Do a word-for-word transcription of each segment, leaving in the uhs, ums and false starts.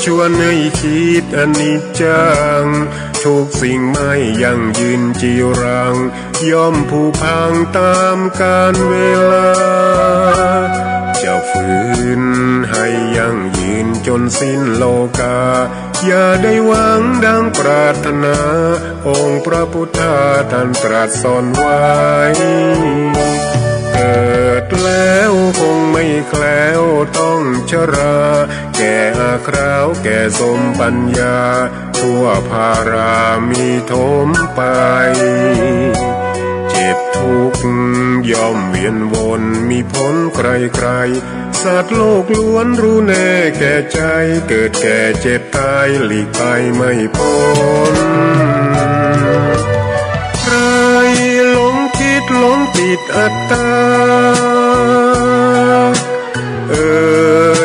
ชวนให้คิดอนิจจัง ทุกสิ่งไม่ยั่งยืนจีรัง ย่อมผุพังตามกาลเวลา จะฝืนให้ยั่งยืนจนสิ้นโลกา อย่าได้หวังดังปรารถนา องค์พระพุทธาท่านตรัสสอนไว้ เกิดแล้วคงไม่แคล้วต้องชรา แก่อาคราวแก่สมปัญญา ทั่วพารามีถมไป เจ็บทุกข์ย่อมเวียนวนมีผลใครๆ สัตว์โลกล้วนรู้แน่แก่ใจ เกิดแก่เจ็บตายหลีกไปไม่พ้น ใครหลงคิดหลงติดอัตตา เอ่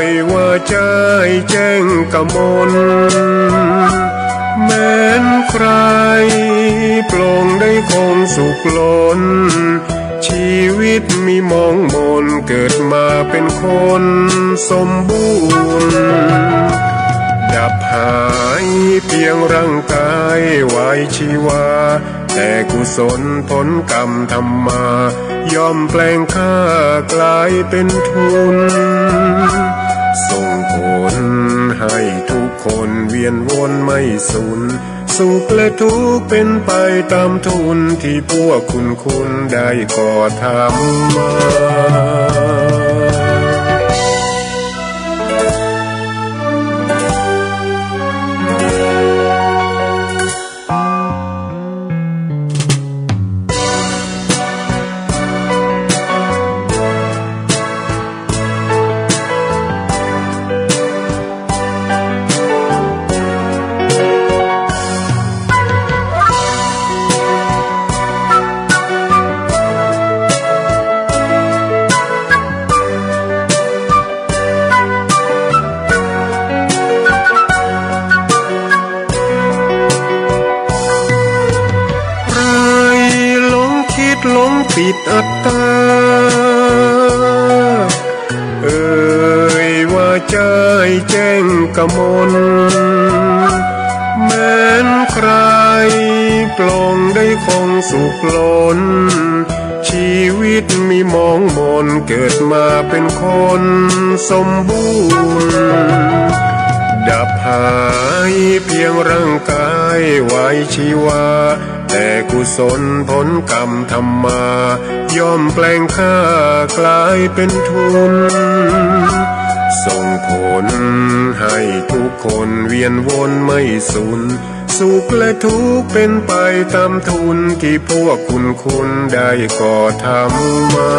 ยว่าใจแจ้งกมล แม้นใครปลงได้คงสุขล้น ชีวิตมีมองมน เกิดมาเป็นคนสมบูรณ์ ดับหายเพียงร่างกายไว้ชีวา แต่กุศลผลกรรมทำมา ย่อมแปลงค่ากลายเป็นทุน ส่งผลให้ทุกคนเวียนวนไม่สูญ สุขและทุกข์เป็นไปตามทุนที่พวกคุณคุณได้ก่อทำมา ใครหลงคิดหลงติดอัตตา เอ่ยว่าใจแจ้งกมล แม้นใครปลงได้คงสุขล้น ชีวิตมีมองมน เกิดมาเป็นคนสมบูรณ์ ดับหายเพียงร่างกายไว้ชีวา แต่กุศลผลกรรมทำมา ย่อมแปลงค่ากลายเป็นทุน ส่งผลให้ทุกคนเวียนวนไม่สูญ สุขและทุกข์เป็นไปตามทุนที่พวกคุณคุณได้ก่อทำมา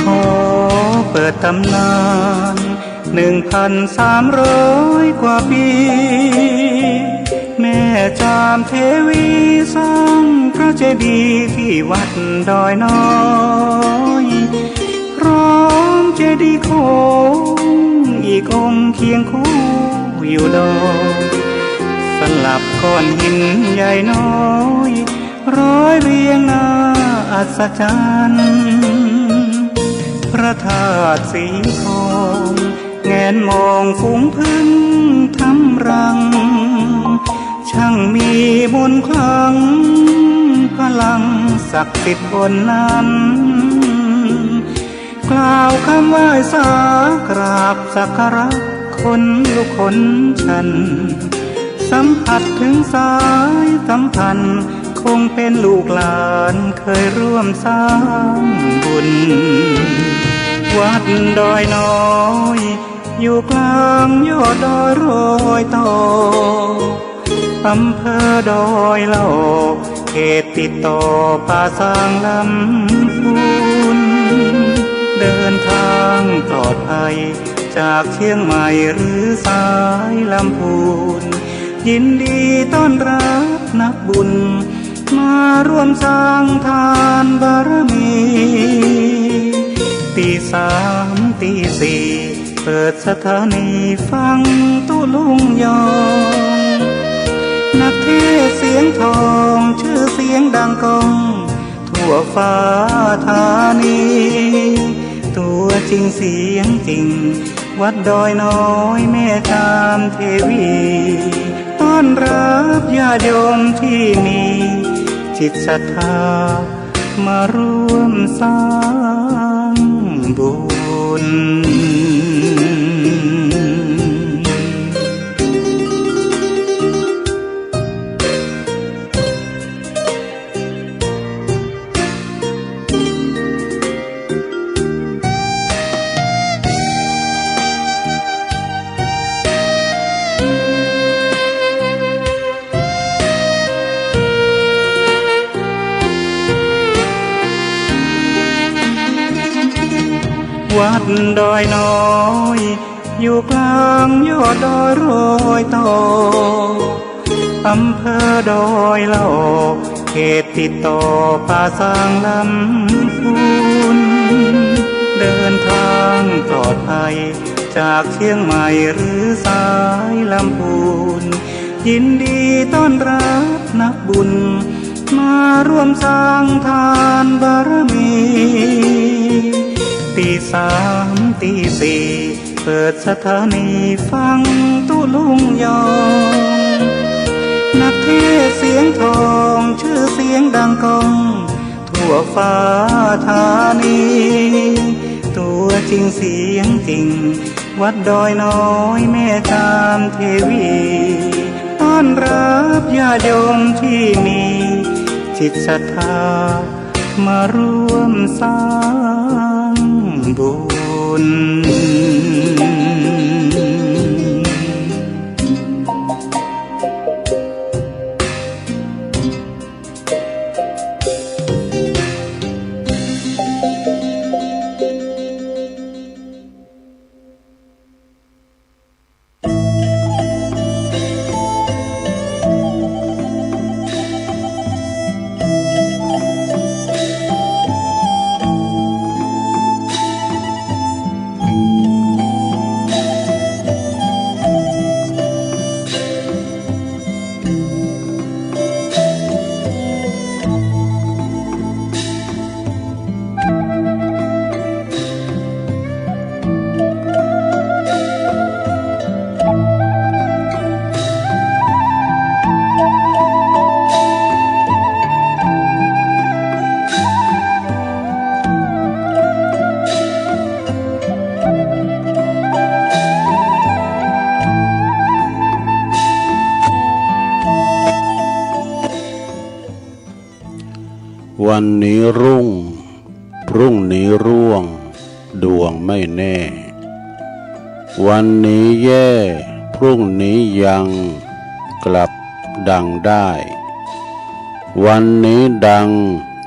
ขอเปิดตำนาน หนึ่งพันสามร้อยกว่าปี แม่จามเทวีสร้างพระเจดีย์ที่วัดดอยน้อย พร้อมเจดีย์โค้งอีกองค์เคียงคู่อยู่ดอย สลับก้อนหินใหญ่น้อย ร้อยเรียงน่าอัศจรรย์ พระธาตุสีทอง แงนมองฝูงผึ้งทำรัง ช่างมีมนต์ขลัง พลังศักดิ์สิทธิ์บนนั้น กล่าวคำไหว้สากราบสักการะคนลุกขนชัน สัมผัสถึงสายสัมพันธ์ คงเป็นลูกหลานเคยร่วมสร้างบุญ วัดดอยน้อย อยู่กลางยอดดอยรอยต่อ อำเภอดอยหลอก เขตติดต่อป่าซางลำพูน เดินทางปลอดภัย จากเชียงใหม่หรือสายลำพูน ยินดีต้อนรับนักบุญ มาร่วมสร้างทานบารมี ตีสามตีสี่ เปิดสถานีฟังตุ๊ลุงยอง นักเทศน์เสียงทอง ชื่อเสียงดังก้อง ทั่วฟ้าธานี ตัวจริงเสียงจริง วัดดอยน้อยแม่จามเทวี ต้อนรับญาติโยมที่มีจิตศรัทธา มาร่วมสร้างบุญ วัดดอยน้อย อยู่กลางยอดดอยรอยต่อ อำเภอดอยหลอก เขตติดต่อป่าซางลำพูน เดินทางปลอดภัย จากเชียงใหม่หรือสายลำพูน ยินดีต้อนรับนักบุญ มาร่วมสร้างทานบารมี ตีสามตีสี่ เปิดสถานีฟังตุ๊ลุงยอง นักเทศน์เสียงทอง ชื่อเสียงดังก้อง ทั่วฟ้าธานี ตัวจริงเสียงจริง วัดดอยน้อยแม่จามเทวี ต้อนรับญาติโยมที่มีจิตศรัทธา มาร่วมสร้างบุญ วันนี้รุ่ง พรุ่งนี้ร่วง ดวงไม่แน่ วันนี้แย่ พรุ่งนี้ยัง กลับดังได้ วันนี้ดัง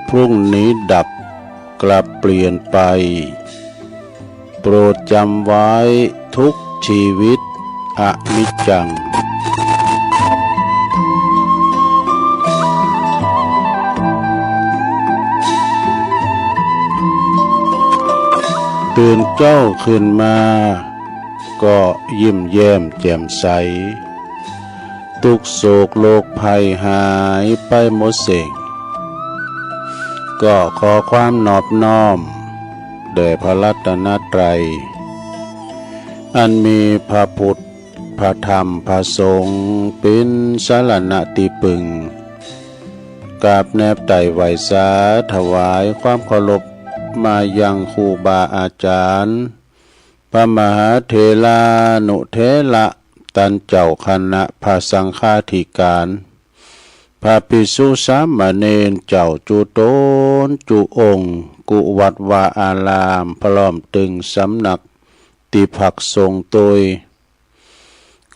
พรุ่งนี้ดับ กลับเปลี่ยนไป โปรดจำไว้ทุกชีวิต อนิจจัง ตื่นเจ้าขึ้นมา ก็ยิ้มแย้มแจ่มใส ทุกข์โศกโรคภัยหายไปหมดสิ้น ก็ขอความนอบน้อม แด่พระรัตนตรัย อันมีพระพุทธ พระธรรม พระสงฆ์ เป็นสรณะที่พึ่ง กราบแนบไต่ไหว้สา ถวายความเคารพ มายังครูบาอาจารย์ พระมหาเถรานุเถระ ตันเจ้าคณะพระสังฆาธิการ พระภิกษุสามเณรเจ้าจุตนจุองค์ กุวัดวาอาราม พร้อมตึงสำนัก ที่พักสงฆ์ตวย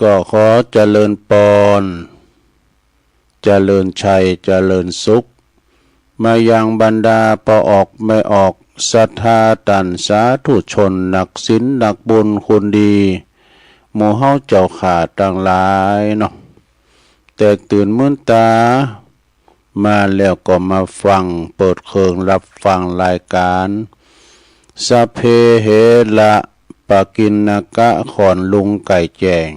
ก็ขอเจริญปอน เจริญชัย เจริญสุข มายังบรรดาป้อออกแม่ออก ศรัทธาต้านสาธุชน นักศีลนักบุญคุณดี หมู่เฮาเจ้าข้าตังหลายเนาะ แตกตื่นมื้นต๋ามาแล้วก็มาฟัง เปิดเครื่องรับฟังรายการ สัพเพเหระ ปกิณณกะ ขอนลุงไก่แจ้ง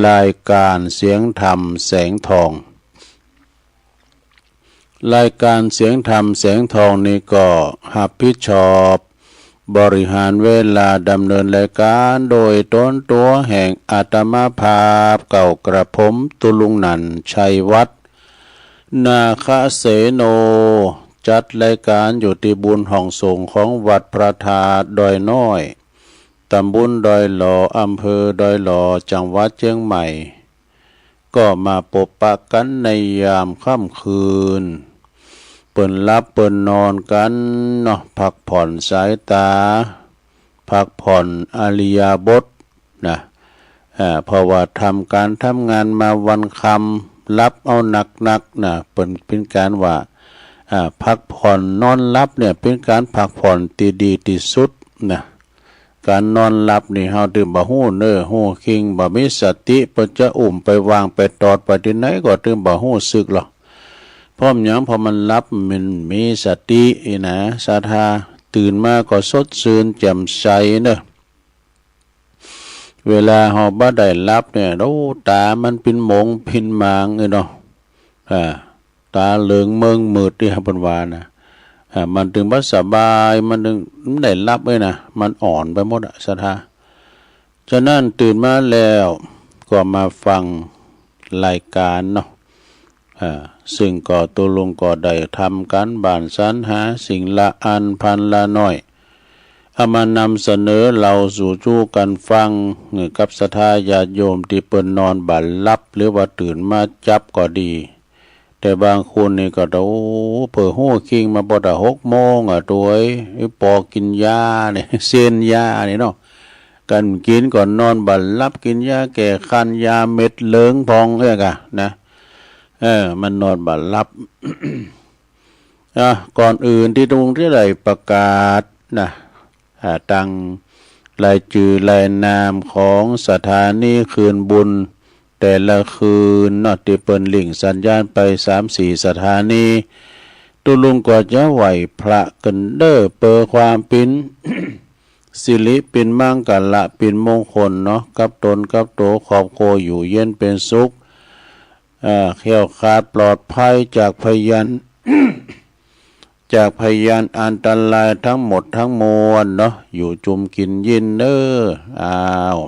รายการเสียงธรรมแสงทอง รายการเสียงธรรมแสงทองนี้ก็รับผิดชอบบริหารเวลาดำเนินรายการโดยตนตั๋วแห่งอาตมาภาพเก่ากระผม ตุลุงนันท์ ชัยวัฒน์ นาคเสโน จัดรายการอยู่ที่บุญห้องสงฆ์ของวัดพระธาตุดอยน้อย ตำบลดอยหล่อ อำเภอดอยหล่อ จังหวัดเชียงใหม่ ก็มาปบปะกันในยามค่ำคืน เปิ้นหลับเปิ้นนอนกันเนาะ พักผ่อนสายต๋า พักผ่อนอิริยาบถนะ อ่า เพราะว่าทำการทำงานมาวันค่ำ หลับเอาหนักๆ นะ เปิ้น เปิ้นกล่าวว่า อ่า พักผ่อนนอนหลับเนี่ย เปิ้นกล่าวพักผ่อนตี้ดีตี้สุดนะ ก๋านนอนหลับนี่เฮาตึงบ่ฮู้เน่อฮู้คิง บ่มีสติ เปิ้นจะอุ้มไปวางไปตอดไปตี้ไหนก็ตึงบ่ฮู้สึกหรอก เพราะหยัง เพราะมันหลับ มันมีสติอี้นะ ศรัทธา ตื่นมาก็สดชื่นแจ่มใสเน่อ เวลาเฮาบ่ได้หลับเนี่ย โอ้ ต๋ามันปิ้นหมงปิ้นหมางอี้เนาะ อ่า ต๋าเหลืองเมิงมืดตี้เปิ้นว่านะ อ่า มันตึงบ่สบาย มันตึงบ่ได้หลับอี้นะ มันอ่อนไปหมดอะ ศรัทธา ฉะนั้นตื่นมาแล้วก็มาฟังรายการเนาะ อ่า ซึ่งก็ตุลุงก็ได้ทำก๋านบ้านสรรหาสิ่งละอันพันละน้อย เอามานำเสนอเล่าสู่จู้กั๋นฟัง กับศรัทธาญาติโยมตี้เปิ้นนอนบ่หลับ หรือว่าตื่นมาจับก็ดี แต่บางคนนี่ก็ โอ้ เผลอฮู้คิงมาปอดะหกโมงอะ ตวย ปอกินยาเนี่ย เซนยาเนี่ยเนาะ กั๋นกินก็นอนบ่หลับ กินยาแก้คัน ยาเม็ดเหลืองผ่องเอ้ยกะนะ เออ มันนอนบ่หลับ อ่ะ ก่อนอื่นตี้ตุลุงจะได้ประกาศนะ อ่า ตังรายจื่อรายนามของสถานีคืนบุญแต่ละคืนเนาะ ตี้เปิ้นลิงก์สัญญาณไปสามสี่สถานี ตุลุงก็จะไหว้พระกั๋นเน่อ เปื้อความปิ้นสิริปิ้นมังคละปิ้นมงคลเนาะ กับตนกับตั๋วครอบครัวอยู่เย็นเป็นสุข อ่า แคล้วคลาดปลอดภัยจากพยัน จากพยันอันตรายทั้งหมดทั้งมวลเนาะ อยู่จุมกิ๋นยินเน่อ อ้าว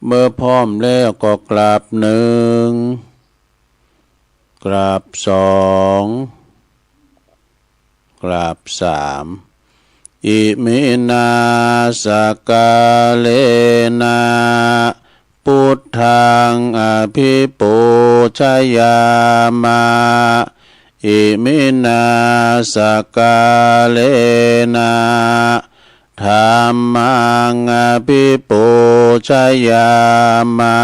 เมื่อพร้อมแล้วก็กราบหนึ่ง กราบสอง กราบสาม อิมินาสการะนะ พุทธังอภิปูชยามะ อิมินาสการะนะ ธัมมังอภิปูชยามะ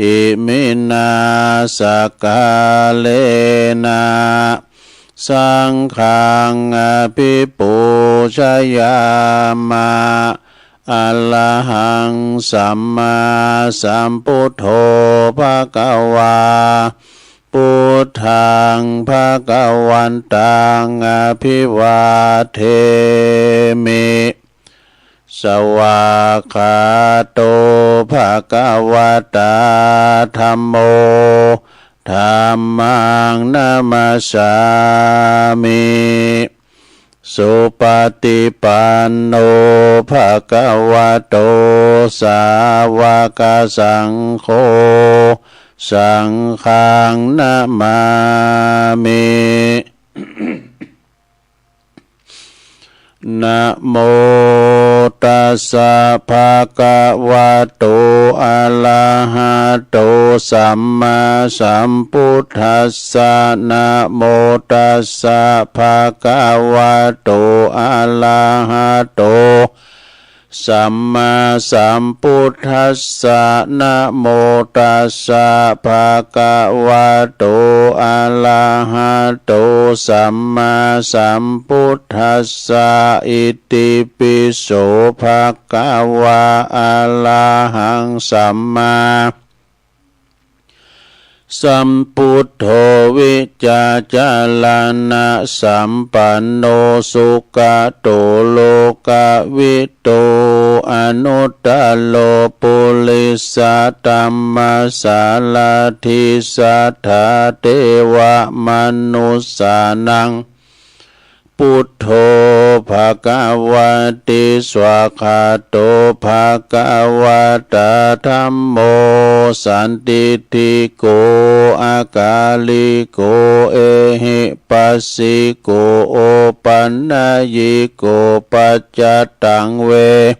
อิมินาสการะนะ สังฆังอภิปูชยามะ อะระหังสัมมาสัมพุทโธภะคะวา พุทธังภะคะวันตังอภิวาเทมิ สวากขาโตภะคะวะตา ธัมโม ธัมมังนะมัสสามิ สุปฏิปันโนภะคะวะโต สาวกสังโฆ สังฆังนะมามิ นะโม tassa bhagavato arahato sammāsambuddhassa. Namo tassa bhagavato arahato sammāsambuddhassa. Namo tassa bhagavato arahato sammāsambuddhassa. Itipi so bhagavā arahaṃ sammā sambuddho vijjācaraṇasampanno sugato lokavidū anuttaro purisadammasārathi satthā devamanussānaṃ buddho bhagavāti. Svākkhāto bhagavatā dhammo sandiṭṭhiko akāliko ehipassiko opanayiko paccattaṃ ve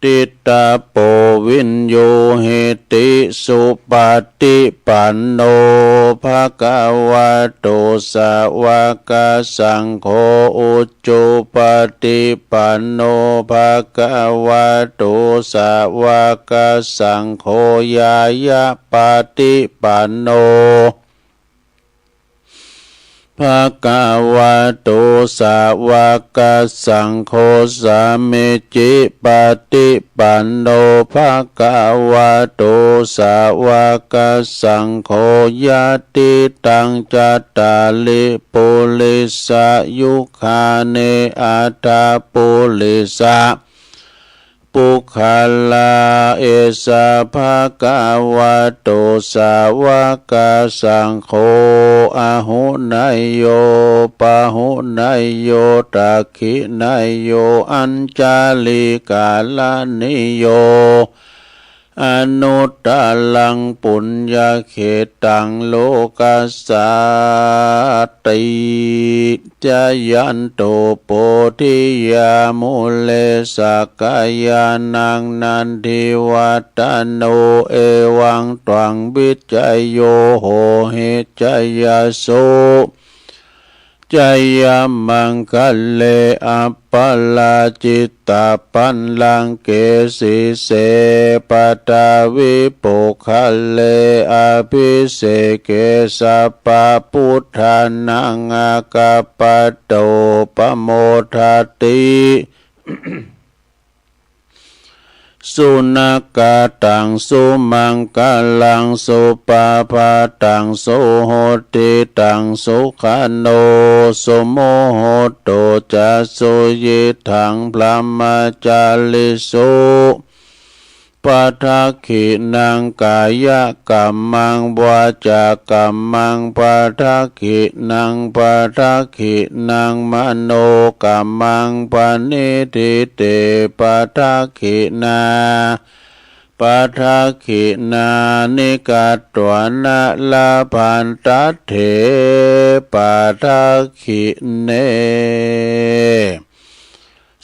ditabbo viññūhīti. Supaṭipanno bhagavato sāvakasaṅgho, ujupaṭipanno bhagavato sāvakasaṅgho, ñāyapaṭipanno bhagavato sāvakasaṅgho, sāmīcipaṭipanno bhagavato sāvakasaṅgho, yadidaṃ cattāri purisayugāni aṭṭha purisa puggalā, esa bhagavato sāvakasaṅgho, āhuneyyo pāhuneyyo dakkhiṇeyyo añjalikaraṇīyo, anuttaraṃ puññakkhettaṃ lokassāti. Jayanto bodhiyā mūle sakyānaṃ nandivaḍḍhano, evaṃ tvaṃ vijayo hohi jayassu jayamaṅgale, aparājitapallaṅke sīse paṭhavipokkhare, abhiseke sabbabuddhānaṃ aggappatto pamodati. Sunakkhattaṃ sumaṅgalaṃ supabhātaṃ suhuṭṭhitaṃ, sukhaṇo sumuhutto ca suyiṭṭhaṃ brahmacārisu. Padakkhiṇaṃ kāyakammaṃ vācākammaṃ padakkhiṇaṃ, padakkhiṇaṃ manokammaṃ paṇidhī te padakkhiṇā, padakkhiṇāni katvāna labhantatthe padakkhiṇe.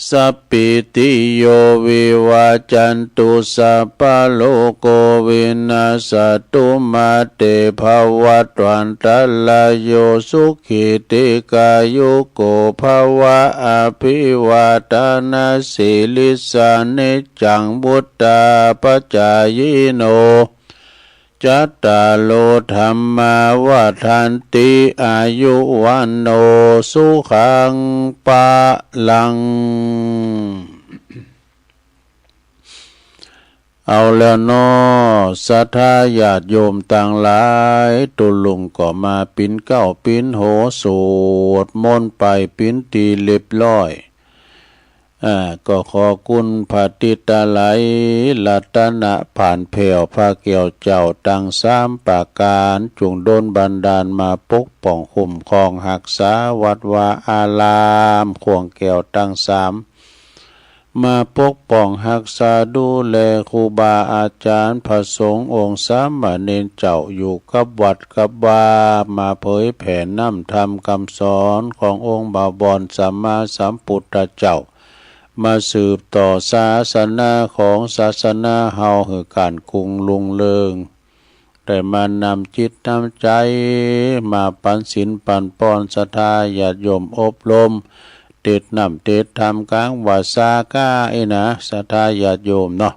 Sabbītiyo vivajjantu sabbarogo vinassatu mā te bhavatvantarāyo sukhī dīghāyuko bhava. Abhivādanasīlissa niccaṃ vuḍḍhāpacāyino cattāro dhammā vaḍḍhanti āyu vaṇṇo sukhaṃ balaṃ. เอาแล้วเนาะ ศรัทธาญาติโยมตังหลาย ตุ๊ลุงก็มาปิ๊นเก๊าปิ๊นโห สวดมนต์ไปปิ๊นตี้เรียบร้อย อ่า ก็ขอคุณพระติตะไลยรัตนะผ่านแผ่วพระแก้วเจ้าตังสามประการ จุ่งดลบันดาลมาปกป้องคุ้มครองฮักษาวัดวาอาราม ข่วงแก้วตังสาม มาปกป้องฮักษาดูแลครูบาอาจารย์พระสงฆ์องค์สามเณรเจ้าอยู่กับวัดกับวา มาเผยแผ่นำธรรมคำสอนขององค์บวรสัมมาสัมพุทธเจ้า มาสืบต่อศาสนาของศาสนาเฮาหื้อก้านกุงลุงเริง ได้มานำจิตนำใจ มาปันศีลปันปอนศรัทธาญาติโยมอบรม เตศน์น้ำเตศน์ธรรมกลางวัดสาขาอีกนะ ศรัทธาญาติโยมเนาะ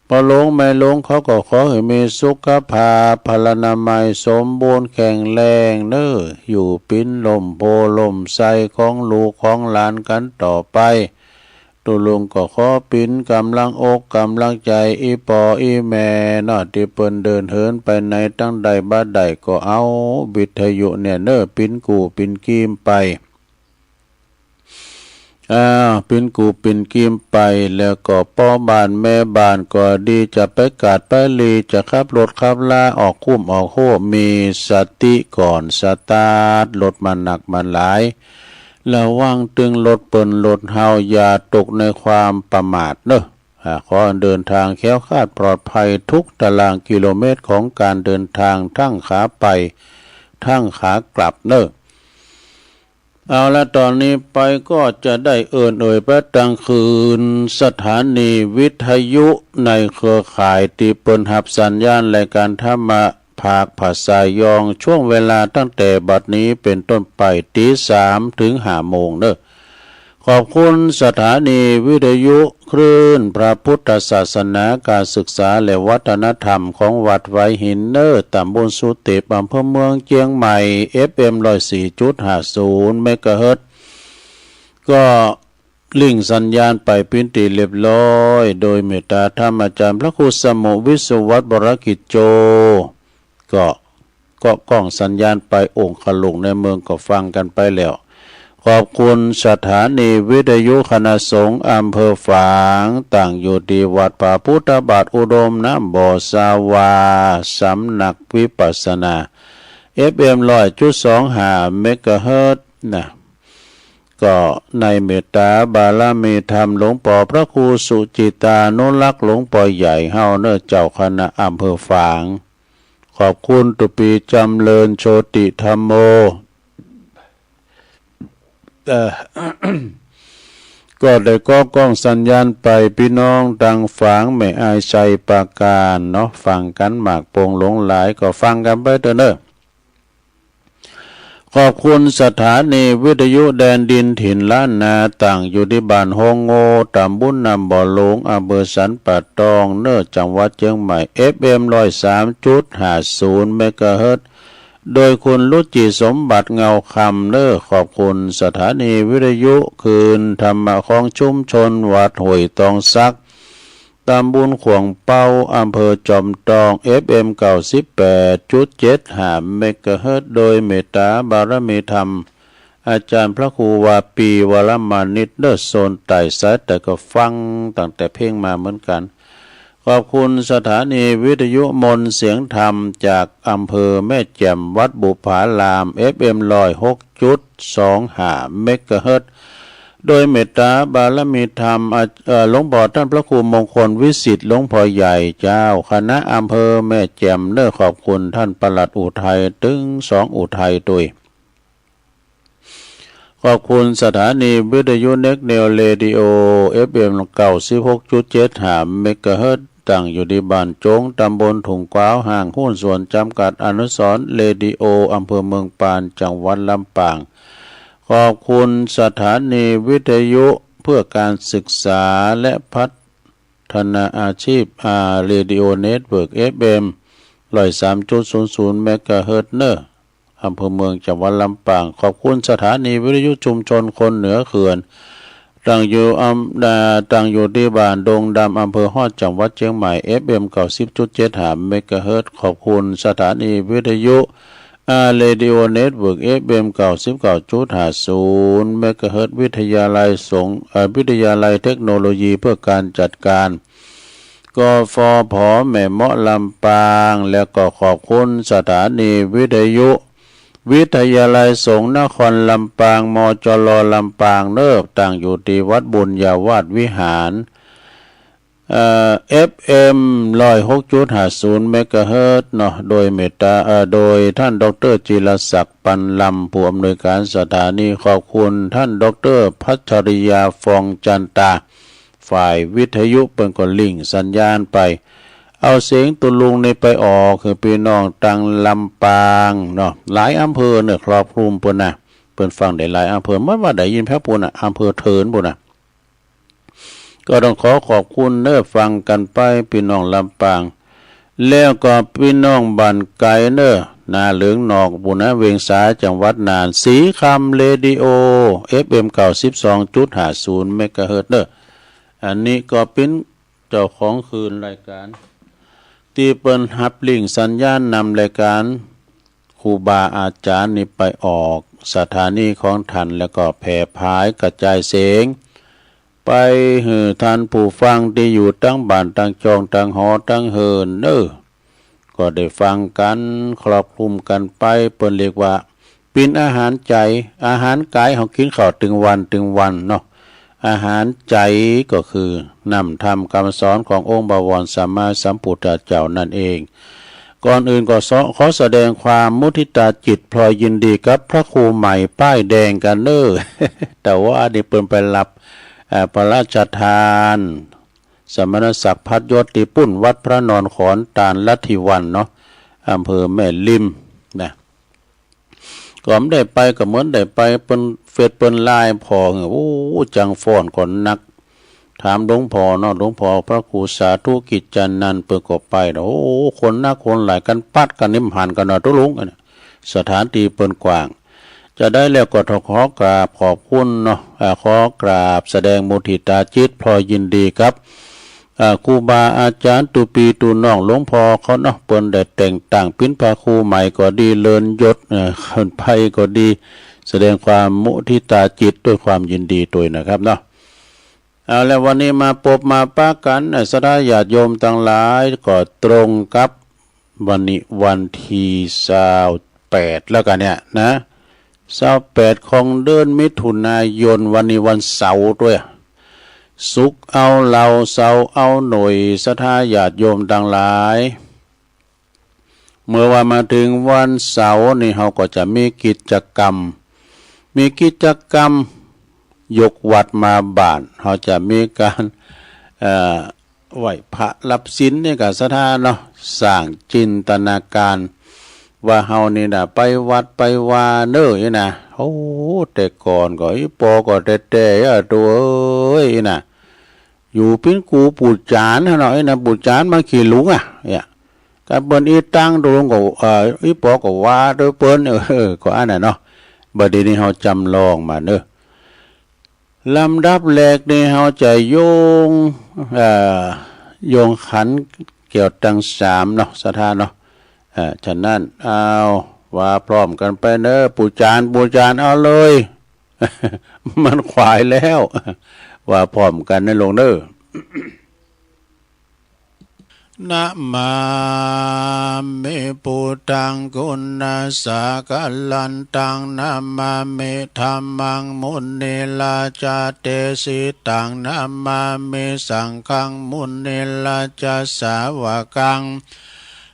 พ่อหลวงแม่หลวงเขาก็ขอให้มีสุขภาพพลานามัยสมบูรณ์แข็งแรงเน้อ อยู่ปิ๋นล่มโพธิ์ล่มไทรของลูกของหลานกันต่อไป ตุ๊ลุงก็ขอปิ๋นก๋ำลังอกก๋ำลังใจ๋อี่ป้ออี่แม่เนาะ ตี้เปิ้นเดินเหินไปไหนตางใดบ่าใดก็เอาวิทยุเนี่ยเน้อ ปิ๋นกู้ปิ๋นกีมไป อ้าว ปิ๋นกู้ปิ๋นกีมไป แล้วก็ป้อบ้านแม่บ้านก็ดี จะไปกาดไปหลี จะขับรถขับลาออกคุ้มออกโฮม มีสติก่อนสตาร์ทรถ มันหนักมันหลาย ระวังตึงรถเปิ้นรถเฮา อย่าตกในความประมาทเน้อ อ่า ขอเดินทางแคล้วคลาดปลอดภัยทุกตารางกิโลเมตรของการเดินทาง ทั้งขาไป ทั้งขากลับเน้อ เอาละ ต๋อนนี้ไปก็จะได้เอิ้นเอ่ยไปตังคืน สถานีวิทยุในเครือข่ายตี้เปิ้นฮับสัญญาณรายการธรรมะภาคภาษายอง ช่วงเวลาตั้งแต่บัดนี้เป๋นต้นไป ตีสามถึงห้าโมงเน้อ ขอบคุณสถานีวิทยุคลื่นพระพุทธศาสนา การศึกษาและวัฒนธรรมของวัดไวหินเน้อ ตำบลสุเตป อำเภอเมืองเจียงใหม่ เอฟเอ็ม ร้อยสี่จุดห้าศูนย์ เมกะเฮิรตซ์ ก็ลิงก์สัญญาณไปเป๋นตี้เรียบร้อย โดยเมตตาธรรมอาจารย์พระครูสมุห์ วิศวัฒน์ วรกิจโจ ก็ ก็ก้องสัญญาณไป องคลุงในเมืองก็ฟังกันไปแล้ว ขอบคุณสถานีวิทยุคณะสงฆ์อำเภอฝาง ตั้งอยู่ตี้วัดพระพุทธบาทอุดมน้ำบ่อสาว่า สำนักวิปัสสนา เอฟเอ็ม ร้อยจุดสองห้า เมกะเฮิรตซ์นะ ก็ในเมตตาบารมีธรรมหลวงป้อพระครูสุจิตานุรักษ์ หลวงป้อใหญ่เฮาเน้อ เจ้าคณะอำเภอฝาง ขอบคุณตุ๊ปี๋ จำเริญโชติธัมโม เอ่อ ก็ได้ก็ก้องสัญญาณไป ปี้น้องตังฝางแม่อาย ชัยปราการเนาะ ฟังกั๋นมากโป่งหลวงหลาย ก็ฟังกั๋นไปเต๊อะเน้อ ขอบคุณสถานีวิทยุแดนดินถิ่นล้านนา ตั้งอยู่ตี้บ้านโฮงโง่ ตำบลน้ำบ่อหลวง อำเภอสันป่าตอง เน้อ จังหวัดเจียงใหม่ เอฟเอ็ม ร้อยสามจุดห้าศูนย์ เมกะเฮิรตซ์ โดยคุณรุจิสมบัติเงาคำ เน้อ ขอบคุณสถานีวิทยุคลื่นธรรมะของชุมชนวัดห้วยตองสัก ตำบลขวางเปา อำเภอจอมตอง เอฟเอ็ม เก้าสิบแปดจุดเจ็ดห้า เมกะเฮิรตซ์ โดยเมตตาบารมีธรรม อาจารย์พระครูวาปี วรมานิต เน้อ โซนใต้สายใต้ก็ฟังตั้งแต่เพ่งมาเหมือนกั๋น ขอบคุณสถานีวิทยุมนต์เสียงธรรมจากอำเภอแม่แจ่ม วัดบุปผาราม เอฟเอ็ม ร้อยหกจุดสองห้า เมกะเฮิรตซ์ โดยเมตตาบารมีธรรม อ่า เอ่อ หลวงป้อต้านพระครูมงคลวิสิทธิ์ หลวงป้อใหญ่เจ้าคณะอำเภอแม่แจ่ม เน้อ ขอบคุณต้านปลัดอุทัย ตึงสองอุทัยตวย ขอบคุณสถานีวิทยุเน็กเนวเรดิโอ เอฟเอ็ม เก้าสิบหกจุดเจ็ดห้า เมกะเฮิรตซ์ ตั้งอยู่ตี้บ้านโจ๊ง ตำบลทุ่งกวาว ห้างหุ้นส่วนจำกัดอนุสรณ์เรดิโอ อำเภอเมืองปาน จังหวัดลำปาง ขอบคุณสถานีวิทยุเพื่อการศึกษาและพัฒนาอาชีพ อา เรดิโอเน็ตเวิร์ก เอฟเอ็ม ร้อยสามจุดศูนย์ศูนย์ เมกะเฮิรตซ์ เน้อ อำเภอเมือง จังหวัดลำปาง ขอบคุณสถานีวิทยุชุมชนคนเหนือเขื่อน ตั้งอยู่อำ อ่า ตั้งอยู่ตี้บ้านดงดำ อำเภอฮอด จังหวัดเชียงใหม่ เอฟเอ็ม เก้าสิบจุดเจ็ดห้า เมกะเฮิรตซ์ ขอบคุณสถานีวิทยุ อา เรดิโอเน็ตเวิร์ก เอฟเอ็ม เก้าสิบเก้าจุดห้าศูนย์ เมกะเฮิรตซ์ วิทยาลัยสงฆ์ เอ่อ วิทยาลัยเทคโนโลยีเพื่อการจัดการ กฟผ แม่เมาะ ลำปาง แล้วก็ขอบคุณสถานีวิทยุ วิทยาลัยสงฆ์นครลำปาง มจล ลำปาง เน้อ ตั้งอยู่ตี้วัดบุญญาวาสวิหาร เอ่อ เอฟเอ็ม ร้อยหกจุดห้าศูนย์ เมกะเฮิรตซ์เนาะ โดยเมตตา เอ่อ โดยท่านดอกเตอร์จิรศักดิ์ ปันลำ ผู้อำนวยการสถานี ขอบคุณท่านดอกเตอร์พัชริยา ฟองจันตา ฝ่ายวิทยุ เปิ้นก็ลิงก์สัญญาณไป เอาเสียงตุลุงนี่ไปออกหื้อพี่น้องตังลำปางเนาะ หลายอำเภอเนี่ยครอบคลุมเปิ้นนะ เปิ้นฟังได้หลายอำเภอ มันว่าได้ยินแผบปู้นน่ะ อำเภอเถินปู้นน่ะ ก็ต้องขอขอบคุณเน้อ ฟังกันไปพี่น้องลำปาง แล้วก็พี่น้องบ้านไกลเน้อ นาเหลืองนอกปู้นนะ เวียงสา จังหวัดน่าน ศรีคำเรดิโอ เอฟเอ็ม เก้าสิบสองจุดห้าศูนย์ เมกะเฮิรตซ์เน้อ อันนี้ก็เป็นเจ้าของคลื่นรายการ ตี้เปิ้นฮับลิงก์สัญญาณนำรายการ ครูบาอาจารย์นี่ไปออกสถานีของท่าน แล้วก็แผ่ผายกระจายเสียง ไปหื้อท่านผู้ฟังตี้อยู่ตังบ้านตังจองตังหอตังเฮินเน้อ ก็ได้ฟังกันครอบคลุมกันไป เปิ้นเรียกว่า เป็นอาหารใจ อาหารกายเฮากินข้าวตึงวันตึงวันเนาะ อาหารใจก็คือน้ำธรรมคำสอนขององค์บวรสัมมาสัมพุทธเจ้านั่นเอง ก่อนอื่นก็ส- ขอแสดงความมุทิตาจิตพลอยยินดีกับพระครูใหม่ป้ายแดงกันเน้อ แต่ว่าอันนี้เปิ้นไปรับ เอ่อ พระราชทาน สมณศักดิ์พัดยศตี้ปุ้นวัดพระนอนขอนตาลลัทธิวันเนาะ อำเภอแม่ริมนะ ก็บ่ได้ไปก็เหมือนได้ไป เปิ้นเฟซเปิ้นไลน์ผ่อ โอ้ จังฟ้อนก็นัก ถามหลวงพ่อเนาะ หลวงพ่อพระครูสาธุกิจจานันท์ เปิ้นก็ไปเนาะ โอ้ คนนักคนหลาย กันปัดกันนิมหันกันเนาะ ตกลงอันน่ะ สถานที่เปิ้นกว้าง จะได้แล้วก็ขอกราบขอบคุณเนาะ อ่า ขอกราบแสดงมุทิตาจิตพลอยยินดีกับ อ่า ครูบาอาจารย์ ตุ๊ปีตุ๊น้องหลวงพ่อเขาเนาะ เปิ้นได้แต่งตั้งปิ้นพระครูใหม่ก็ดี เลื่อนยศ เอ่อ ขึ้นไปก็ดี แสดงความมุทิตาจิตด้วยความยินดีด้วยนะครับเนาะ เอาละ วันนี้มาปบมาปะกัน เอ่อ ศรัทธาญาติโยมตังหลาย ก็ตรงกับวันนี้วันตี้ซาวแปดแล้วกันเนี่ยนะ ซาวแปดของเดือนมิถุนายน วันนี้วันเสาร์ด้วย ศุกร์เอาเหล้า เสาร์เอาหน่อย ศรัทธาญาติโยมตังหลาย เมื่อว่ามาถึงวันเสาร์นี่ เฮาก็จะมีกิจกรรม มีกิจกรรมยกวัดมาบ้าน เฮาจะมีการ เอ่อ ไหว้พระรับศีลเนี่ยกับศรัทธาเนาะ สร้างจินตนาการ ว่าเฮานี่นะไปวัดไปวาเน้อนี่นะ โอ้ แต่ก่อนก็อีปอก็แต่แต่อะ ตัวเอ้ยนะ อยู่ปิ้นกูปู่จานหั่นเนาะ ไอ้นะ ปู่จานมาขี่หลุงอ่ะ เนี่ย ก็เปิ้นอีตังตกลงก็ เอ่อ อีปอก็ว่าโดยเปิ้น เออ ก็อันน่ะเนาะ บัดนี้เฮาจำลองมาเน้อ ลำดับแรกนี่เฮาจะโยง เอ่อ โยงขันแก้วตังสามเนาะ ศรัทธาเนาะ เอ่อ ฉะนั้น เอา ว่าพร้อมกันไปเน้อ ปู่จาน ปู่จาน เอาเลย มันขวายแล้ว ว่าพร้อมกันนะหลวงเน้อ Namāmi buddhaṃ guṇasāgaraṃ taṃ, namāmi dhammaṃ munirājadesitaṃ, namāmi saṅghaṃ munirājasāvakaṃ.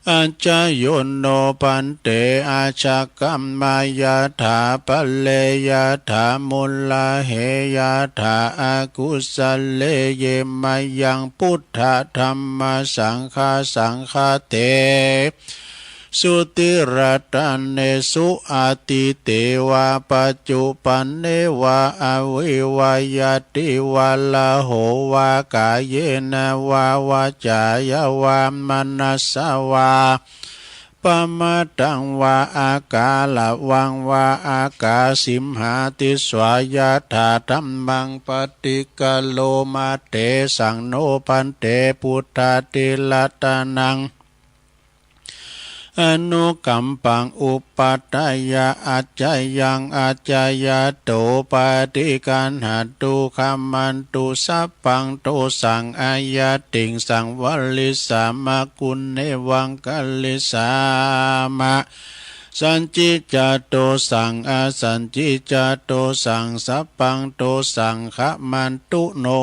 Ācāyuno bhante, ajjhakamma yathā pare, yathā mūlahe yathā akusale, ye mayaṃ buddha dhamma saṅgha saṅghate sutirattane su, atīte vā paccuppane vā, avīvayati vā raho vā, kāyena vā vācāya vā manasā vā, pamādaṃ vā akāraṃ vā akāsi mhā tisvā, yathā dhammaṃ paṭikkaroma. Tesaṃ no bhante buddhāti ratanaṃ anukampaṃ upādāya, accayaṃ accayato paṭiggaṇhatu, khamantu sabbaṃ dosaṃ, aññātiṃsaṃ varisāma, guṇevaṃ karisāma. Sañcicca dosaṃ asañcicca dosaṃ sabbaṃ dosaṃ khamantu no.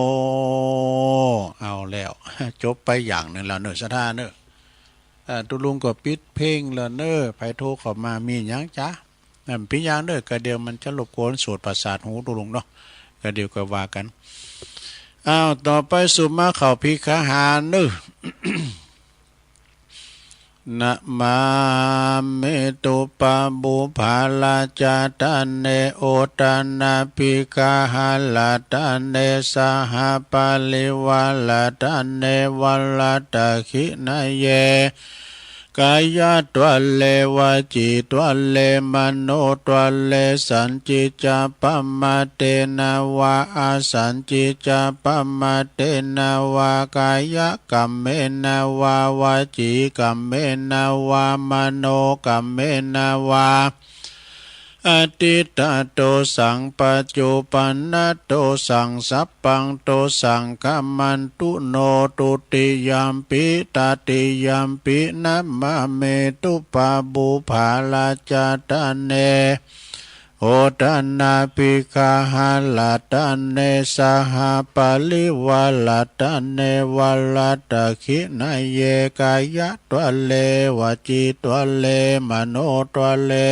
เอาแล้ว จบไปอย่างหนึ่งแล้วเนอะ ศรัทธาเนอะ เอ่อ ตุ๊ลุงก็ปิดเพลงแล้วเนอะ ใผโทรเข้ามามีหยังจ๊ะ เอ่อ ปิดอย่างเนอะ กะเดี๋ยวมันจะรบกวนโสตประสาทหูตุ๊ลุงเนาะ กะเดี๋ยวก็ว่ากัน อ้าว ต่อไปสุมาเข้าภิกขาหารเนอะ Namāmi dubbhabbubbharatane udānabhikkaharattane sahaparivaradane varattadakkhiṇeyye kāyadvare vacīdvare manotvare sañcicca pamādena vā asañcicca pamādena vā kāyakammena vā vacīkammena vā manokammena vā adiṭṭhadosaṃ paccuppannadosaṃ sabbaṃ dosaṃ khamantu no. Dutiyampi tatiyampi namāmi dubbhabbubbharatane udānabhikkaharattane sahaparivaradane varattadakkhiṇeyye kāyadvare vacīdvare manotvare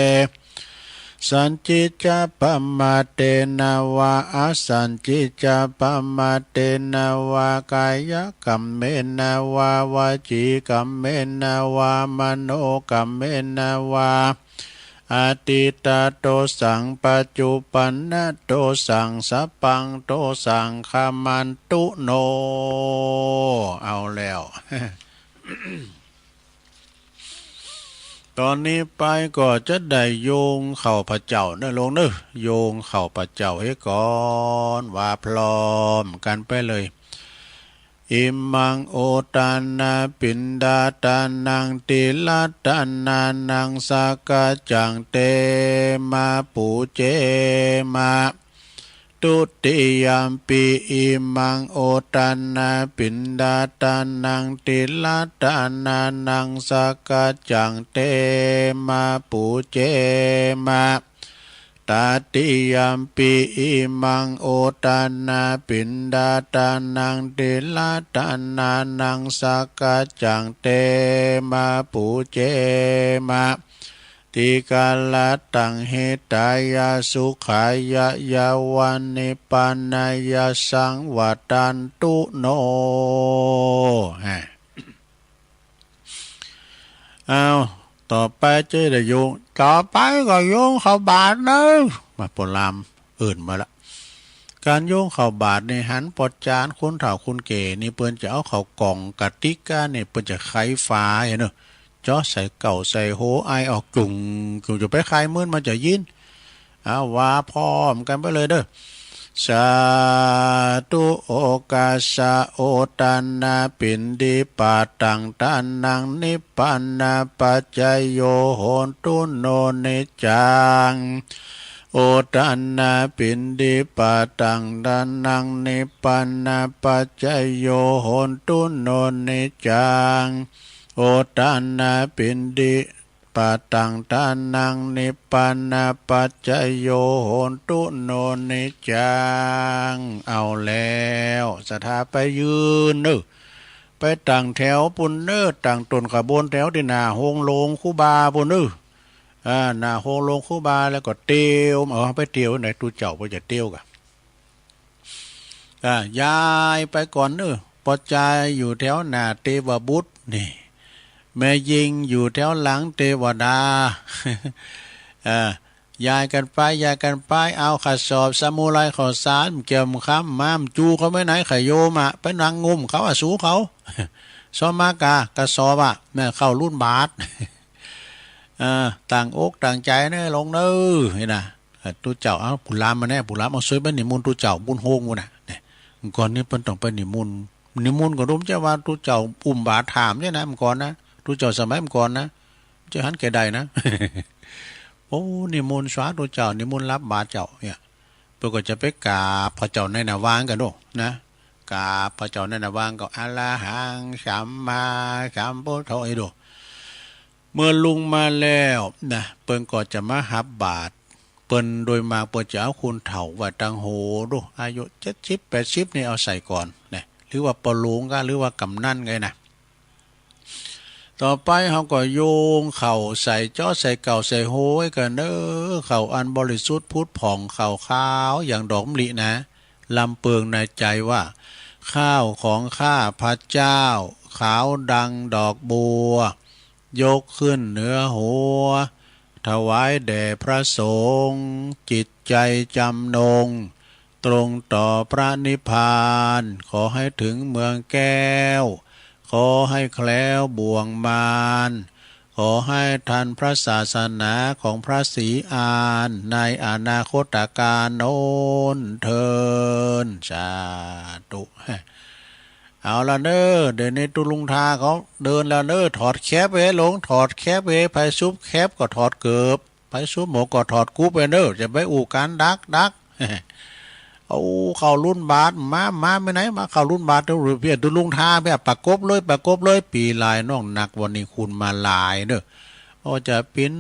sañcicca pamādena vā asañcicca pamādena vā kāyakammena vā vacīkammena vā manokammena vā adiṭṭhadosaṃ paccuppannadosaṃ sabbaṃ dosaṃ khamantu no. เอาแล้ว ตอนนี้ไปก็จะได้โยงเข้าพระเจ้าเนอะ โยงเนอะ โยงเข้าพระเจ้าให้ก่อน ว่าพร้อมกันไปเลย Imaṃ udānapindadānaṃ tirattanānaṃ sakkaccaṃ demā pūjema. Dutiyampi imaṃ udānapindadānaṃ tirattanānaṃ sakkaccaṃ demā pūjema. Tatiyampi imaṃ udānapindadānaṃ tirattanānaṃ sakkaccaṃ demā pūjema. Dīgharattaṃ hitāya sukhāya yāva nibbānāya saṃvattantu no. ฮะ อ้าว ต่อไปจะได้โยง ต่อไปก็โยงเข้าบาตรเนอะ มา พราหมณ์เอิ้นมาละ การโยงเข้าบาตรนี่หันปอจาน คนเฒ่าคนแก่นี่เปิ้นจะเอาเข้ากล่องกะติกกะนี่เปิ้นจะไขฝาหั้นเนอะ เจาะใส่เก๊าใส่โห ไอออกจุ่งจุ่ง จะไปไขมื้นมันจะยิน เอาว่าพร้อมกันไปเลยเด้อ Sādhu okāsa udānapindipātaṃ dānaṃ nibbānapaccayo hotu no niccaṃ. Udānapindipātaṃ dānaṃ nibbānapaccayo hotu no niccaṃ. Udānapindipātaṃ dānaṃ nibbānapaccayo hotu no niccaṃ. เอาแล้ว ศรัทธาไปยืนเนอะ ไปตั้งแถวปุ้นเนอะ ตั้งต้นขบวนแถวตี้หน้าโฮงโลงครูบาปุ้นเนอะ อ่า หน้าโฮงโลงครูบา แล้วก็เตียว เอาไปเตียวไหน ตุ๊เจ้าเปิ้นจะเตียวกะ อ่า ยายไปก่อนเนอะ ปอจายอยู่แถวหน้าเตวบุตรนี่ แม่ญิงอยู่แถวหลังเตวดา อ่า ยายกันไป ยายกันไป เอากระสอบสมุไรข้าวสาร เกี่ยวคำมา จูเขาไปไหน ขยโยมอะ ไปนั่งงุ่มเขาอะ สูเขา ซ้อมมากะ กระสอบอะ แม่เข้ารุ่นบาท อ่า ตั้งอกตั้งใจเนอะ ลงเนอะ นี่นะ เอ่อ ตุ๊เจ้า เอาผู้หลามมาแน่ ผู้หลาม เอาซวยไปนิมนต์ตุ๊เจ้าบุญโฮงบุญน่ะ เนี่ย ก่อนนี้เปิ้นต้องไปนิมนต์ นิมนต์ก็รู้จะว่าตุ๊เจ้าอุ้มบาตรถามเนี่ยนะ เมื่อก่อนนะ ตุ๊เจ้าสมัยเมื่อก่อนนะ จะหันแก่ใดนะ โอ้ นิมนต์สาธุเจ้า นิมนต์รับบาตรเจ้า เนี่ย เปิ้นก็จะไปกราบพระเจ้าในหน้าวางกันดูนะ กราบพระเจ้าในหน้าวางก็ อะระหังสัมมาสัมพุทโธ ให้ดู เมื่อลุงมาแล้วนะ เปิ้นก็จะมาหับบาตร เปิ้นโดยมากเปิ้นจะเอาคนเฒ่าไว้ตังโหดู อายุเจ็ดสิบแปดสิบนี่เอาใส่ก่อนนะ หรือว่าป้อหลวงกะ หรือว่ากำนันไงนะ ต่อไปเฮาก็โยงข้าวใส่จ๊อใส่เก่าใส่โหยกันเน้อ ข้าวอันบริสุทธิ์ผุดผ่อง ข้าวขาวอย่างดอกมะลินะ ลำเปิงในใจว่า ข้าวของข้าพเจ้า ขาวดังดอกบัว ยกขึ้นเหนือหัว ถวายแด่พระสงฆ์ จิตใจจำนง ตรงต่อพระนิพพาน ขอให้ถึงเมืองแก้ว ขอให้แคล้วบ่วงมาร ขอให้ทันพระศาสนาของพระศรีอาน ในอนาคตกาลโน้นเทอญ สาธุ เอาละเน้อ เดี๋ยวนี้ตุ๊ลุงทาเขาเดินแล้วเน้อ ถอดแคปเว้ยหลวง ถอดแคปเว้ย ไผซุบแคปก็ถอดเกิบ ไผซุบหมวกก็ถอดกุ๊บเว้ยเน้อ จะไปอู้กันดักดัก เอาเข้ารุ่นบาท มา มาไปไหน มาเข้ารุ่นบาทเด้อ เพียงตุ๊ลุงทาเพียง ประกบเลย ประกบเลย ปีหลายน้องนัก วันนี้คุณมาหลายเน้อ ว่าจะเป็น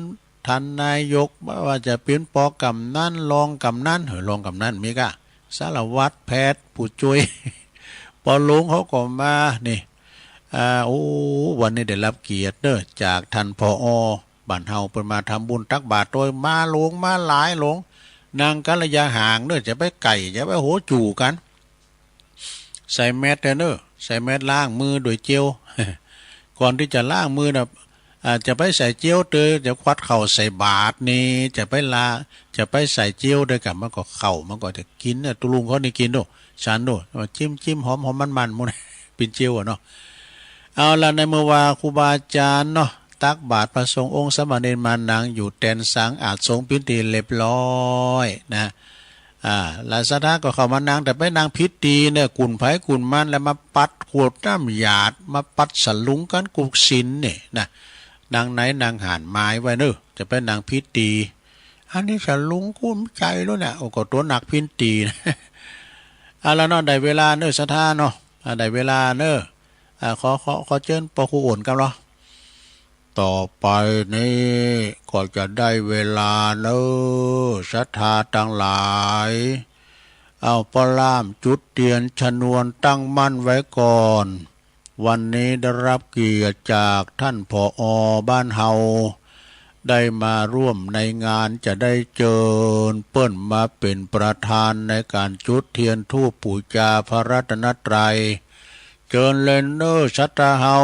ท่านนายก ว่าจะเป็นปอกำนัน รองกำนัน เฮ้ย รองกำนันมีกะ สารวัตร แพทย์ ผู้ช่วย ป้อหลวงเขาก็มา นี่ อ่า โอ้ วันนี้ได้รับเกียรติเน้อ จากท่าน ผอ บ้านเฮา เปิ้นมาทำบุญตักบาตรโดย มาหลวง มาหลายหลวง นั่งกันระยะห่างเน้อ จะไปใก้ จะไปโหจู๋กัน ใส่แมสเด้อเน้อ ใส่แมส ล้างมือด้วยเจล ก่อนที่จะล้างมือนะ อ่า จะไปใส่เจลเตอ จะควัดข้าวใส่บาตรนี่ จะไปลา จะไปใส่เจลเด้อกะ มันก็เข้า มันก็จะกินเน้อ ตุ๊ลุงเขานี่กินเน้อ ฉันเน้อ จิ้มๆ หอมๆ มันๆ หมด เป็นเจลอะเนาะ เอาละ ในเมื่อว่าครูบาอาจารย์เนาะ ตักบาตร พระสงฆ์องค์สามเณรมานั่งอยู่แตนสังอาสน์สงฆ์เป๋นตี้เรียบร้อยนะ อ่า แล้วศรัทธาก็เข้ามานั่ง แต่ไปนั่งผิดตี้เน้อ กุ่นไผกุ่นมัน แล้วมาปัดขวดน้ำหยาด มาปัดสลุงกันกุกศีลนี่นะ นั่งไหนนั่งหั้น หมายไว้เน้อ จะไปนั่งผิดตี้ อันนี้สลุงกุ้มใจแล้วเนี่ย โอ้ ก็ตัวหนักผิดตี้นะ เอาละเนาะ ได้เวลาเน้อศรัทธาเนาะ อ่า ได้เวลาเน้อ อ่า ขอ ขอ ขอเจิญป้อครูอ้วนกำเนาะ ต่อไปนี้ก็จะได้เวลาเน้อ ศรัทธาตังหลาย เอาป้อล่ามจุดเตียนชนวนตั้งมั่นไว้ก่อน วันนี้ได้รับเกียรติจากท่าน ผอ บ้านเฮา ได้มาร่วมในงาน จะได้เจิญเปิ้นมาเป๋นประธานในการจุดเตียนธูปปู๋จาพระรัตนตรัย เจิญเลยเน้อศรัทธาเฮา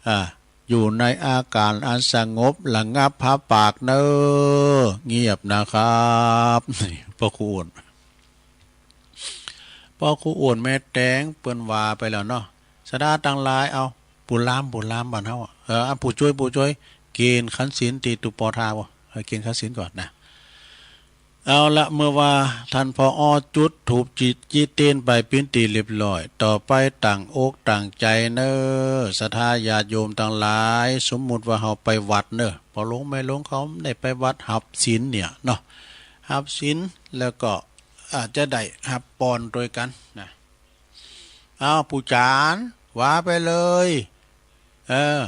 อ่า อยู่ในอาการอันสงบระงับ ผาปากเน้อ เงียบนะครับ นี่ป้อครูอ้วน ป้อครูอ้วนแม่แตงเปิ้นว่าไปแล้วเนาะ ศรัทธาตังหลาย เอา ผู้ล่าม ผู้ล่ามบ้านเฮาอะ เออ อ่ะ ผู้จ้วย ผู้จ้วย เกณฑ์ขันศีลตี้ตุ๊ปอทาบ่ เออ เกณฑ์ขันศีลก่อนนะ เอาละ เมื่อว่าท่าน ผอ จุดธูปจิต จิเตนไปเป๋นตี้เรียบร้อย ต่อไปตั้งอกตั้งใจเน้อ ศรัทธาญาติโยมตังหลาย สมมุติว่าเฮาไปวัดเน้อ ป้อหลวงแม่หลวงเขาได้ไปวัดหับศีลเนี่ยเนาะ หับศีลแล้วก็อาจจะได้หับปอนด้วยกันนะ เอา ผู้จาน ว่าไปเลย เออ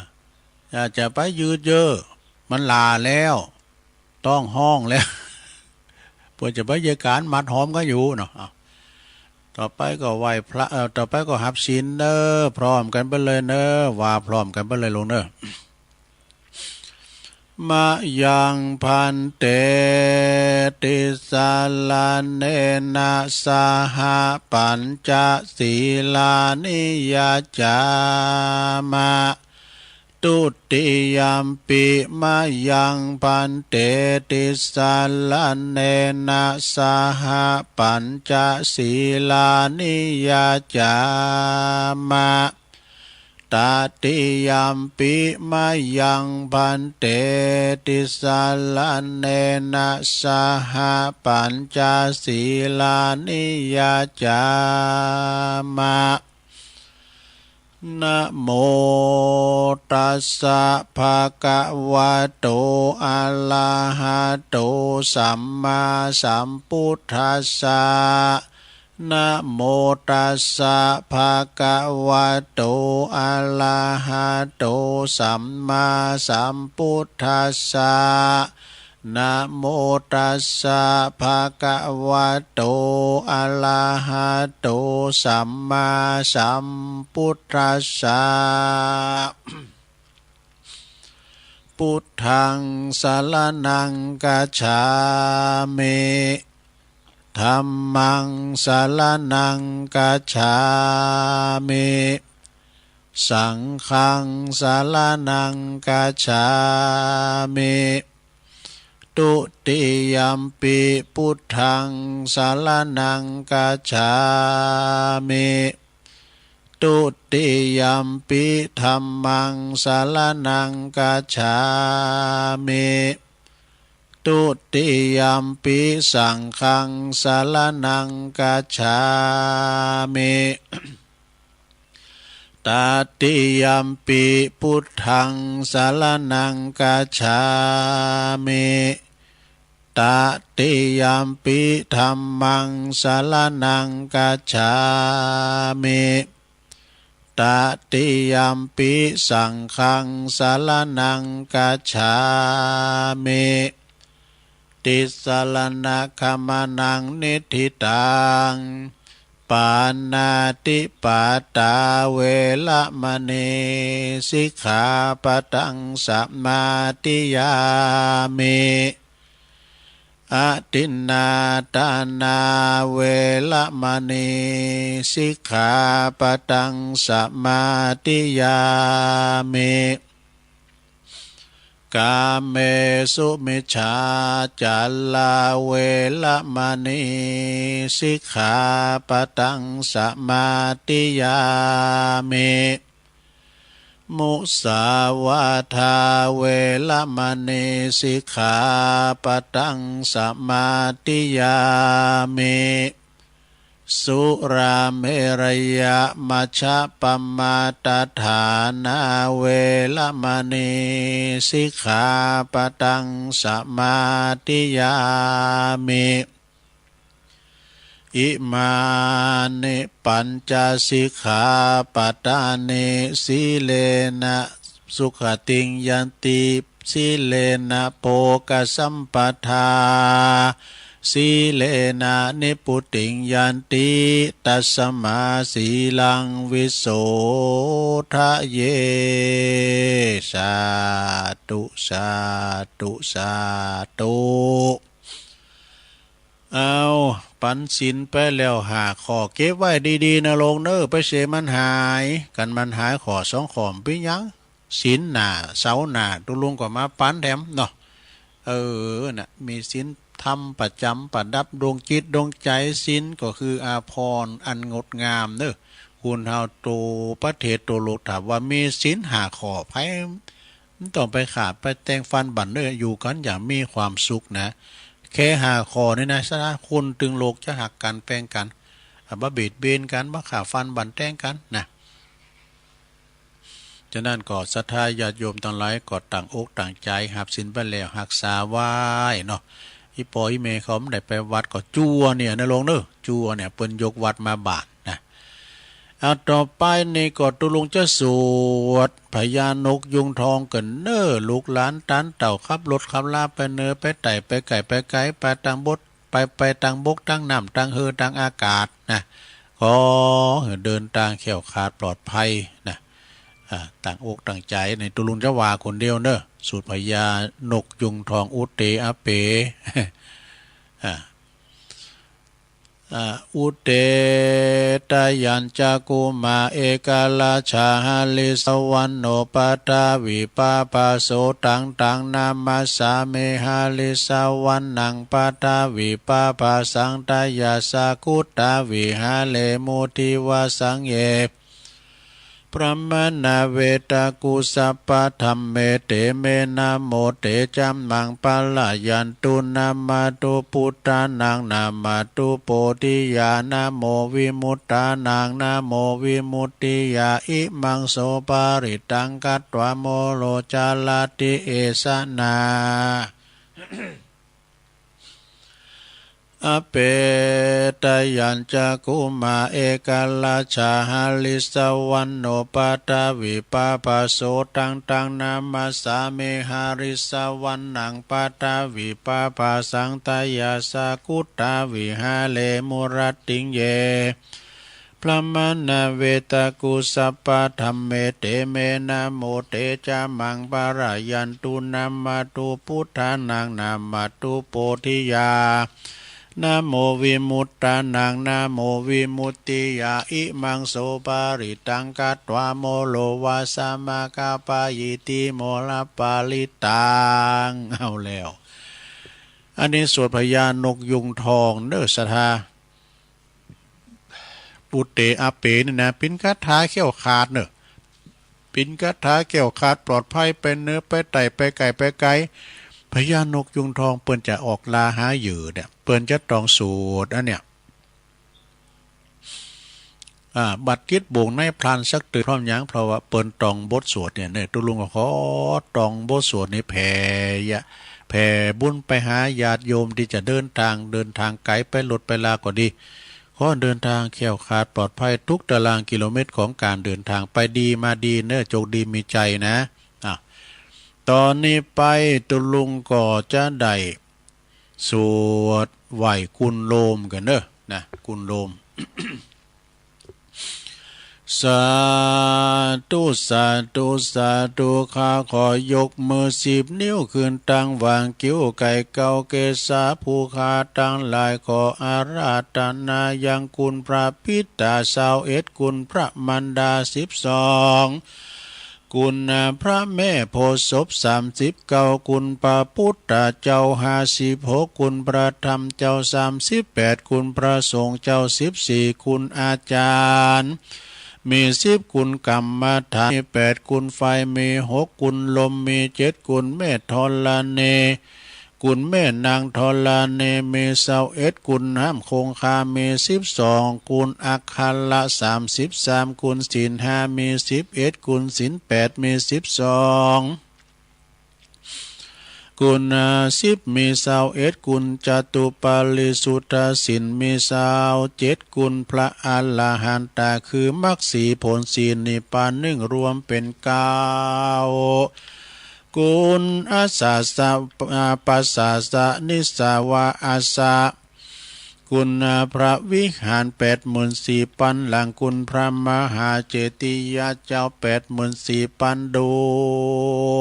อย่าจะไปยืดเยื้อ มันหล่าแล้ว ต้องห้องแล้ว เปิ้นจะไปเยียะก๋านมัดหอมกันอยู่เนาะ เอา ต่อไปก็ไหว้พระ เอ่อ ต่อไปก็หับศีลเน้อ พร้อมกันไปเลยเน้อ ว่าพร้อมกันไปเลยหลวงเน้อ มะยัง ภันเต ติสสะระเณนะ สะหะ ปัญจะ สีลานิ ยะจามะ ทุติยัมปิ มะยัง ภันเต ติสสะระเณนะ สะหะ ปัญจะ สีลานิ ยะจามะ ตติยัมปิ มะยัง ภันเต ติสสะระเณนะ สะหะ ปัญจะ สีลานิ ยะจามะ นะโม ตัสสะ ภะคะวะโต อะระหะโต สัมมาสัมพุทธัสสะ Namo tassa bhagavato arahato sammāsambuddhassa. Namo tassa bhagavato arahato sammāsambuddhassa. Buddhaṃ saraṇaṃ gacchāmi. Dhammaṃ saraṇaṃ gacchāmi. Saṅghaṃ saraṇaṃ gacchāmi. Dutiyampi buddhaṃ saraṇaṃ gacchāmi. Dutiyampi dhammaṃ saraṇaṃ gacchāmi. Dutiyampi saṅghaṃ saraṇaṃ gacchāmi. Tatiyampi buddhaṃ saraṇaṃ gacchāmi. Tatiyampi dhammaṃ saraṇaṃ gacchāmi. Tatiyampi saṅghaṃ saraṇaṃ gacchāmi. Tisaraṇagamanaṃ niṭṭhitaṃ. Pāṇātipātā veramaṇī sikkhāpadaṃ samādiyāmi. Adinnādānā veramaṇī sikkhāpadaṃ samādiyāmi. Kāmesumicchācārā veramaṇī sikkhāpadaṃ samādiyāmi. Musāvādā veramaṇī sikkhāpadaṃ samādiyāmi. Surāmerayamajjapamādaṭṭhānā veramaṇī sikkhāpadaṃ samādiyāmi. Imāni pañca sikkhāpadāni. Sīlena sugatiṃ yanti, sīlena bhogasampadā, sīlena nibbutiṃ yanti, tasmā sīlaṃ visodhaye. Sādhu, sādhu, sādhu. เอา ปันศีลไปแล้วห้าข้อ เก็บไว้ดีๆ นะลูกเนอะ ไปเสียมันหาย กันมันหายข้อสองข้อ บ่เป็นหยัง ศีลหน้า เสาร์หน้า ตุ๊ลุงก็มาปันแถมเนาะ เออ น่ะ มีศีลธรรมประจำประดับดวงจิตดวงใจ ศีลก็คืออาภรณ์อันงดงามเนอะ คนเฮาโตประเทศโตโลก ถ้าว่ามีศีลห้าข้อ ไผ มันต้องไปฆ่าไปแต่งฟันบั่นเนอะ อยู่กันอย่างมีความสุขนะ แค่ห้าข้อนี่นะ สะดาคนตึงโลกจะฮักกันแป้งกัน อ่ะ บ่เบียดเบียนกัน บ่ฆ่าฟันบั่นแต่งกันนะ ฉะนั้นก็ศรัทธาญาติโยมตังหลายก็ตั้งอกตั้งใจฮับศีลไปแล้วฮักษาไว้เนาะ อีพ่ออีแม่เขาบ่ได้ไปวัดก็จั่วเนี่ยนะลูกเนอะ จั่วเนี่ยเปิ้นยกวัดมาบ้านนะ เอาต่อไปนี่ก็ตุ๊ลุงจะสวดพญานกยูงทองกั๋นเนอะ ลูกหลานตานเต้าขับรถขับลาไปเหนือไปใต้ไปไกลไปไกล ไปตางบก ไป ไปตางบกตางน้ำตางเฮือตางอากาศนะ ขอหื้อเดินตางแคล้วคลาดปลอดภัยนะ อ่า ตั้งอกตั้งใจ นี่ตุ๊ลุงจะว่าคนเดียวเนอะ สูตรพญานกยูงทอง อุเต อเป อ่า อ่า อุเต ตะยัญจะกุมาร เอกราชา หริสวรรณโณ ปะทะวิปาปะโส ตัง ตัง นามัสสามิ หริสวรรณัง ปะทะวิปาปะสัง ตะยัสสะ กุตตา วิหะเรมุ ทิวะสังเย พรหมนาเวตะกุสสะปะธัมเม เต เม นะโม เต จัมมัง ปะระยันตุ นะมะตุ ปุทธานัง นะมะตุ โพธิยา นะโม วิมุตตานัง นะโม วิมุตติยา อิมัง โส ปะริตตัง คัตวา โม โร จะระติ เอสะ นา Apetayañcakkhumā ekarājā harissavaṇṇo paṭhavipabhāso taṃ taṃ namassāmi harissavaṇṇaṃ paṭhavipabhāsaṃ tayajjā guttā viharemu rattiṃ. Ye brāhmaṇā vedagū sabbadhamme te me namo te ca maṃ pālayantu. Namatthu buddhānaṃ namatthu bodhiyā namo vimuttānaṃ namo vimuttiyā. Imaṃ so parittaṃ katvā moro vāsamakappayīti moraparittaṃ. เอาแล้ว อันนี้สวดพญานกยูงทองเนอ ศรัทธา ปุตเต อาเป นี่นะ เป็นคาถาแคล้วคลาดเนอะ เป็นคาถาแคล้วคลาดปลอดภัย ไปเหนือไปใต้ไปไกลไปไกล พญานกยูงทองเปิ้นจะออกล่าหาเหยื่อเนี่ย เปิ้นจะต้องสวดอันเนี่ย อ่า บัดจิตบ่งในพลันสักตื่นพร้อมหยัง เพราะว่าเปิ้นต้องบทสวดเนี่ย เนี่ย ตุ๊ลุงก็ขอต้องบทสวดนี้แผ่ยะ แผ่บุญไปหาญาติโยมที่จะเดินทาง เดินทางไกลไปรถไปลาก็ดี ขอเดินทางแคล้วคลาดปลอดภัยทุกตารางกิโลเมตรของการเดินทาง ไปดีมาดีเนอะ โชคดีมีชัยนะ อ่ะ ตอนนี้ไปตุ๊ลุงก็จะได้สวดไหว้กุนโลมกันเนอะ นะ กุนโลม สาธุ สาธุ สาธุ ข้าขอยกมือสิบนิ้วขึ้นตั้งหว่างคิ้วไก่เก้าเกศา ผู้ข้าทั้งหลายขออาราธนายังคุณพระปิตาซาวเอ็ด คุณพระมารดาสิบสอง คุณพระแม่โพธิ์ศพสามสิบเก้า คุณพระพุทธเจ้าห้าสิบหก คุณพระธรรมเจ้าสามสิบแปด คุณพระสงฆ์เจ้าสิบสี่ คุณอาจารย์มีสิบ คุณกรรมฐานมีแปด คุณไฟมีหก คุณลมมีเจ็ด คุณเมธธรณี คุณแม่นางธรณีมีซาวเอ็ด คุณน้ำคงคามีสิบสอง คุณอัคระสามสิบสาม คุณศีลห้ามีสิบเอ็ด คุณศีลแปดมีสิบสอง คุณสิบมีซาวเอ็ด คุณจตุปาริสุทธศีลมีซาวเจ็ด คุณพระอรหันตาคือมรรคสี่ผลสี่นิพพานหนึ่งรวมเป็นเก้า คุณอาสาสะ อาปัสสาสะนิสสาวาอาสะ คุณพระวิหารแปดหมื่นสี่ปันหลัง คุณพระมหาเจติยะเจ้าแปดหมื่นสี่ปันด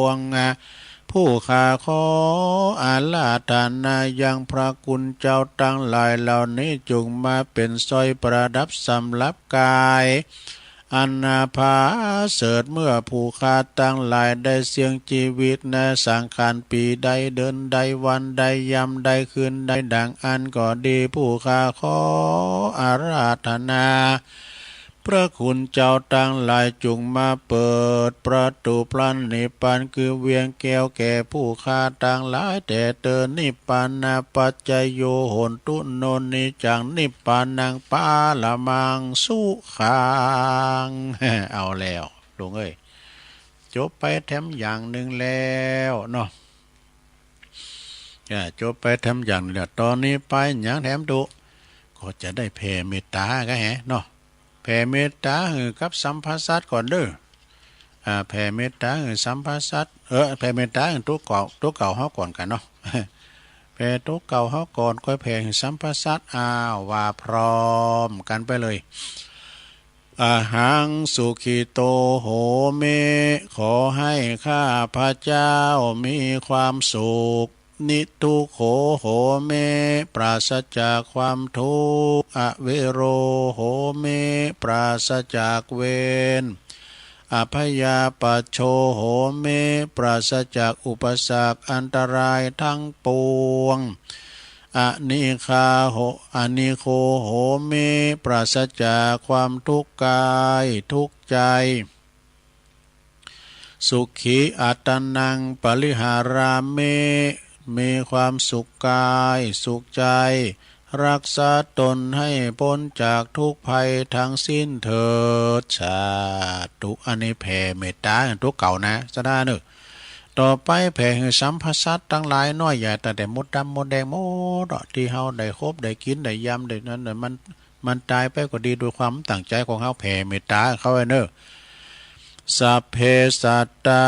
วง ผู้ข้าขออาราธนายังพระคุณเจ้าทั้งหลายเหล่านี้ จงมาเป็นสร้อยประดับสำหรับกาย อันนาผาเสริฐเมื่อผู้ข้าทั้งหลายได้เสี่ยงชีวิตในสังขารปีใดเดือนใดวันใดยามใดคืนใดดังอั้นก็ดี ผู้ข้าขออาราธนา พระคุณเจ้าทั้งหลายจงมาเปิดประตูพระนิพพานคือเวียงแก้วแก่ผู้ข้าทั้งหลายแต่เตอ นิพพานาปัจจโยโหนตุ โน นิจจัง นิพพานังปรมังสุขัง เอาแล้วลุงเอ้ย จบไปแถมอย่างหนึ่งแล้วเนาะ อ่า จบไปแถมอย่างหนึ่งแล้ว ตอนนี้ไปอย่างแถมตุ ก็จะได้แผ่เมตตาก็แหเนาะ แผ่เมตตาหื้อกับสัมภสัตว์ก่อนเด้อ อ่า แผ่เมตตาหื้อสัมภสัตว์ เออ แผ่เมตตาหื้อตัวเก่า ตัวเก่าเฮาก่อนกันเนาะ แผ่ตัวเก่าเฮาก่อน ค่อยแผ่หื้อสัมภสัตว์ อ้าว ว่าพร้อมกันไปเลย อะหังสุขิโตโหมิ ขอให้ข้าพเจ้ามีความสุข นิทุกโขโหมิ ปราศจากความทุกข์ อเวโรโหมิ ปราศจากเวร อพยาปัชโชโหมิ ปราศจากอุปสรรคอันตรายทั้งปวง อนิคาโห อนิโคโหมิ ปราศจากความทุกข์กายทุกข์ใจ สุขีอัตตานังปริหารามิ มีความสุขกายสุขใจ รักษาตนให้พ้นจากทุกข์ภัยทั้งสิ้นเถิด สาธุ อันนี้แผ่เมตตาตัวเก่านะ สาธุเนอะ ต่อไปแผ่หื้อสัมพสัตว์ตังหลายน้อยใหญ่ตั้งแต่มดดำมดแดงหมดอะ ตี้เฮาได้คบได้กินได้ยำได้นั้นน่ะ มัน มันต๋ายไปก็ดี โดยความตั้งใจ๋ของเฮาแผ่เมตต๋าเขาอะเนาะ สัพเพสัตตา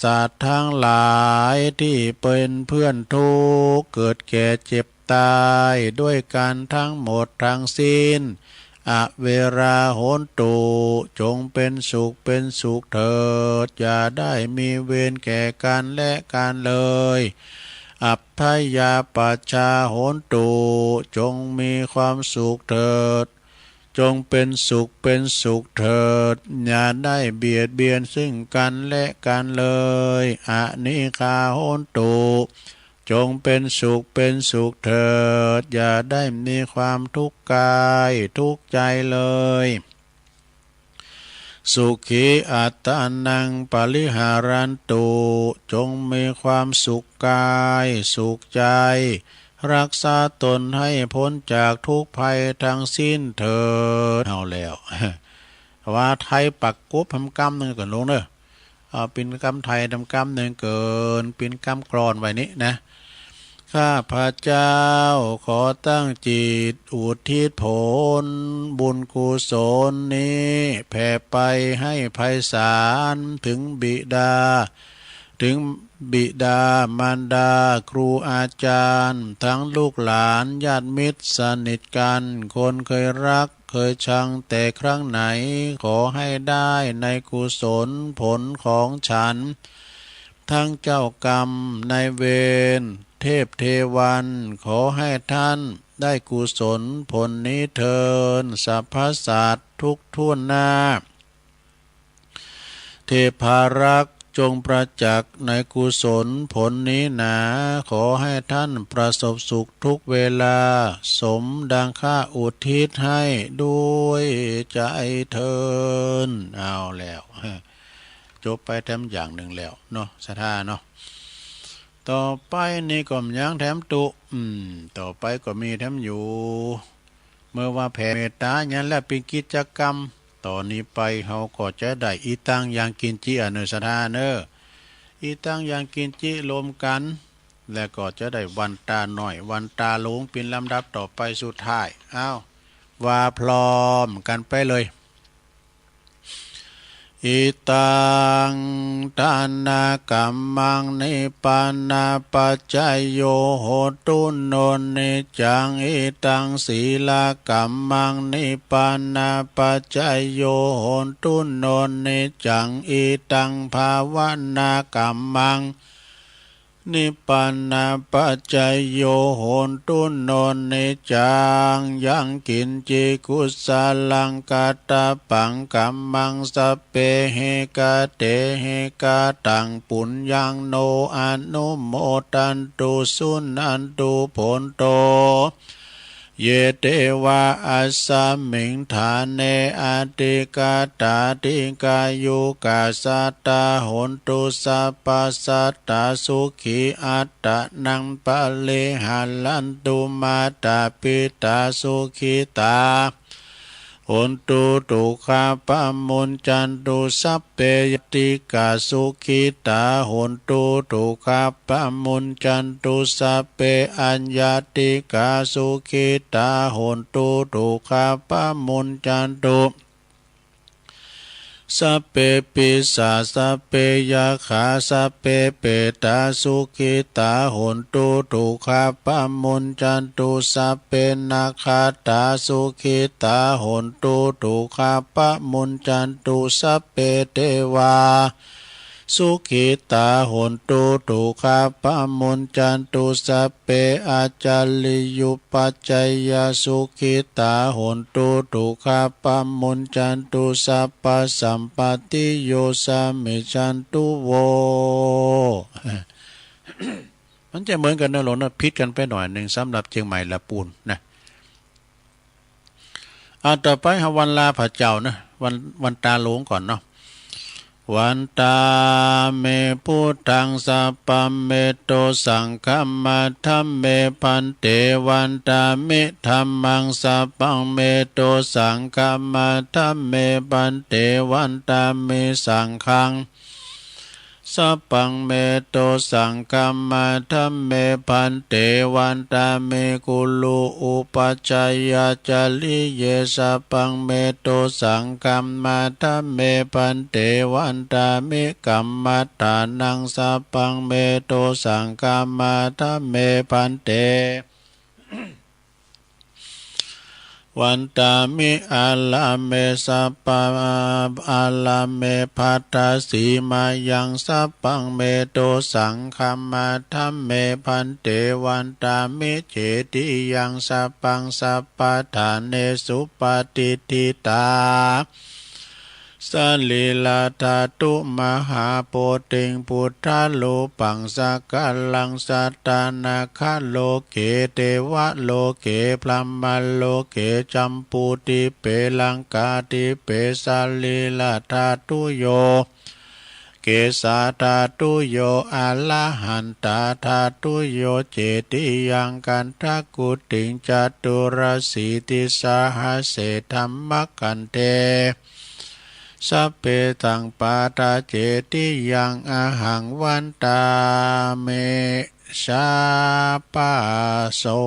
สัตว์ทั้งหลายตี้เป๋นเปื้อนทุกข์ เกิดแก่เจ็บต๋าย ด้วยกั๋นทั้งหมดทั้งสิ้น อเวรา โหนตุ จงเป๋นสุขเป๋นสุขเถิด อย่าได้มีเวรแก่กั๋นและกั๋นเลย อัพพยาปัชชา โหนตุ จงมีความสุขเถิด จงเป๋นสุขเป๋นสุขเถิด อย่าได้เบียดเบียนซึ่งกั๋นและกั๋นเลย อนิฆา โหนตุ จงเป๋นสุขเป๋นสุขเถิด อย่าได้มีความทุกข์กายทุกข์ใจ๋เลย สุขีอัตตานังปริหารันตุ จงมีความสุขกายสุขใจ๋ รักษาต๋นให้ป๊นจากทุกข์ภัยทั้งสิ้นเถิด เอาแล้ว ว่าไทยปักกบทำกำนึ่งก่อนลงเนอะ เอาเป๋นกำไทยทำกำนึ่งเกิน เป๋นกำกลอนไว้นี้นะ ข้าพเจ้าขอตั้งจิตอุทิศผลบุญกุศลนี้ แผ่ไปให้ไพศาลถึงบิดา ถึงบิดามารดาครูอาจารย์ ทั้งลูกหลานญาติมิตรสนิทกัน คนเคยรักเคยชังแต่ครั้งไหน ขอให้ได้ในกุศลผลของฉัน ทั้งเจ้ากรรมนายเวร เทพเทวัน ขอให้ท่านได้กุศลผลนี้เทิน สรรพสัตว์ทุกทั่วหน้า เทพารักษ์จงประจักษ์ในกุศลผลนี้หนา ขอให้ท่านประสบสุขทุกเวลา สมดังข้าอุทิศให้ด้วยใจเทิน เอาแล้ว จบไปแถมอย่างนึ่งแล้วเนาะ ศรัทธาเนาะ ต่อไปนี่ก็ยังแถมตุ อืม ต่อไปก็มีแถมอยู่ เมื่อว่าแผ่เมตต๋าอย่างนั้นแล้วเป๋นกิจกรรม ต่อนี้ไปเฮาก็จะได้อิตังยังกิญจิ อะเนอะ ศรัทธาเนอะ อิตังยังกิญจิรวมกั๋น แล้วก็จะได้วันต๋าน้อย วันต๋าหลวงเป๋นลำดับต่อไปสุดท้าย อ้าว ว่าพร้อมกั๋นไปเลย อิตัง ทานกัมมัง นิพพานาปัจจโย โหตุ โน นิจจัง อิตัง สีลกัมมัง นิพพานาปัจจโย โหตุ โน นิจจัง อิตัง ภาวนากัมมัง นิพพานาปัจจโย โหตุ โน นิจจัง ยังกิญจิ กุศลัง กัตตปัง กัมมัง สัพเพ หิ กเต หิ กตัง ปุญญัง โน อนุโมทันตุ สุนันตุ โภนโต เย เตวา อัสสมิง ฐาเน อธิกตา ดิกายุกา สัตตา โหนตุ สัพพะสัตตา สุขี อัตตานัง ปะริหารันตุ มาตา ปิตา สุขิตา โหนตุ ทุกขาปะมุญจันตุ สัพเพ ญาติกา สุขิตา โหนตุ ทุกขาปะมุญจันตุ สัพเพ อญาติกา สุขิตา โหนตุ ทุกขาปะมุญจันตุ สัพเพ ปิสา สัพเพ ยักขา สัพเพ เปตา สุขิตา โหนตุ ทุกขาปะมุญจันตุ สัพเพ นักขัตตา สุขิตา โหนตุ ทุกขาปะมุญจันตุ สัพเพ เตวา สุขิตา โหนตุ ทุกขาปะมุญจันตุ สัพเพ อาจาริยุปัจจยา สุขิตา โหนตุ ทุกขาปะมุญจันตุ สัพพะสัมปตติโย สามิชันตุ โว มันจะเหมือนกั๋นเนอะ หลวงเนอะ ผิดกั๋นไปหน่อยนึ่ง สำหรับเจียงใหม่ละปูนนะ อ่ะ ต่อไปเฮาวันลาพระเจ้านะ วัน วันต๋าหลวงก่อนเนาะ วันตาเม พุทธัง สัพพะเมโต สังฆัมมา ธัมเม ภันเต วันตามิ ธัมมัง สัพพะเมโต สังฆัมมา ธัมเม ภันเต วันตามิ สังฆัง Sabbaṃ me dosaṃ khamatha me bhante, vandāmi guruṃ upajjhāyācariye. Sabbaṃ me dosaṃ khamatha me bhante, vandāmi kammadānaṃ. Sabbaṃ me dosaṃ khamatha me bhante, vandāmi ārāme sabba ārāme bhaddasi mayaṃ. Sabbaṃ me dosaṃ khamatha me bhante, vandāmi cetiyaṃ. Sabbaṃ sabbaṭṭhānesu patiṭṭhitā sarīradhātu mahābodhiṃ buddharūpaṃ sakalaṃ sadā nāgaloke devaloke brahmaloke jambudīpe laṅkādīpe sarīradhātuyo kesadhātuyo arahan tadhātuyo cetiyaṃ gandhakuṭiṃ caturāsītisahasсе dhammakkhandhe sabbesaṃ pattacetiyaṃ ahaṃ vandāmi sabbaso.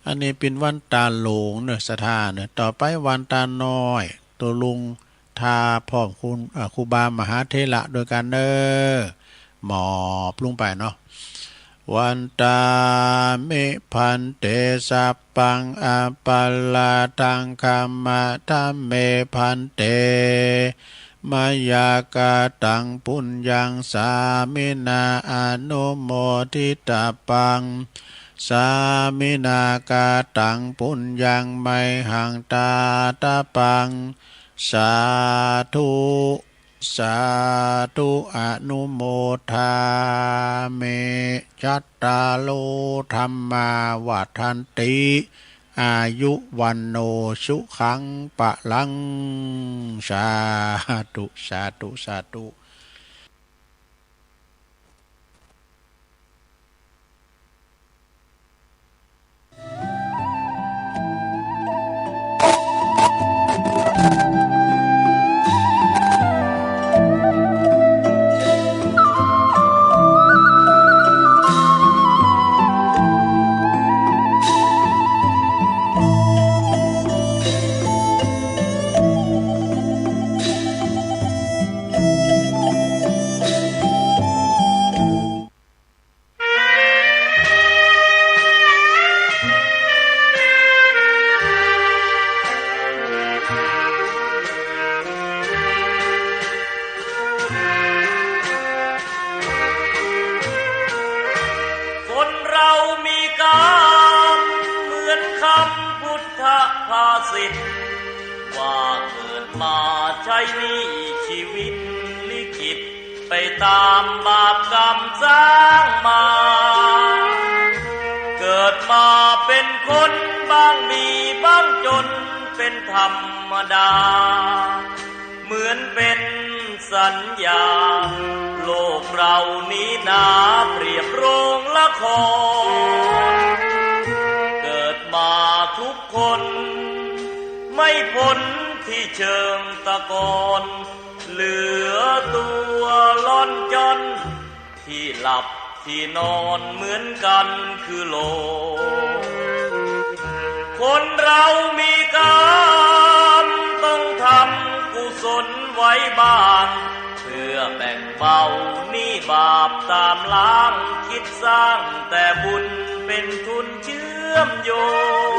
อันนี้เป็นวันตาหลวงเนอะ ศรัทธาเนอะ ต่อไปวันตาน้อย ตกลง ถ้าพร้อมคุณ เอ่อ ครูบามหาเถระด้วยกันเนอะ หมอบลงไปเนาะ Vandāmi bhante sabbaṃ aparādhaṃ khamatha me bhante, mayā kataṃ puññaṃ sāminā anumoditabbaṃ, sāminā kataṃ puññaṃ mayhaṃ dātabbaṃ. Sādhu, sādhu, anumodāmi. Cattāro dhammā vaḍḍhanti, āyu vaṇṇo sukhaṃ balaṃ. Sādhu, sādhu, sādhu. คนเรามีกรรมเหมือนคำพุทธภาษิต ว่าเกิดมาใช้หนี้ชีวิตลิขิต ไปตามบาปกรรมสร้างมา เกิดมาเป็นคนบ้างมีบ้างจนเป็นธรรมดา เหมือนเป็นสัญญา โลกเรานี้นาเปรียบโรงละคร เกิดมาทุกคน ไม่พ้นที่เชิงตะกอน เหลือตัวล่อนจ้อน ที่หลับที่นอนเหมือนกันคือโลก คนเรามีกรรมต้องทำกุศลไว้บ้าง เพื่อแบ่งเบาหนี้บาปตามล้าง คิดสร้างแต่บุญเป็นทุนเชื่อมโยง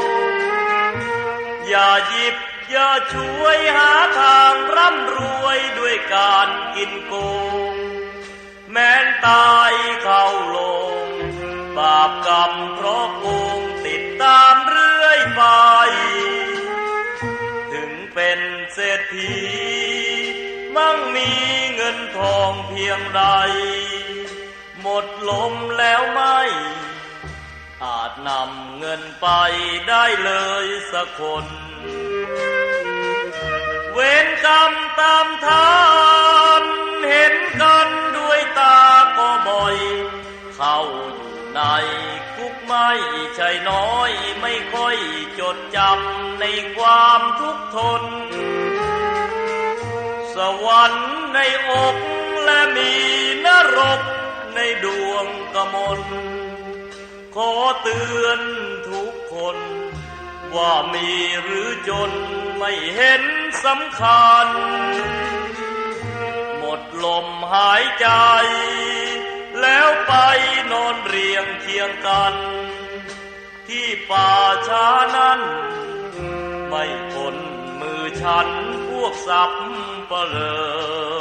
อย่าหยิบอย่าฉวยหาทางร่ำรวยด้วยการกินโกง แม้นตายเข้าโลง บาปกรรมเพราะโกงติดตามเรื่อยไป ถึงเป็นเศรษฐี มั่งมีเงินทองเพียงใด หมดลมแล้วไม่ อาจนำเงินไปได้เลยสักคน เวรกรรมตามทัน เห็นกันด้วยตาก็บ่อย เข้าอยู่ในคุกไม่ใช่น้อย ไม่ค่อยจดจำในความทุกข์ทน ส สวรรค์ในอกและมีนรกในดวงกมล ขอเตือนทุกคนว่ามีหรือจนไม่เห็นสำคัญ หมดลมหายใจ แล้วไปนอนเรียงเคียงกัน ที่ป่าช้านั้น ไม่พ้นมือฉันพวกสับเปลอ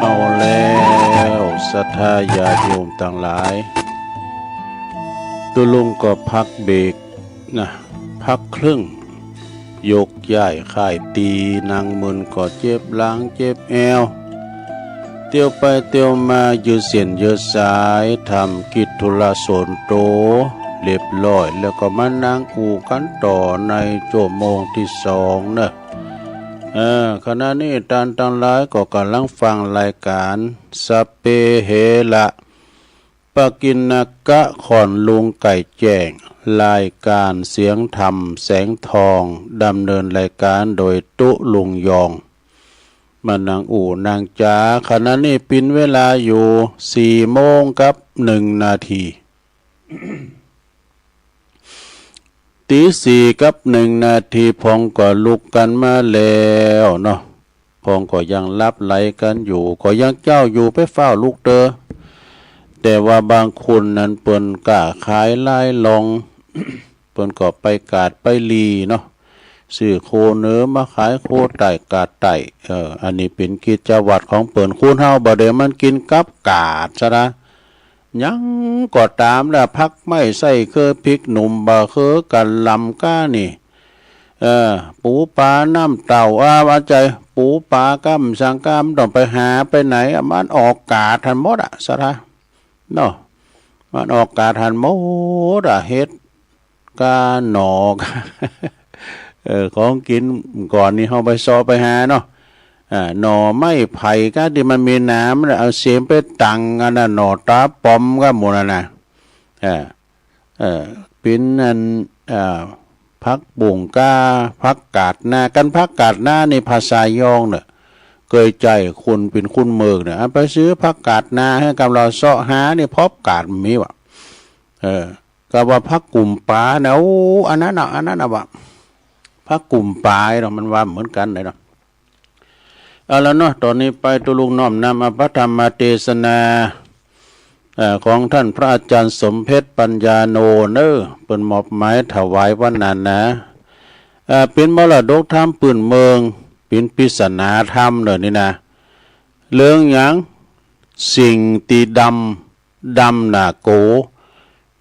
เอาแล้ว ศรัทธาญาติโยมตังหลาย ตุ๊ลุงก็พักเบรกนะ พักครึ่ง ยกย้ายค่ายตี นั่งมึนก็เจ็บหลังเจ็บแอว เตียวไปเตียวมายืดเส้นยืดสาย ทำกิจธุระส่วนตัวเรียบร้อย แล้วก็มานั่งอู้กันต่อในชั่วโมงที่สองเนอะ เออ ขณะนี้ต้านตังหลายก็กำลังฟังรายการ สัพเพเหระ ปกิณกะ ขอนลุงไก่แจ้ง รายการเสียงธรรมแสงทอง ดำเนินรายการโดยตุ๊ลุงยอง มานั่งอู้นั่งจ๋า ขณะนี้ปินเวลาอยู่สี่โมงกับหนึ่งนาที ตีสี่กับหนึ่งนาที พองก็ลุกกันมาแล้วเนาะ พองก็ยังหลับไหลกันอยู่ ก็ยังเจ้าอยู่ ไปฟ้าวลุกเตอ แต่ว่าบางคนนั้นเปิ้นก้าขายหลายหล่อง เปิ้นก็ไปกาดไปหลีเนาะ ซื้อโคเหนือมาขายโคใต้กาดใต้ เออ อันนี้เป็นกิจวัตรของเปิ้น คนเฮาบ่ได้มันกินกับกาดซะนะ หยังก็ต๋ามละ ผักไม้ไส้เคือ พริกหนุ่มบ่าเคือ กะหล่ำก้านี่ เออ ปูปลาน้ำเต้า อ่า ว่าใจ ปูปลาก้ำสังก้ำ ต้องไปหาไปไหนอะ มันออกกาดหั้นหมดอะ ศรัทธา เนาะ มันออกกาดหั้นหมดอะ เห็ด ก้าหน่อ เออ ของกินก่อนนี่เฮาไปเซาะไปหาเนาะ อ่า หน่อไม้ไผ่ก้าที่มันมีหนามน่ะ เอาเสียมไปตังอันน่ะ หน่อต๋าป๋อมก้าหมู่นั่นน่ะ อ่า เออ เป็นอัน อ่า ผักบุ้งก้า ผักกาดนา กันผักกาดนานี่ภาษายองเน่อ เกยใจ๋คนเป็นคนเมืองเน่อ เอาไปซื้อผักกาดนาหื้อกำลาวเซาะหานี่ พบกาดมีวะ เออ ก็ว่าผักกุมปานะ โอ้ อันนั้นน่ะ อันนั้นน่ะวะ ผักกุมปาเนาะ มันว่าเหมือนกันเลยเนาะ เอาละเนาะ ต๋อนนี้ไปตุ๊ลุงน้อมนำเอาพระธรรมเตสนา เอ่อ ของต้านพระอาจ๋ารย์สมเพชรปัญญาโนเน่อ เปิ้นมอบหมายถวายวันนั้นนะ เอ่อ เป๋นมรดกธรรมปื้นเมือง เป๋นปริศนาธรรมเน่อนี่นะ เรื่องหยัง สิ่งตี้ดำ ดำหน้าโก๋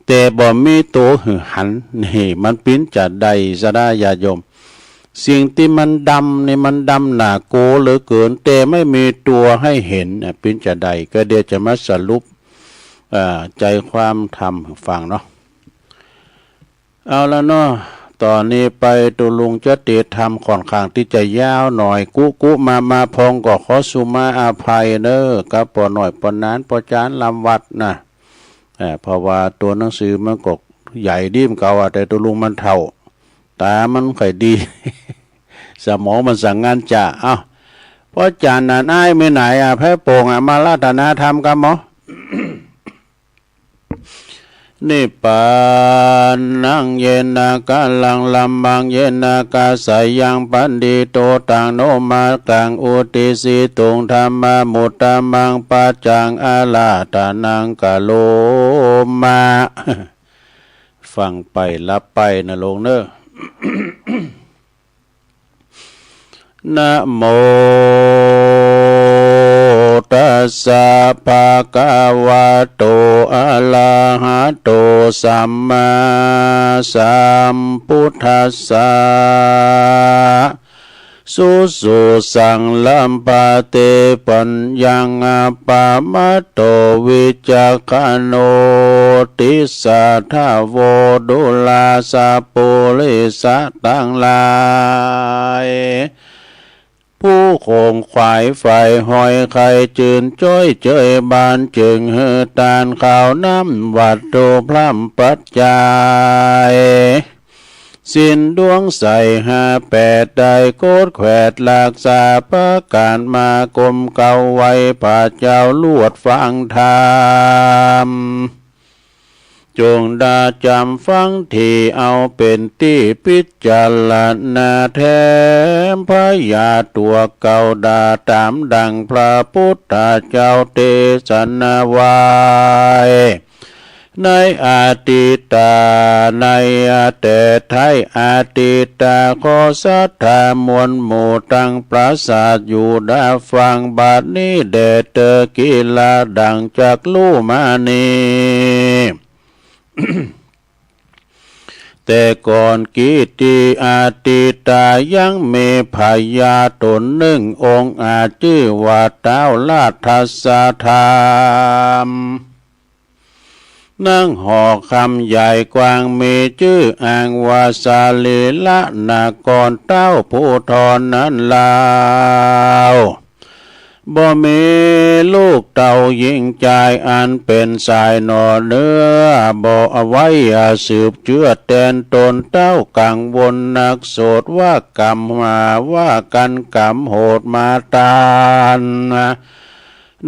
แต่บ่มีตั๋วหื้อหัน นี่มันเป๋นจาใด ศรัทธาญาติโยม สิ่งตี้มันดำนี่มันดำหน้าโก๋เหลือเกิน แต่ไม่มีตัวให้เห็น อ่ะ เป๋นจาใด ก็เดี๋ยวจะมาสรุป อ่า ใจ๋ความธรรมหื้อฟังเนาะ เอาละเนาะ ต๋อนนี้ไปตุ๊ลุงจะเตสน์ธรรมค่อนข้างตี้จะยาวหน่อย กุกุมามา พองก็ขอสุมาอภัยเน่อ กับป้อน้อยป้อหนานป้อจ๋ารย์ลำวัดนะ เอ่อ เพราะว่าตั๋วหนังสือมันก็ใหญ่ดี๋มเก่าอะ แต่ตุ๊ลุงมันเฒ่า ต๋ามันค่อยดี สมองมันสั่งงานจ๋า เอ้า ป้อจ๋ารย์นั่น อ้ายมีไหนอะ แพะโป่งอะ มาราธนาธรรมกำหมอ นิพพานัง เยนะ กะลัง ธัมมัง เยนะ กะสายัง ปัณฑิโต ตัง โน มะกัง อุตติสสิตุง ธัมมา มุตตะมัง ปัจจัง อาราธนัง กะโรมะ ฟังไปรับไปนะโลมเนอะ นะโม ตัสสะ ภะคะวะโต อะระหะโต สัมมาสัมพุทธัสสะ สุสุสังลัมปะเต ปัญญัง อะปะมะโต วิจักขะโน ติสสะ ทะโว ดูราสะ ปุริสะตังหลาย ผู้ขงขวายใฝ่หอยใค่จื่นจ้อยเจยบาน จึงหื้อตานข้าวน้ำ วัตถุพร่ำปัจจัย ศีลดวงใสห้าแปด ได้โกดแขวดรักษาประก๋าน มาก้มเก้าไหว้พระเจ้า ลวดฟังธรรม จงได้จ๋ำฟังดี เอาเป๋นตี้พิจารณาแถม พยาตัวเก่าด่าต๋ามดั่งพระพุทธเจ้าเตสนาไว้ ในอดีตา ในแต่ไท้อดีตา ขอศรัทธามวลหมู่ตังประสาทอยู่ได้ฟัง บัดนี้แด่เตอกีฬาดั่งจักรู้มานี้ แต่ก่อนกี้ตี้อดีตา ยังมีพญาต๋นนึ่งองค์อาจ จื้อว่าท้าวราชสถาม นั่งหอคำใหญ่กว้าง มีจื้ออ้างว่าสรีละนคร ท้าวผู้ทอนนั้นลาว บ่มีลูกเต้าหญิงจาย อันเป๋นสายหน่อเนื้อ บ่เอาไว้สืบเจื้อแตนต๋น ท้าวกังวลนักโสด ว่าก๋รรมหา ว่ากั๋นก๋รรมโหดมาตาน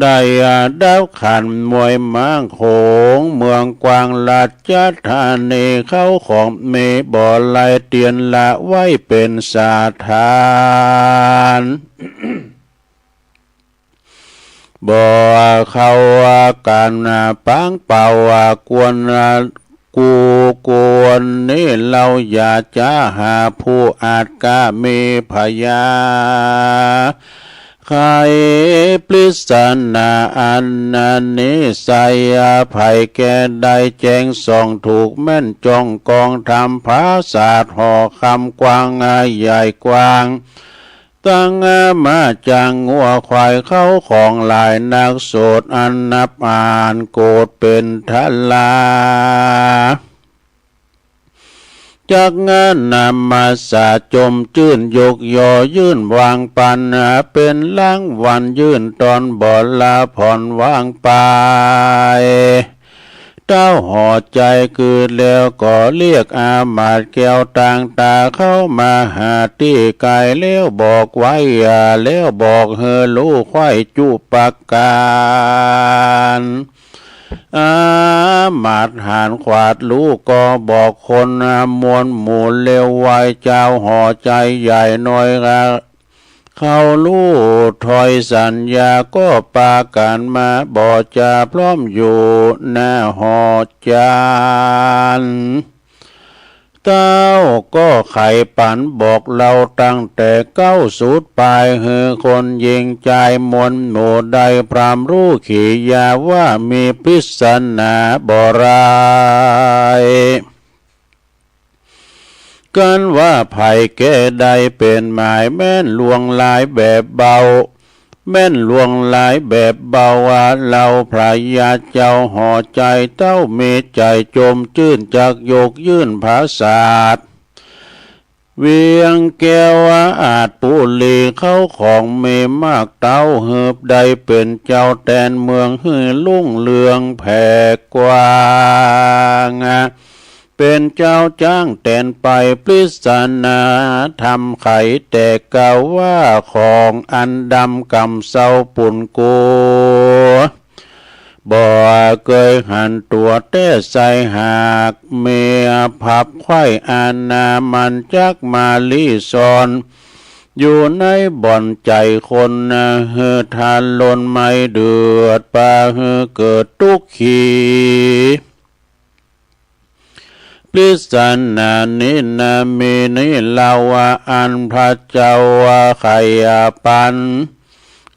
ได้ดับขันมวยม้างโขง เมืองกวางราชธานี เข้าของมีบ่หลาย เตียนละไว้เป๋นสถาน บ่เข้ากั๋นปางเป่า กวน กูกวนนี้ เฮาอยากจะหาผู้อาจกล้า มีพญา ไขปริศนาอันนี้ไส้ ไผแก่ได้แจ้งส่องถูกแม่น จ้องกองธรรมผาสาทหอคำกว้างใหญ่กว้าง ตั้งม้าจ้างงัวควาย เข้าของหลายนักโสด อันนับอ่านโกฏเป๋นทะลา จักงานนำมาสาจมจื้น ยกยอยื่นวางปัน เป๋นรางวัลยื่นตอน บ่ละผ่อนวางไป ท้าวหอใจ๋คือแล้ว ก็เรียกอามาตย์แก้วต่างต๋า เข้ามาหาตี้ใก้ แล้วบอกไว้ แล้วบอกหื้อฮู้ไขว้จุประก๋าน อามาตย์หานขวาดฮู้ ก็บอกคนมวลหมู่ แล้วไหว้เจ้าหอใจ๋ใหญ่น้อย เขาฮู้ถ้อยสัญญา ก็ปากั๋นมาบ่จาพร้อมอยู่หน้าหอจันทร์ ท้าวก็ไขปันบอกเล่าตั้งแต่เก๊าสุดปาย หื้อคนหญิงจายมวลหมู่ได้พร่ำฮู้ขียา ว่ามีปริศนาบ่หลาย กั๋นว่าไผแก่ได้เป๋นหมาย แม่นลวงลายแบบเบา แม่นลวงลายแบบเบา ว่าเฮาพระยาเจ้าหอใจ๋ เต้ามีใจ๋จมจื้น จักยกยื่นผาสาท เวียงแก้วอาจปุรี เข้าของมีมาก เต้าหื้อได้เป๋นเจ้าแตนเมือง หื้อรุ่งเรืองแผ่กว้าง เป๋นเจ้าจ้างแตนไป ปริศนาธรรมไขแตก กล่าวว่าของอันดำกำเศร้าปุ้นกัว บ่เกยหันตั๋วแต๊ใส่ หากเมียผับไขว้อาณา มันจักมาลี้ซ่อน อยู่ในบ่อนใจ๋คน หื้อทานลนไหม้เดือด ปาหื้อเกิดตุ๊กขี ปริศนานี้นะ มีนี้เล่าว่า อันพระเจ้าว่าใคร่ปัน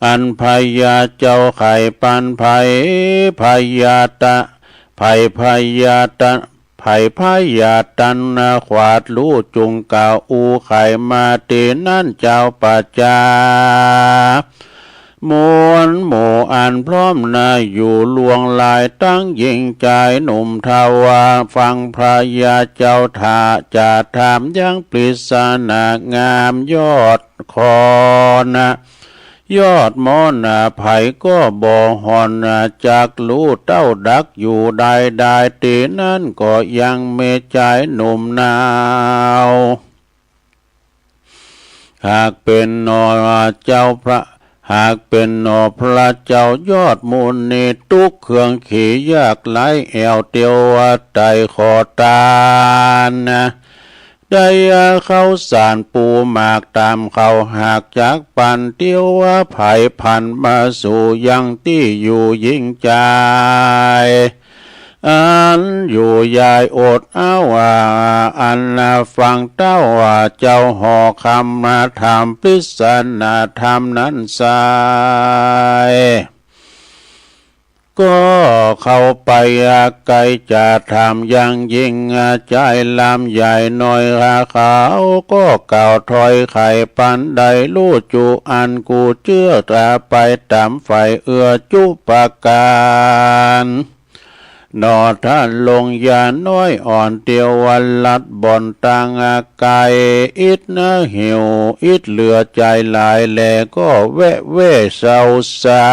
อันพญาเจ้าใคร่ปันไพร่ พญาตะ ไพร่พญาตะ ไพร่พญาตันนะ ขวาดลู่จุงกล่าวอู้ใคร่มา ตี้นั้นเจ้าประจา มวลหมู่อันพร้อมนะ อยู่ล่วงหลาย ตังหญิงจายหนุ่ม ถ้าว่าฟังพญาเจ้า ถ้าจะถามยังปริศนางามยอดคอนะ ยอดมอนะ ไผก็บ่ห่อนนะ จักลู่เต้าดักอยู่ได้ ได้ ตี้นั้นก็ยังเมจายหนุ่มหนาว หากเป็นหนอเจ้าพระ หากเป็นหนอพระเจ้ายอดมุนี ตุ๊กข์เคืองขียากไร้ แอ่วเตียวว่าไต่ขอตานนะ ได้ข้าวสารปูหมากตามเขา หากจักปันเตียวว่าไผ พันมาสู่ยังตี้อยู่หญิงจาย อันอยู่ยายอดเอาว่า อันฟังเต้าว่าเจ้าหอคำมาถามปริศนาธรรมนั้นไซร้ ก็เข้าไปไกลจะถามยังหญิงจายลำใหญ่น้อย เขาก็กล่าวถ้อยไขปัน ได้ลู่จุอันกูเจื้อตราไปต๋ามฝ่ายเอื้อจุประก๋าน หนอท่านลงยาน้อยอ่อนเตียววันลัดบ่อนตางอาไก อิดนะหิว อิดเหลือจายหลายแล ก็แวะเว่เศร้าซา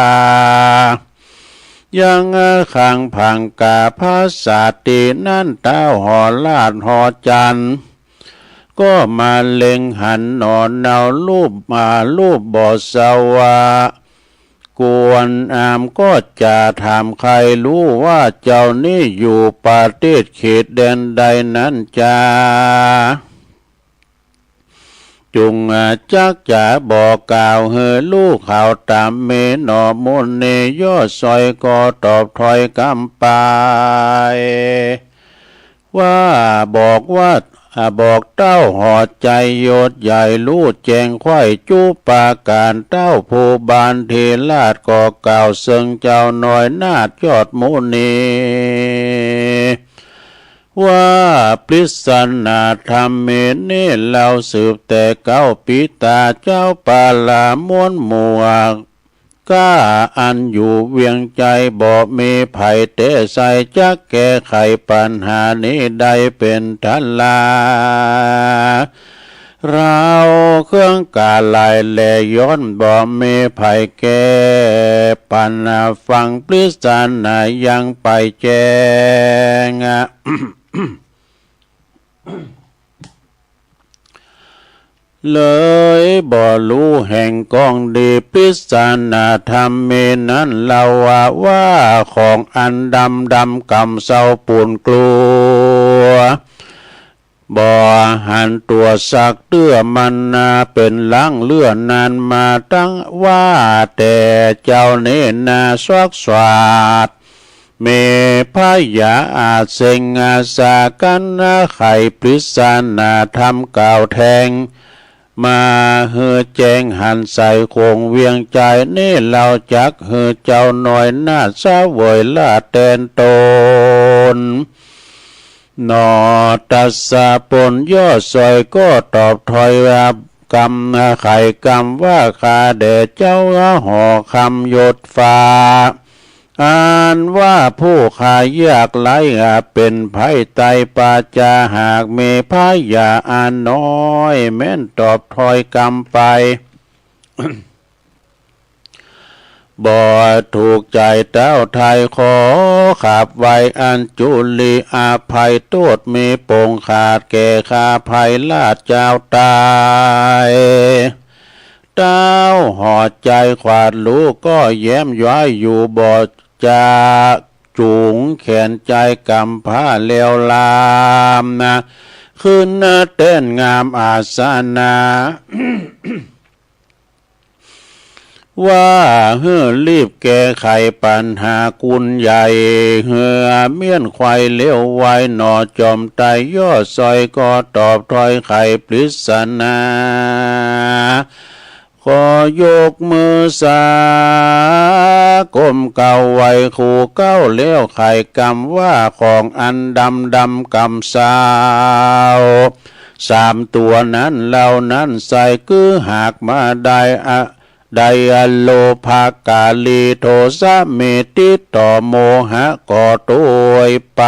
ยังอาขังผังกาภาษา ตี้นั้นเต้าหอราชหอจันทร์ ก็มาเล็งหันหนอเนารูปมารูปบ่เศร้าว่า กวนอามก็จะถามใคร่ลู่ว่าเจ้านี้อยู่ประเทศเขตแดนใดนั้นจา จุงจักจะบอกกล่าวหื้อลู่เขาต๋ามเมหนอ มุนียอดซอยก็ตอบถ้อยกำไป ว่าบอกว่า อ่า บอกเต้าหอใจ๋ยศใหญ่ลู่แจ้งไขว้จุประก๋าน เต้าผู้บานเทราชก็กล่าวเซิงเจ้าน้อยนาถยอดมุนี ว่าปริศนาธรรมเมนี้เล่าสืบแต่เก้าปีต๋า เจ้าปาลามวลหมู่ ก้าอันอยู่เวียงใจ๋ บ่มีไผแต๊ใส่จักแก้ไขปัญหานี้ได้เป๋นทันลา เราเครื่องกาหลายแล ย้อนบ่มีไผแก้ปัญหา ฟังปริศนายังไปแจ้ง เลยบ่รู้แห่งกองดี ปริศนาธรรมเมนั้นเล่าว่า ว่าของอันดำดำกำเศร้าปูนกลัว บ่หันตั๋วสักเตื้อมันนา เป๋นหลังเลื่อนนานมาตั้ง ว่าแต่เจ้าเนนาสวักสวัสด เมพญาอาจเซ็งอาสากันนา ไขปริศนาธรรมกล่าวแทง มาหื้อแจ้งหันใสคงเวียงใจ๋นี้ เล่าจักหื้อเจ้าน้อยนาถเสวยลาแตนตน หนอตัสสะปนยอดซอยก็ตอบถ้อยว่ากำไขกำว่า ข้าแด่เจ้าหอคำยศฟ้า อันว่าผู้ข้ายากไร้อาจเป๋นภัยไตปาจา หากเมพญาอาน้อยแม่นตอบถ้อยกำไป บ่ถูกใจ๋เต้าไทยขอขับไหว้อัญจุลีอภัยโต้ษ มีปงขาดแก่ข้าภัยราชเจ้าต๋าย เต้าหอใจ๋ขวาดลู่ก็แย้มย้อยอยู่บ่จะจุงแขนใจ๋กำผ้าแล้วลามนะ ขึ้นเต้นงามอาสนะ เ ว่าหื้อรีบแก้ไขปัญหากุญใหญ่ หื้อเมี้ยนควายเลี้ยวไวหน่อจอมไตยอดซอยก็ตอบถ้อยไขปริศนา ขอยกมือสา ก้มเก้าไหว้ครูเก้าแล้วไขกำว่าของอันดำดำกำสาว สามตัวนั้นเหล่านั้นใส่คือหากมาได้อะ ได้อโลภะกาลีโทสะเมติต่อโมหะก็โดยไป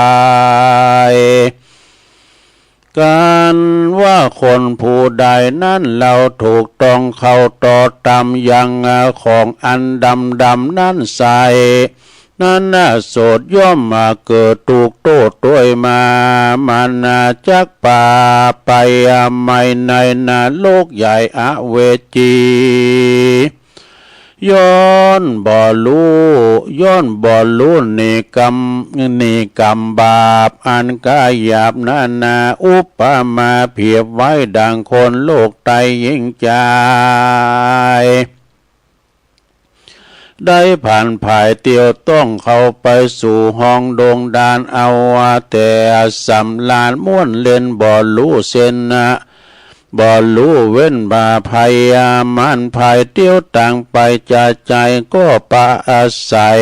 กันว่าคนผู้ใดนั้นเราถูกต้องเข้าต่อตามยังของอันดำดำนั้นใส่ นั้นน่ะโสดย่อมมาเกิดถูกโทษด้วยมา มันน่ะจักปาไปไม่ในนรกใหญ่อเวจี ย้อนบ่รู้ ย้อนบ่รู้นิกรรม นิกรรมบาปอันกายหยาบนานา อุปมาเปรียบไว้ดังคนโลกไตยิ่งใจ ได้ผ่านผายเตียวต้องเข้าไปสู่ห้องดงดานเอาว่าแต่สำลานม่วนเล่นบ่รู้เส้นนะ บ่รู้เว้นบ่าภัยมันภายเตียวต่างไปจะใจก็ปะอาศัย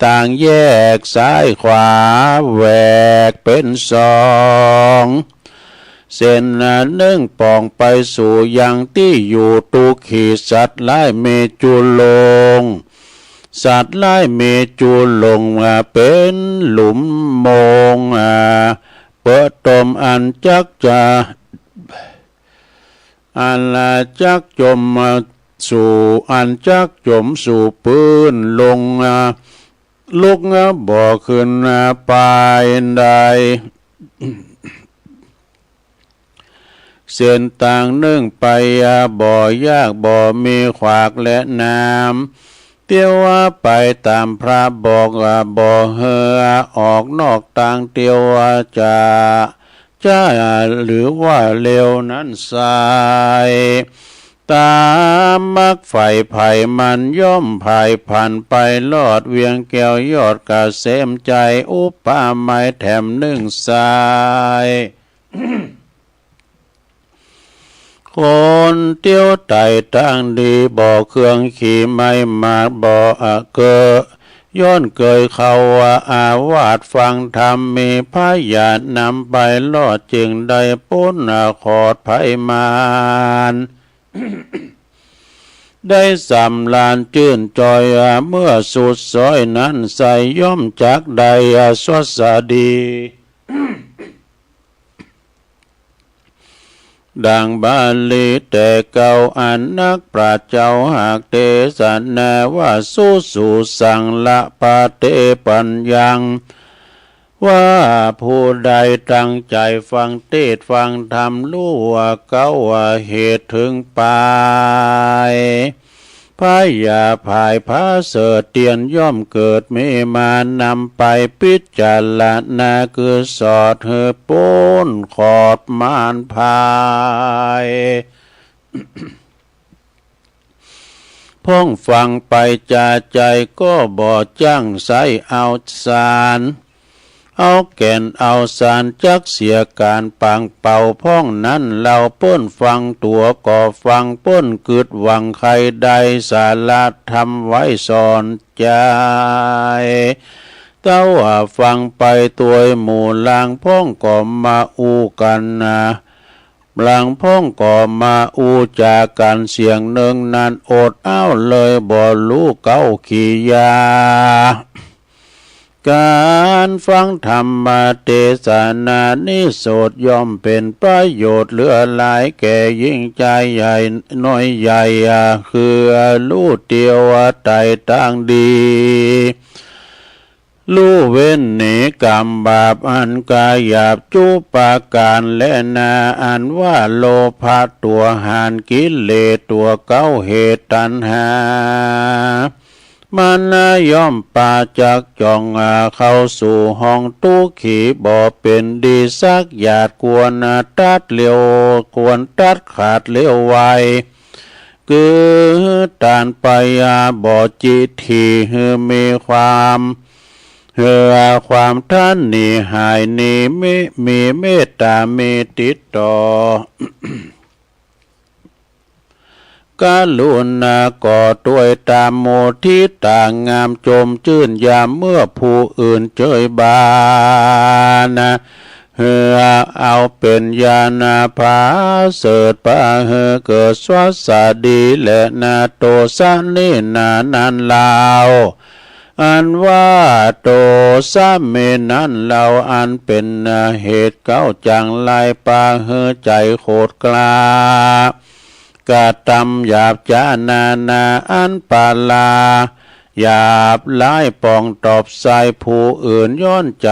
ต่างแยกซ้ายขวาแหวกเป็นสอง เส้นหนึ่งป่องไปสู่ยังที่อยู่ทุกขีสัตว์ร้ายมีจุลง สัตว์ร้ายมีจุลงมาเป็นหลุมโมงอ่าเปิดตมอันจักจะ อันจักจมสู่ อันจักจมสู่พื้นลงอ่าลุกอ่าบ่ขึ้นอ่าไปได้ เส้นต่างนึ่งไปอ่าบ่ยากบ่มีขวากและน้ำ เตียวว่าไปตามพระบอกอ่าบ่เหือออกนอกต่างเตียวว่าจะ จะหรือว่าเร็วนั้นสาย ตามมักไฝ่ไผ่มันย่อมผายผันไปลอดเวียงแก้วยอดกะเสมใจอุปาไมยแถมนึ่งสาย คนเตียวไต่ทางดีบ่เครื่องขี่ไม่มาบ่อะเกอ ย้อนเกยเขาว่าอาวาสฟังธรรมมีพระญาณนำไปรอดจึงได้พ้นขอดภัยมาร ได้สำราญจื่นจอยเมื่อสุดซอยนั้นใสย่อมจักได้สวัสดี ดังบาลีแต่เก่าอันนักปราชญ์เจ้าหากเทศนาว่าสุสุสังละปะเทปัญญัง ว่าผู้ใดตั้งใจฟังเทศน์ฟังธรรมรู้ว่าเก้าว่าเหตุถึงปลาย พระยาผายพระเสถียรย่อมเกิดมีมานำไปพิจารณาคือสอดหือพ้นขอดมารพาย พ่องฟังไปจาใจก็บ่จ้างใสเอาสาร เอาแก่นเอาสารจักเสียการปางเป่าพ่องนั้นเราเปิ้นฟังตัวก็ฟังเปิ้นกึดหวังใครได้สาระธรรมไว้สอนใจ เต้าว่าฟังไปตัวยหมู่ลางพ่องก็มาอู้กันนะ ลางพ่องก็มาอู้จากันเสียงหนึ่งนั้นอดอ้าวเลยบ่รู้เก้าขี้ยา การฟังธรรมเทศนานี้โสดย่อมเป็นประโยชน์เหลือหลายแก่ยิ่งใจใหญ่น้อยใหญ่คือรู้เตียวไต่ทางดี ลู่เว้นหนีกรรมบาปอันกายหยาบจุปาการและนาอันว่าโลภะตัวหานกิเลสตัวเก้าเหตุตัณหา มันย่อมปาจักจ่องเข้าสู่ห้องทุกขีบ่เป็นดีสักหยาดควรตัดเร็วควรตัดขาดเร็วไว คือต้านไปบ่จิตที่มีความ เหือความท่านนี้หายนี้มีมีเมตตามีติดต่อ กรุณาก็ด้วยตามมุทิตางามจมชื่นยามเมื่อผู้อื่นเจยบาน เหือเอาเป็นญาณผาเสริฐปาเหือเกิดสวัสดีและนาโตสะนี่นานั้นลาว อันว่าโตสะเมนั้นลาวอันเป็นเหตุเก้าจังไรปาเหือใจโขดกล้า กระทำหยาบจานานาอันปาลา หยาบร้ายปองตอบใส่ผู้อื่นย้อนใจ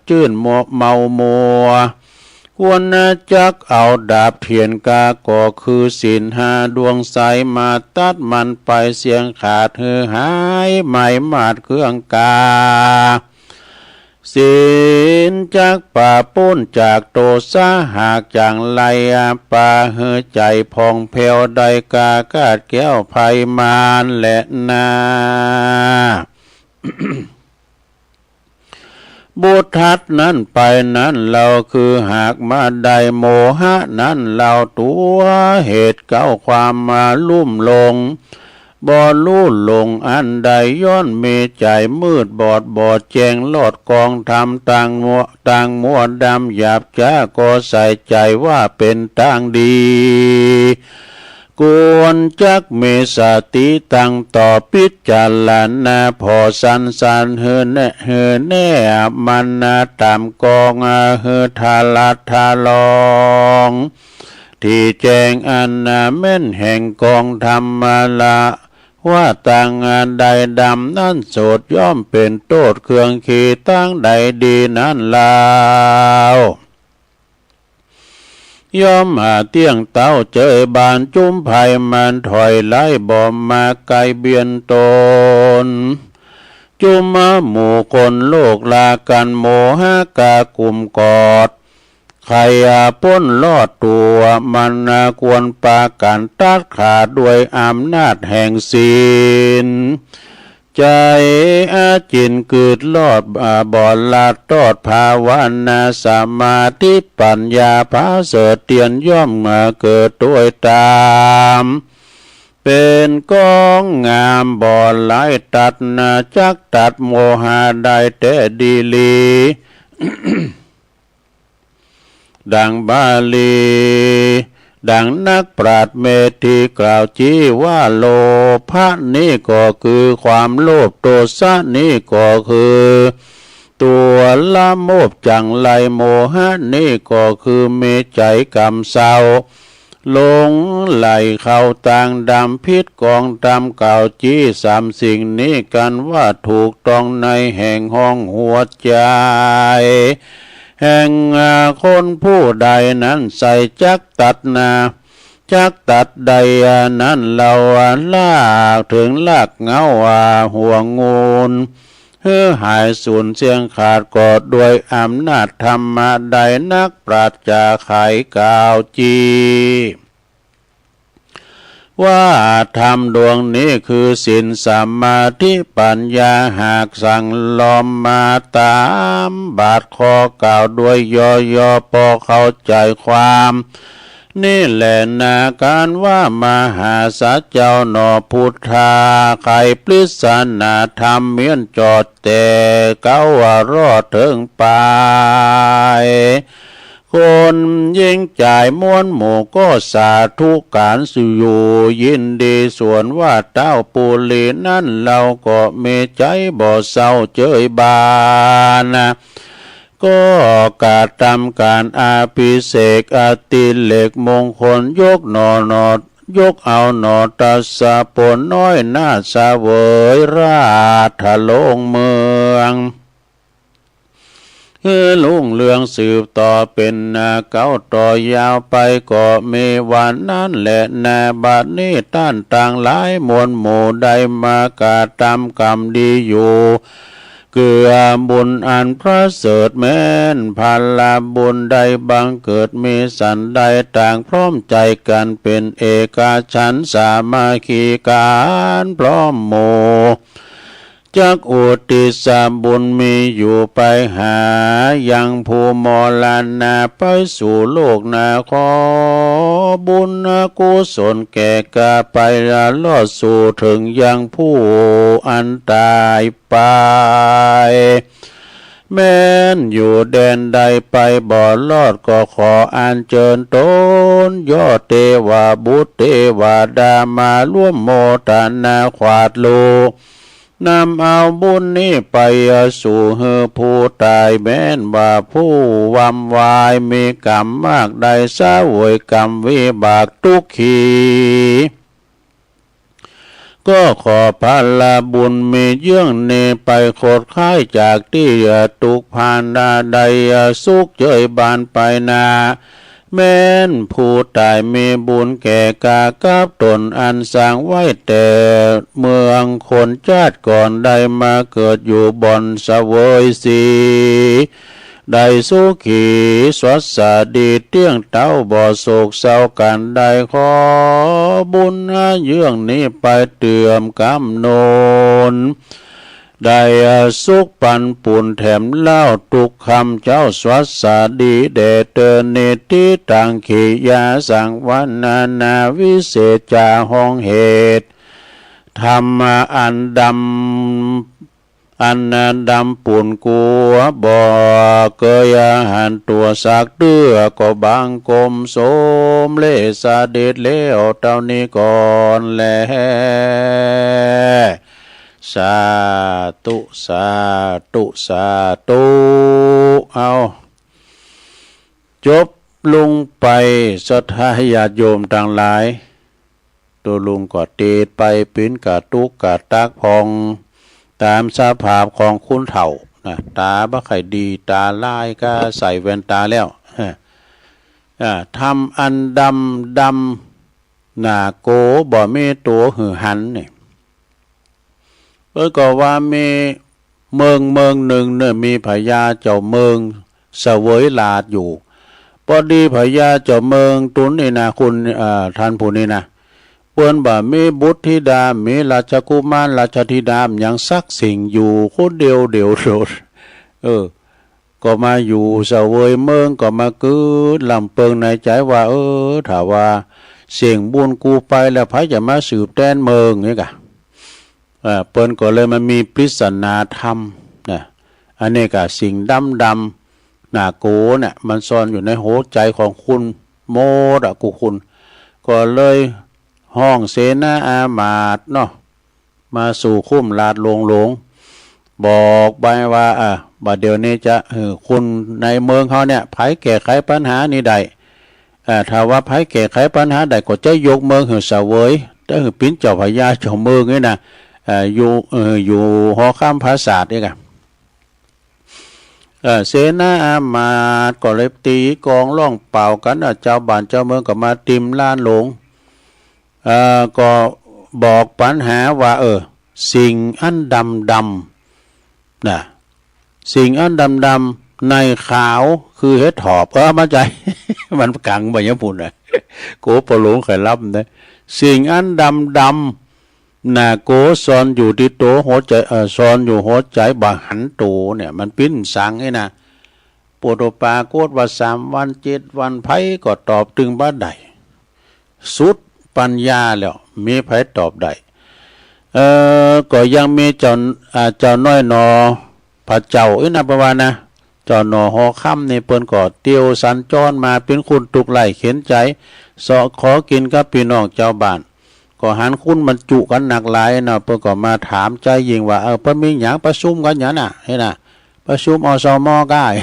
จื้นมัวเมามัว ควรจักเอาดาบเถียนกาก็คือศีลห้าดวงใสมาตัดมันไปเสียงขาดหือหายไหม้หมาดเครื่องกา ศีลจักปราบปล้นจากโทสะหากจั่งไรปาหือใจผ่องแผ้วได้กากาดแก้วภัยมารและนา บุทัดนั้นไปนั้นเราคือหากมาได้โมหะนั้นเราตัวเหตุเก้าความมาลุ่มหลง บ่รู้หลงอันใดย้อนมีใจมืดบอดบอดแจ้งลอดกองธรรมต่างมัวต่างมัวดำหยาบช้าก็ใส่ใจว่าเป็นทางดี ควรจักมีสติตั้งต่อพิจารณาผ่อสันสันหือแน่หือแน่มันนาตามกองหือทารัดทาลอง ที่แจ้งอันนาแม่นแห่งกองธรรมละ ว่าต่างอันใดดำนั้นโสดย่อมเป็นโทษเครื่องขีตั้งใดดีนั้นลาว ย่อมหาเตี้ยงเต้าเจยบานจุ้มภัยมันถอยไล่บ่มาไกลเบียนตน จุ้มหมู่คนโลกลากันโมหะกากุมกอด ใครอาพ้นรอดตัวมันควรปากันตัดขาดด้วยอำนาจแห่งศีล ใจอาจินเกิดรอดอ่าบอดลาดตอดภาวนาสมาธิปัญญาพระเสถียรย่อมมาเกิดด้วยตาม เป็นกองงามบอดไหลตัดนาจักตัดโมหะได้แต่ดีลี ดังบาลี ดังนักปราชญ์เมธีกล่าวจี้ว่าโลภะนี้ก็คือความโลภ โทสะนี้ก็คือตัวละโมบจังไร โมหะนี้ก็คือมีใจกำเศร้า หลงไหลเข้าตางดำผิดกองธรรมกล่าวจี้สามสิ่งนี้กันว่าถูกต้องในแห่งห้องหัวใจ แห่งคนผู้ใดนั้นใส่จักตัดนา จักตัดใดนั้นเราลากถึงลากเหงาหัวงูน หื้อหายสูญเสียงขาดก็ด้วยอำนาจธรรมะใดนักปราชญ์จะไขกล่าวจี้ ว่าธรรมดวงนี้คือศีลสมาธิปัญญาหากสั่งลอมมาตามบาทข้อกล่าวด้วยย่อๆ พอเข้าใจความ นี่แหละนาการว่ามหาสัจเจ้าหนอพุทธา ไขปริศนาธรรมเมียนจอดแต่เก้าว่ารอดถึงปลาย คนยิ่งจ่ายมวลหมู่ก็สาธุการสู่อยู่ยินดีส่วนว่าเต้าปุรีนั้นเราก็มีใจบ่เศร้าเจยบาน ก็กระทำการอภิเษกอติเรกมงคลยกหนอหนอยกเอาหนอตัสสะผลน้อยนาถเสวยราชโลงเมือง หื้อรุ่งเรืองสืบต่อเป็นนาเก้าต่อยาวไปก็มีวันนั้นแหละนาบัดนี้ต้านต่างหลายมวลหมู่ได้มากระทำกรรมดีอยู่ เ เกื้อบุญอันประเสริฐแม้น ผลบุญได้บังเกิดมีสันใด ต่างพร้อมใจกันเป็นเอกฉันท์ สามัคคีกันพร้อมหมู่ จักอุทิศบุญมีอยู่ไปหา ยังผู้มรณาไปสู่โลกหน้า ขอบุญกุศลแก่กาไป รอดสู่ถึงยังผู้อันตายไป แม้นอยู่แดนใดไปบ่รอด ก็ขออัญเชิญตน ยอดเทวบุตรเทวดา มาร่วมโมทนาขวาดลู นำเอาบุญนี้ไปสู่หื้อผู้ตาย แม้นว่าผู้วำวายมีกรรมมาก ได้เสวยกรรมวิบากทุกขี ก็ขอผลบุญมีเยื่องนี้ไป ขดขายจากที่ทุกข์พานดา ได้สุขเจยบานไปหน้า แม้นผู้ตายมีบุญแก่กากับตน อันสร้างไว้แต่เมืองคนชาติก่อน ได้มาเกิดอยู่บ่อนเสวยสี ได้สุขีสวัสดีเตี้ยงเต้า บ่โศกเศร้ากันใด ขอบุญเยื่องนี้ไปเติมกำหนุน ได้สุขปันปุญแถมเล่า ทุกค่ำเช้าสวัสดีแด่เธอ นิติตังขียาสังวรรณนา วิเศษจาห้องเหตุ ธรรมะอันดำ อันดำปุญกูบ่เกยหันตัวสักเตื้อ ก็บังคมสมเลสเด็จแล้วเท่านี้ก่อนแล สาธุ สาธุ สาธุ เอา จบลงไป ศรัทธาญาติโยมตังหลาย ตัวลุงก็เตดไปปิ้นกะตุ๊กกะตักพอง ตามสภาพของคนเฒ่านะ ตาบ่ค่อยดี ตาลายก็ใส่แว่นตาแล้ว อ่า ทำอันดำดำ หน้าโก บ่มีตัวหื้อหันนี่ เปิ้นก็ว่ามีเมืองเมืองหนึ่งเนี่ย มีพญาเจ้าเมืองเสวยราชอยู่ พอดีพญาเจ้าเมืองตุนนี่นะ คุณ เอ่อ ท่านผู้นี้นะ เปิ้นบ่มีบุตรธิดา มีราชกุมารราชธิดาหยังสักสิ่ง อยู่คนเดียวเดี่ยวโดด เออ ก็มาอยู่เสวยเมือง ก็มาเกิดลำเปิงในใจว่า เออ ถ้าว่าเสี้ยงบุญกูไปแล้ว ใผจะมาสืบแตนเมืองนี่กะ เอ่อ เปิ้นก็เลยมามีปริศนาธรรมนะ อันนี้กะสิ่งดำดำ หน้าโกเนี่ย มันซ่อนอยู่ในหัวใจของคุณหมดอะ กูคุณ ก็เลยฮ้องเสนาอามาตย์เนาะ มาสู่คุ้มลาดหลวงหลวง บอกไปว่า อ่ะ บัดเดี๋ยวนี้จะหื้อคุณในเมืองเฮาเนี่ย ใผแก้ไขปัญหานี้ได้ อ่า ถ้าว่าใผแก้ไขปัญหาได้ ก็จะยกเมืองหื้อเสวย จะหื้อปิ้นเจ้าพญาเจ้าเมืองนี่นะ อ่า อยู่ เอ่อ อยู่หอคำผาสาทนี่กะ เอ่อ เสนาอามาตย์ก็เลยตีกลองร้องเป่ากัน อ่ะ เจ้าบ้านเจ้าเมืองก็มาติมลานหลวง เอ่อ ก็บอกปัญหาว่า เออ สิ่งอันดำดำนะ สิ่งอันดำดำในขาวคือเห็ดถอบ เออ มาใจ มันกังไปยังปุ่นนะ โกปะหลงไข่ลับนะ สิ่งอันดำดำ หน้าโกซ่อนอยู่ที่ตัวหัวใจ เอ่อ ซ่อนอยู่หัวใจ บ่หันตัวเนี่ย มันปิ้นสังนี่นะ ปวดปรากฏว่าสามวันเจ็ดวัน ใผก็ตอบตึงบ่ได้ สุดปัญญาแล้ว มีใผตอบได้ เอ่อ ก็ยังมีเจ้า อ่า เจ้าน้อยหนอ พระเจ้าอี้นะ เปิ้นว่านะ เจ้าหนอหอคำนี่ เปิ้นก็เตียวสัญจรมา เป็นคนทุกข์ไร้เข็ญใจ เสาะขอกินกับพี่น้องเจ้าบ้าน ก็หันคนมันจุกันนักหลายเนาะ เปิ้นก็มาถามใจยิ่งว่า เออ เปิ้นมีหยังประชุมกันหยังน่ะ เห็นน่ะ ประชุม อสม ก้าย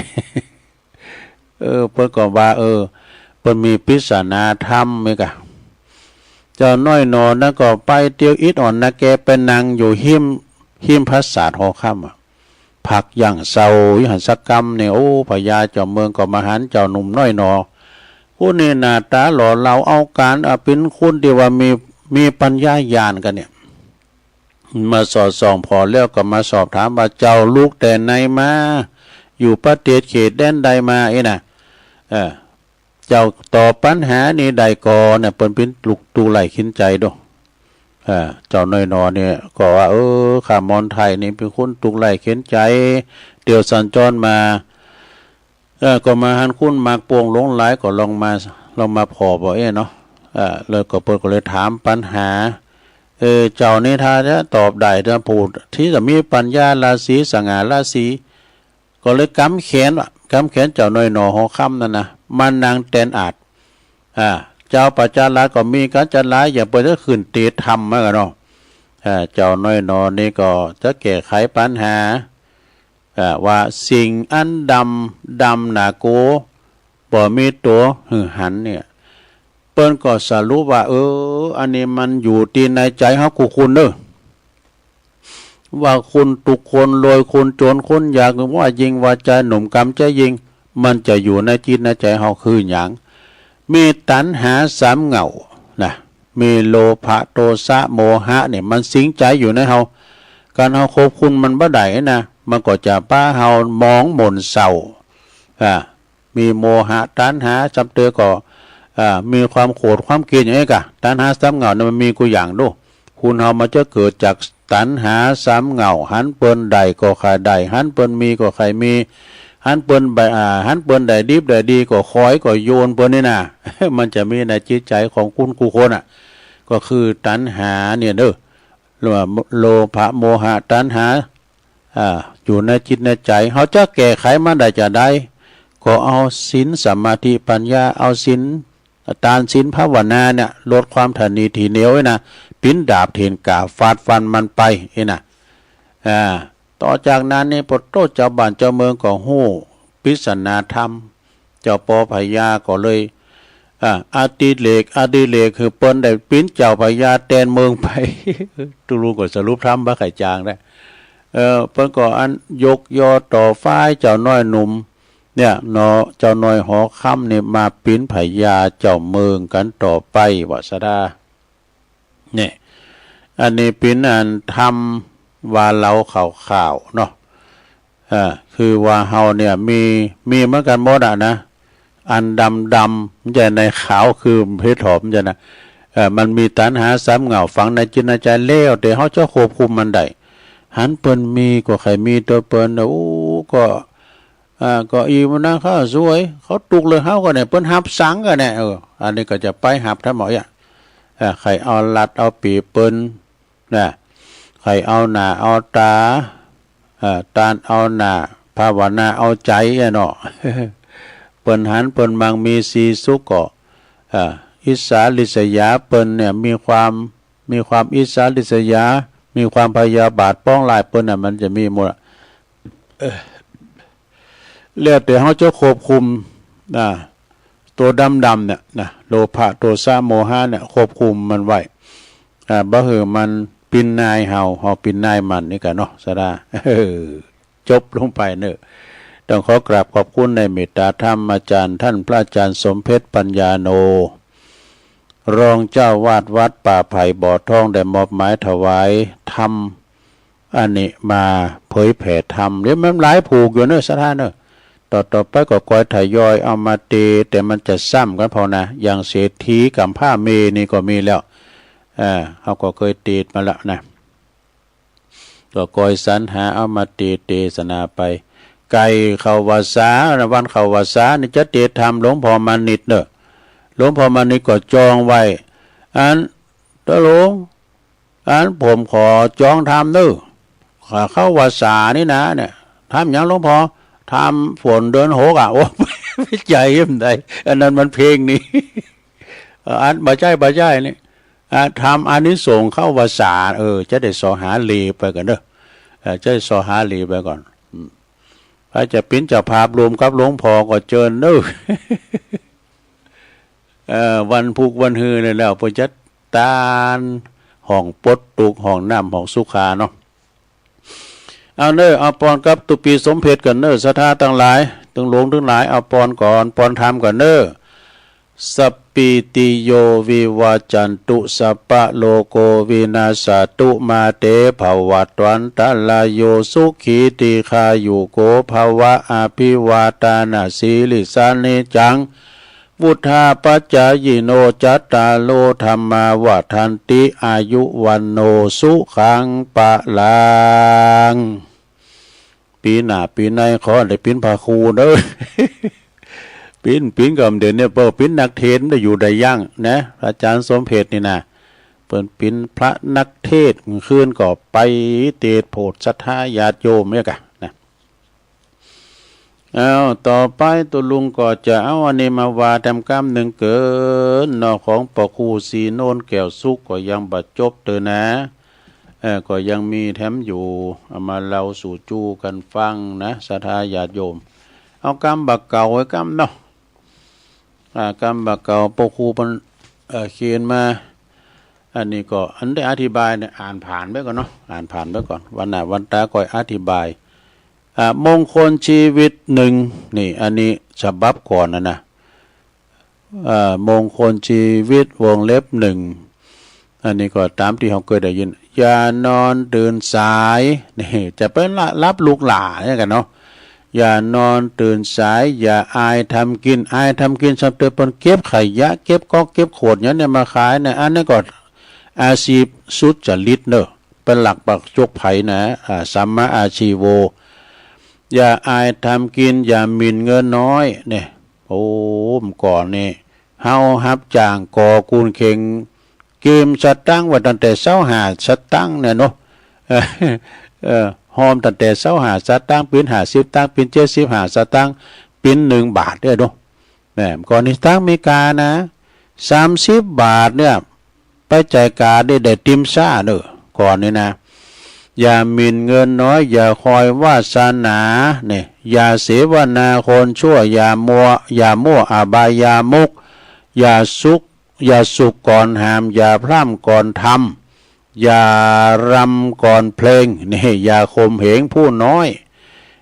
เออ เปิ้นก็ว่า เออ เปิ้นมีปริศนาธรรมนี่กะ เจ้าน้อยหนอนั้นก็ไปเตียวอิดอ่อนนะ แกไปนั่งอยู่หิม หิมผาสาทหอคำอะ พักย่างเศร้าอยู่หั้นสักกำเนี่ย โอ้ พญาเจ้าเมืองก็มาหันเจ้าหนุ่มน้อยหนอ คนนี้หน้าตาหล่อเหลาเอาการ อ่ะ เป็นคนที่ว่ามี มีปัญญาญาณกันเนี่ย มาสอดส่องผ่อแล้วก็มาสอบถามว่าเจ้าลุกแต่ไหนมา อยู่ประเทศเขตแดนใดมาเอ้นะ เออ เจ้าตอบปัญหานี้ได้ก่อนเนี่ย เปิ้นเป็นลูกตุกข์ไร้เข็ญใจโด เออ เจ้าน้อยหน่อเนี่ยก็ว่า เออ ข้ามอนไทยนี่เป็นคนตุกข์ไร้เข็ญใจ เตียวสัญจรมา เออ ก็มาหันคนมากโป่งหลงหลายก็ลองมา ลองมาผ่อบ่เอ้เนาะ เออ แล้วก็เปิ้นก็เลยถามปัญหา เออ เจ้านี่ถ้าจะตอบได้นะ ผู้ที่จะมีปัญญาราศีสง่าราศี ก็เลยกำแขนว่ะ กำแขนเจ้าน้อยหน่อหอคำนั่นนะ มานั่งแตนอาด อ่า เจ้าประชาราษฎร์ก็มีการจัดหลายอย่าง เปิ้นจะขึ้นเตะธรรมมากันเนาะ อ่า เจ้าน้อยหน่อนี่ก็จะแก้ไขปัญหา อ่า ว่าสิ่งอันดำดำหนาโก บ่มีตัวหื้อหันเนี่ย เปิ้นก็สรุปว่า เออ อันนี้มันอยู่ที่ในใจเฮาคู่คนเนอะ ว่าคนตุกข์คนรวย คนจนคนยาก ว่ายิ่งว่าใจหนุ่มกำใจยิ่ง มันจะอยู่ในจิตในใจเฮาคือหยัง มีตัณหาสามเหง้านะ มีโลภะโทสะโมหะเนี่ย มันสิงใจอยู่ในเฮา การเฮาควบคุมมันบ่ได้นะ มันก็จะพาเฮามองหม่นเศร้า อ่า มีโมหะตัณหา ซ้ำเติมก็ อ่า มีความโกรธความเกลียดอย่างนี้กะ ตัณหาสามเหง้าเนี่ยมันมีกู้อย่างโด คนเฮามันจะเกิดจากตัณหาสามเหง้า หันเปิ้นได้ก็ใค่ได้ หันเปิ้นมีก็ใค่มี หันเปิ้นใบ อ่า หันเปิ้นได้ดิบได้ดีก็ขอยก็โยนเปิ้นนี่นะ มันจะมีในจิตใจของคนกู้คนอ่ะ ก็คือตัณหาเนี่ยเด้อ หรือว่าโลภะโมหะตัณหา อ่า อยู่ในจิตในใจ เฮาจะแก้ไขมันได้จะใด ก็เอาศีลสมาธิปัญญา เอาศีล ทานศีลภาวนาเนี่ย ลดความถนีทีเหนียวไว้นะ ปินดาบเถนกาฟาดฟันมันไปเอ้นะ อ่า ต่อจากนั้นนี่ปะโต้ เจ้าบ้านเจ้าเมืองก็ฮู้ปริศนาธรรม เจ้าปอพญาก็เลย อ่า อดิเรก อดิเรกคือเปิ้นได้ปินเจ้าพญาแตนเมืองไป ตุลุงก็สรุปธรรมบ่ใค่จางได้ เออ เปิ้นก็อันยกยอต่อฝ่ายเจ้าน้อยหนุ่ม เนี่ยเนาะ เจ้าน้อยหอคำนี่มาปินพญาเจ้าเมืองกันต่อไปว่าซะดา เนี่ย อันนี้เป็นอันธรรมว่าเล่าข่าวๆเนาะ เออ คือว่าเฮาเนี่ยมี มีเหมือนกันหมดอะนะ อันดำๆ มันจะในขาวคือเพชรหอมจะนะ เออ มันมีตัณหาสามเหง้าฝังในจิตในใจแล้ว แต่เฮาจะควบคุมมันได้ หันเปิ้นมีก็ใค่มีตัวเปิ้น โอ้ ก็ อ่า ก็อีมันนะ เขาสวย เขาตุกข์เลย เฮาก็เนี่ย เปิ้นหับสังก็เนี่ย เออ อันนี้ก็จะไปหับทั้งหมดอ่ะ อ่า ใค่เอาลัดเอาเปรียบเปิ้นนะ ใค่เอาหน้าเอาตา อ่า ตานเอาหน้า ภาวนาเอาใจอะเนาะ เปิ้นหันเปิ้นมังมีสีสุขก็ อ่า อิจฉาริษยาเปิ้นเนี่ย มีความ มีความอิจฉาริษยา มีความพยาบาทปองร้ายเปิ้นน่ะ มันจะมีหมดอะ เออ แล้วแต่เฮาจะควบคุม อ่า ตัวดำๆเนี่ยนะ โลภะ โทสะ โมหะเนี่ย ควบคุมมันไว้ อ่า บ่หื้อมันปินนายเฮา เฮาปินนายมันนี่กะเนาะ ซะดา เออ จบลงไปเนอะ ต้องขอกราบขอบคุณในเมตตาธรรมอาจารย์ ท่านพระอาจารย์สมเพชรปัญญาโน รองเจ้าวาดวัดป่าไผ่บ่อทอง ได้มอบหมายถวายธรรม อันนี้มาเผยแผ่ธรรม เดี๋ยวมันหลายผูกอยู่เนอะ ศรัทธาเนอะ ต่อต่อไปก็คอยทยอยเอามาเต แต่มันจะซ้ำกันพอนะ อย่างเศรษฐีกำพร้าเมนี่ก็มีแล้ว อ่า เขาก็เคยเตมาแล้วนะ ก็คอยสรรหาเอามาเต เตสนาไป ไก่เข้าวัสสา วันเข้าวัสสานี่จะเตธรรมหลวงพ่อมานิตเนอะ หลวงพ่อมานิตก็จองไว้ อัน ตกลง อันผมขอจองธรรมเนอะ ข้าเข้าวัสสานี่นะเนี่ย ธรรมหยังหลวงพ่อ ธรรมฝนเดือนหกอ่ะ โอ้ ใจมันได้ อันนั้นมันเพลงนี่ เออ อันบ่ใจ้ บ่ใจ้นี่ อ่ะ ธรรมอานิสงส์เข้าวัสสา เออ จะได้ส่อหาเลไปก่อนเนอะ เออ จะได้ส่อหาเลไปก่อน อืม ใผจะเป็นเจ้าภาพรวมกับหลวงพ่อก็เจิญเนอะ เอ่อ วันพุธวันฮือนี่แล้ว เปิ้นจะตานห้องปลดทุกข์ ห้องน้ำ ห้องสุขาเนาะ เอาเนอะ เอาปอนกับตุปีสมเพชรกันเนอะ ศรัทธาตังหลาย ตึงหลวงตึงหลาย เอาปอนก่อน ปอนธรรมก่อนเนอะ สปี Sabbītiyo vivajjantu, sabbarogo vinassatu, mā te bhavatvantarāyo, sukhī dīghāyuko bhava. Abhivādanasīlissa niccaṃ vuḍḍhāpacāyino, cattāro dhammā vaḍḍhanti, āyu vaṇṇo sukhaṃ balaṃ. ปีหน้าปีในขอให้ได้เป็นพระครูเด้อ เป็นเป็นก็ไม่ได้เนี่ย เพราะเป็นนักเทศน์ ไม่ได้อยู่ได้ยังนะ พระอาจารย์สมเพชรนี่นะ เปิ้นเป็นพระนักเทศน์ คืนก็ไปเทศน์โผดศรัทธาญาติโยมเนี่ยกะนะ เอา ต่อไปตุ๊ลุงก็จะเอาอันนี้มาว่าแถมกำนึ่งเกินเนาะ ของปอครูศรีโนนแก้วสุขก็ยังบ่จบเตอนะ เออ ก็ยังมีแถมอยู่ เอามาเล่าสู่จูกันฟังนะ ศรัทธาญาติโยม เอากำบ่าเก่าไว้กำเนาะ อ่า กำบ่าเก่าปอครูเปิ้น เอ่อ เขียนมา อันนี้ก็ อันได้อธิบายเนี่ย อ่านผ่านไปก่อนเนาะ อ่านผ่านไปก่อน วันหน้าวันตาค่อยอธิบาย อ่า มงคลชีวิตหนึ่ง นี่ อันนี้ฉบับก่อนนะนะ อ่า มงคลชีวิตวงเล็บหนึ่ง อันนี้ก็ตามที่เราเคยได้ยิน อย่านอนตื่นสาย นี่ จะไปละรับลูกหลานเนี่ยกันเนาะ อย่านอนตื่นสาย อย่าอายทำกิน อายทำกิน สับเตอเปิ้นเก็บขยะ เก็บก๊อก เก็บขวดอย่างเนี่ยมาขายเนี่ย อันนี้ก็อาชีพสุจริตเนอะ เป็นหลักปักจกไผนะ อ่า สัมมาอาชีโว อย่าอายทำกิน อย่าหมิ่นเงินน้อย เนี่ย โอ้ เมื่อก่อนนี่ เฮาฮับจ้างก่อกูนเข่ง เกมสตังค์ไว้ตั้งแต่ซาวห้าสตังค์เนี่ยเนาะ เออ เออ ฮอมตั้งแต่ซาวห้าสตังค์ เป็นห้าสิบตังค์ เป็นเจ็ดสิบห้าสตังค์ เป็นหนึ่งบาทเนี่ยเนาะ แหม ก่อนนี้สตังค์อเมริกานะ สามสิบบาทเนี่ย ไปจ่ายการได้ ได้ติมซ่าเนอะ ก่อนนี้นะ อย่าหมิ่นเงินน้อย อย่าคอยวาสนา เนี่ย อย่าเสวนาคนชั่ว อย่ามัว อย่ามั่วอบายามุข อย่าสุก อย่าสุกก่อนหาม อย่าพร่ำก่อนทำ อย่ารำก่อนเพลง นี่ อย่าข่มเหงผู้น้อย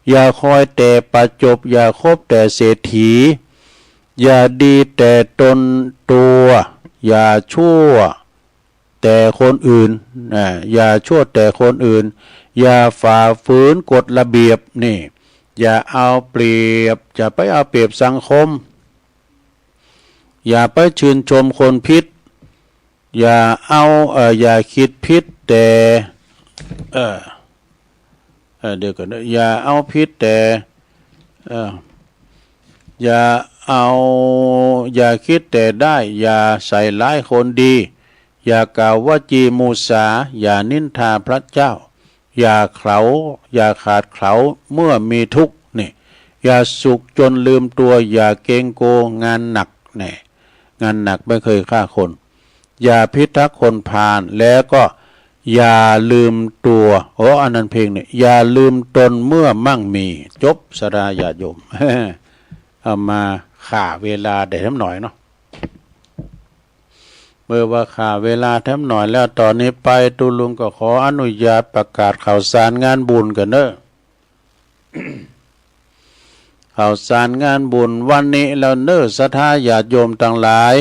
อย่าคอยแต่ประจบ อย่าคบแต่เศรษฐี อย่าดีแต่ตนตัว อย่าชั่วแต่คนอื่น อ่า อย่าชั่วแต่คนอื่น อย่าฝ่าฝืนกฎระเบียบ นี่ อย่าเอาเปรียบ อย่าไปเอาเปรียบสังคม อย่าไปชื่นชมคนผิด อย่าเอา เอ่อ อย่าคิดผิดแต่ เอ่อ เอ่อ เดี๋ยวก่อนนะ อย่าเอาผิดแต่ เอ่อ อย่าเอา อย่าคิดแต่ได้ อย่าใส่ร้ายคนดี อย่ากล่าววจีมุสา อย่านินทาพระเจ้า อย่าเขลา อย่าขาดเขลาเมื่อมีทุกข์ นี่ อย่าสุขจนลืมตัว อย่าเกรงกลัวงานหนัก นี่ งานหนักไม่เคยฆ่าคน อย่าพิทักษ์คนพาล แล้วก็อย่าลืมตัว โอ้ อันนั้นเพลงเนี่ย อย่าลืมตนเมื่อมั่งมี จบ ศรัทธาญาติโยม เอามาฆ่าเวลาได้แถมหน่อยเนาะ เมื่อว่าฆ่าเวลาแถมหน่อยแล้ว ตอนนี้ไปตุ๊ลุงก็ขออนุญาตประกาศข่าวสารงานบุญกันเนอะ ข่าวสารงานบุญวันนี้แล้วเนอะ ศรัทธาญาติโยมทั้งหลาย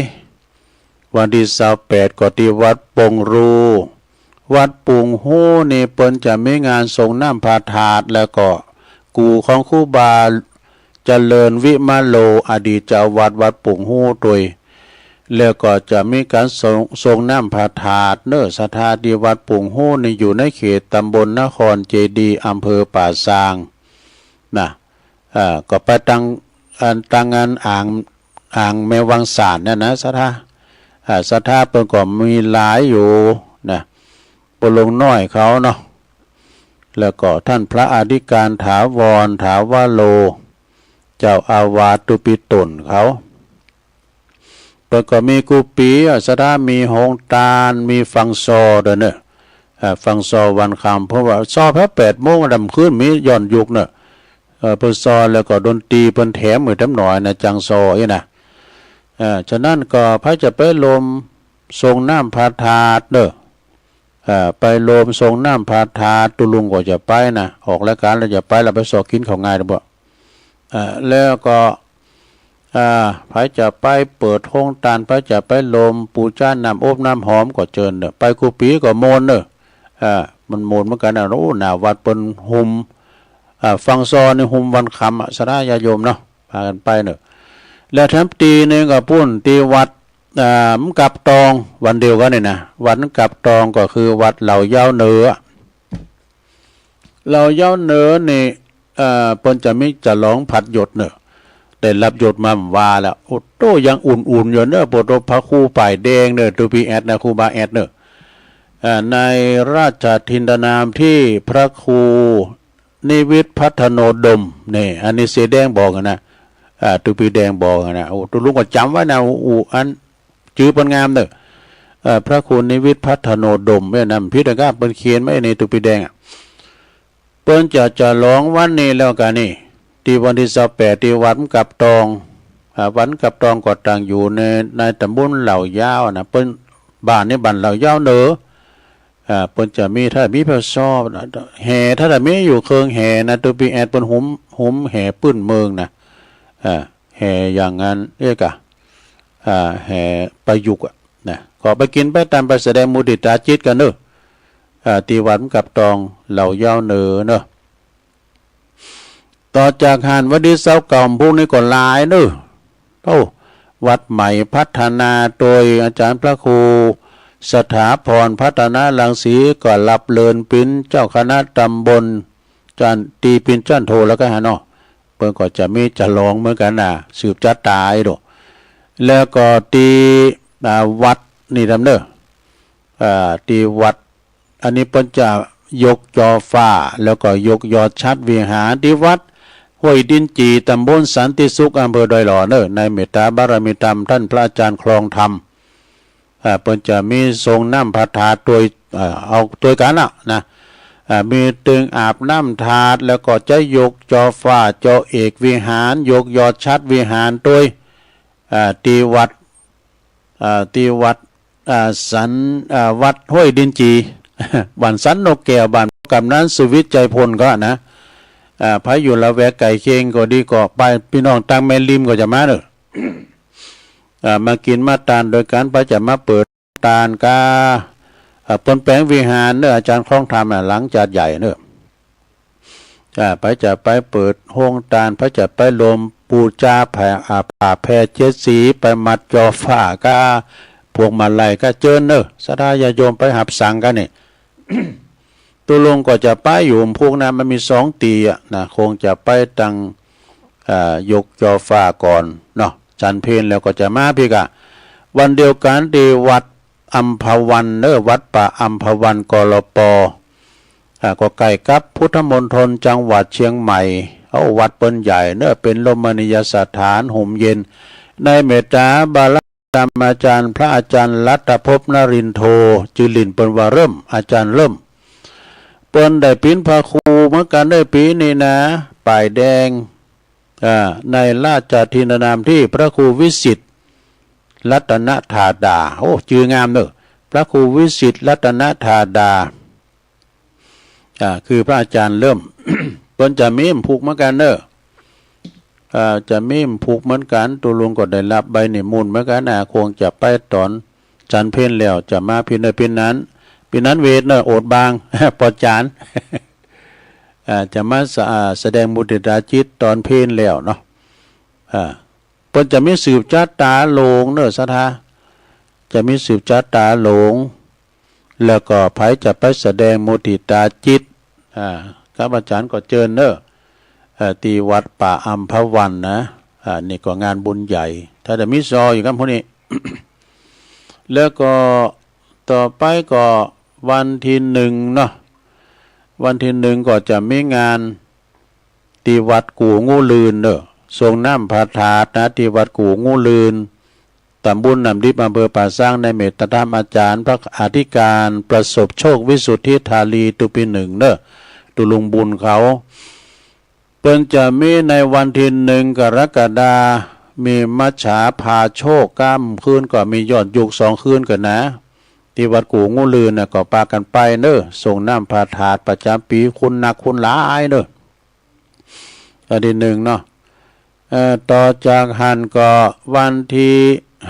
วันที่ซาวแปดก็ที่วัดปงรู วัดปุงฮูนี่เปิ้นจะมีงานส่งน้ำพระธาตุ แล้วก็กู่ของครูบาเจริญวิมโล อดีตเจ้าวัดวัดปุงฮูตวย แล้วก็จะมีการส่ง ส่งน้ำพระธาตุเนอะ ศรัทธา ที่วัดปุงฮูนี่อยู่ในเขตตำบลนครเจดีย์ อำเภอป่าซางนะ อ่า ก็ไปตัง อันตังอันอ่าง อ่างแม่วังสานเนี่ยนะ ศรัทธา อ่า ศรัทธาเปิ้นก็มีหลายอยู่นะ ปอหลวงน้อยเขาเนาะ แล้วก็ท่านพระอธิการถาวร ถาวโร เจ้าอาวาสตุปิตุนเขา เปิ้นก็มีกู้ปี๋อะ ศรัทธา มีโฮงตาน มีฟังซอด้วยเนอะ อ่า ฟังซอวันค่ำ เพราะว่าซอแป๊บแปดโมงดำคืน มีย้อนยุคเนอะ เอ่อ เปิ้นซอแล้วก็ดนตรีเปิ้นแถมไว้แถมหน่อยนะ จังซออี้นะ เอ่อ ฉะนั้นก็ใผจะไปรวมส่งน้ำพระธาตุเนอะ เอ่อ ไปรวมส่งน้ำพระธาตุ ตุ๊ลุงก็จะไปนะ ออกรายการแล้วจะไป แล้วไปซอกินข้าวงายเด้อบ่ เอ่อ แล้วก็ อ่า ใผจะไปเปิดโฮงตาน ใผจะไปลมปูจ้าน้ำอบน้ำหอมก็เจิญเน่อ ไปกู้ปีก็ม่วนเน่อ อ่า มันม่วนเหมือนกั๋นนะ โอ้ หน้าวัดเปิ้นหุม อ่า ฟังซอนี่หุมวันคำอะ ศรัทธาญาติโยมเนาะ พากั๋นไปเน่อ แล้วแถมตี้นึ่งก็ปู้น ตี้วัด อ่า มกับตอง วันเดียวกั๋นนี่นะ วัดมกับตองก็คือวัดเหล่าเย้าเหนือ เหล่าเย้าเหนือนี่ เอ่อ เปิ้นจะมีฉลองผัดหยดเน่อ ได้รับหยดมาว่าแล้ว โอ้โต ยังอุ่นๆ อยู่เน่อ โปโต พระครูป้ายแดงเน่อ ตูปีแอดนะ ครูบาแอดเน่อ เอ่อ ในราชทินนามที่พระครูนิวิทพัฒโนดม นี่ อันนี้เสอแดงบอกนะ อ่า ตูปีแดงบอกนะ โอ้ ตูลุงก็จ๋ำไว้นะ โอ้ อัน จื้อเปิ้นงามเน่อ เอ่อ พระครูนิวิทพัฒโนดม เวียดนาม ผิดนะครับ เปิ้นเขียนไว้ในตูปีแดงอะ เปิ้นจะฉลองวันนี้แล้วกั๋นนี่ ตี้วันตี้ซาวแปด ตี้วัดมกับตอง อ่า วัดมกับตองก็ตั้งอยู่ใน ในตำบลเหล่าเย้านะ เปิ้น บ้านนี่บ้านเหล่าเย้าเหนือ อ่า เปิ้นจะมี ถ้ามีพระซอ แห่ ถ้ามีอยู่เครื่องแห่นะ ตูปีแอดเปิ้นหุม หุมแห่ปื้นเมืองนะ อ่า แห่อย่างนั้นเรียกอะ อ่า แห่ประยุกต์อะนะ ก็ไปกิ๋นไปตาม ไปแสดงมุติตาจิตกั๋นเน่อ อ่า ตี้วัดมกับตอง เหล่าเย้าเหนือเน่อ ต่อจากหั้นวันตี้ซาวเก้า พรุ่งนี้ก็หลายเน่อ โอ้ วัดใหม่พัฒนาโดยอาจารย์พระครูสถาพรพัฒนารังสี ก็รับเชิญเป๋นเจ้าคณะตำบล จัน ตี้เป๋นจันโทแล้วก็หั้นเนาะ เปิ้นก็จะมีฉลองเหมือนกั๋นนะ สืบชะตาไอ้โด แล้วก็ตี้ อ่า วัดนี่ตามเน่อ อ่า ตี้วัด อันนี้เปิ้นจะยกจอฟ้า แล้วก็ยกยอดฉัตรวิหารตี้วัดห้วยดินจี่ ตำบลสันติสุข อำเภอดอยหล่อเน่อ ในเมตตาบารมีธรรมท่านพระอาจารย์คลองธรรม อ่า เปิ้นจะมีส่งน้ำพระธาตุโดย อ่า เอาโดยกั๋นน่ะนะ อ่า มีตึงอาบน้ำธาตุ แล้วก็จะยกจอฟ้า จอเอกวิหาร ยกยอดฉัตรวิหารโดย อ่า ตี้วัด อ่า ตี้วัด อ่า สัน อ่า วัดห้วยดินจี่ บ้านสันนกแก้ว บ้านกำนันสุวิทย์ใจพลก็นะ อ่า ใผอยู่ละแวกใกล้เคียงก็ดีก็ไป ปี้น้องตางแม่ริมก็จะมาเน่อ อ่า มากิ๋นมาตานโดยกั๋น ใผจะมาเปิดตานกา อ่า เปิ้นแป๋งวิหารเน่อ อาจารย์คลองธรรมน่ะ หลังจาดใหญ่เน่อ อ่า ใผจะไปเปิดโฮงตาน ใผจะไปลมปูจ้าแผ่ อ่า ผ้าแผ่เจ็ดสี ไปมัดจอฟ้าก้า พวงมาลัยก้า เจิญเน่อ ศรัทธาญาติโยมไปหับสังกั๋นนี่ ตูลุงก็จะไปอยู่พรุ่งนะ มันมีสองตี้อะนะ คงจะไปตัง อ่า ยกจอฟ้าก่อนเนาะ ฉันเพลแล้วก็จะมาพีกอะ วันเดียวกั๋นตี้วัดอัมพวันเน่อ วัดป่าอัมพวัน กลป อ่า ก็ใกล้กับพุทธมณฑลจังหวัดเชียงใหม่ เอาวัดเปิ้นใหญ่เน่อ เป๋นรมณียสถานห่มเย็น ในเมตตาบารมีธรรมอาจารย์ พระอาจารย์รัตภพนรินโท จื้อหลิ้นเปิ้นว่าเริ่ม อาจารย์เริ่ม เปิ้นได้เป๋นพระครูเหมือนกั๋นในปี๋นี้นะ ป้ายแดง อ่า ในราชทินนามที่พระครูวิสิทธิ์รัตนธาดา โอ้ จื้องามเน่อ พระครูวิสิทธิ์รัตนธาดา อ่า คือพระอาจารย์เริ่ม เปิ้นจะมีบันทึกเหมือนกั๋นเน่อ อ่า จะมีบันทึกเหมือนกั๋น ตูลุงก็ได้รับใบนิมนต์เหมือนกั๋นนะ คงจะไปตอนฉันเพลแล้ว จะมาพี้เน่อ ปี๋นั้น ปี๋นั้นเวทเน่อ อดบาง ปอดจาน อ่า จะมาสะ- อ่า แสดงมุติตาจิตตอนเพลแล้วเนาะ อ่า เปิ้นจะมีสืบชะตาหลงเน่อ ศรัทธา จะมีสืบชะตาหลง แล้วก็ใผจะไปแสดงมุติตาจิต อ่า กับอาจารย์ก็เจิญเน่อ เอ่อ ตี้วัดป่าอัมพวันนะ อ่า นี่ก็งานบุญใหญ่ ถ้าจะมีซออยู่กับพวกนี้ แล้วก็ต่อไปก็วันที่หนึ่งเนาะ วันที่หนึ่งก็จะมีงาน ตี้วัดกู่งูลื่นเน่อ ส่งน้ำพระธาตุนะ ตี้วัดกู่งูลื่น ตำบลน้ำดิบ อำเภอป่าซาง ในเมตตาธรรมอาจารย์พระอธิการประสบโชควิสุทธิธารี ตูปีหนึ่งเน่อ ตูลุงบุญเขา เปิ้นจะมีในวันที่หนึ่งกรกฎา มีมัชฌาพาโชค ก้ามคืนก็มีย้อนยุคสองคืนกั๋นนะ ตี้วัดกู่งูลื่นน่ะ ก็ปากั๋นไปเน่อ ส่งน้ำพระธาตุประจ๋ำปี๋ คนนักคนหลายเน่อ อันที่หนึ่งเนาะ เอ่อ ต่อจากหั้นก็วันที่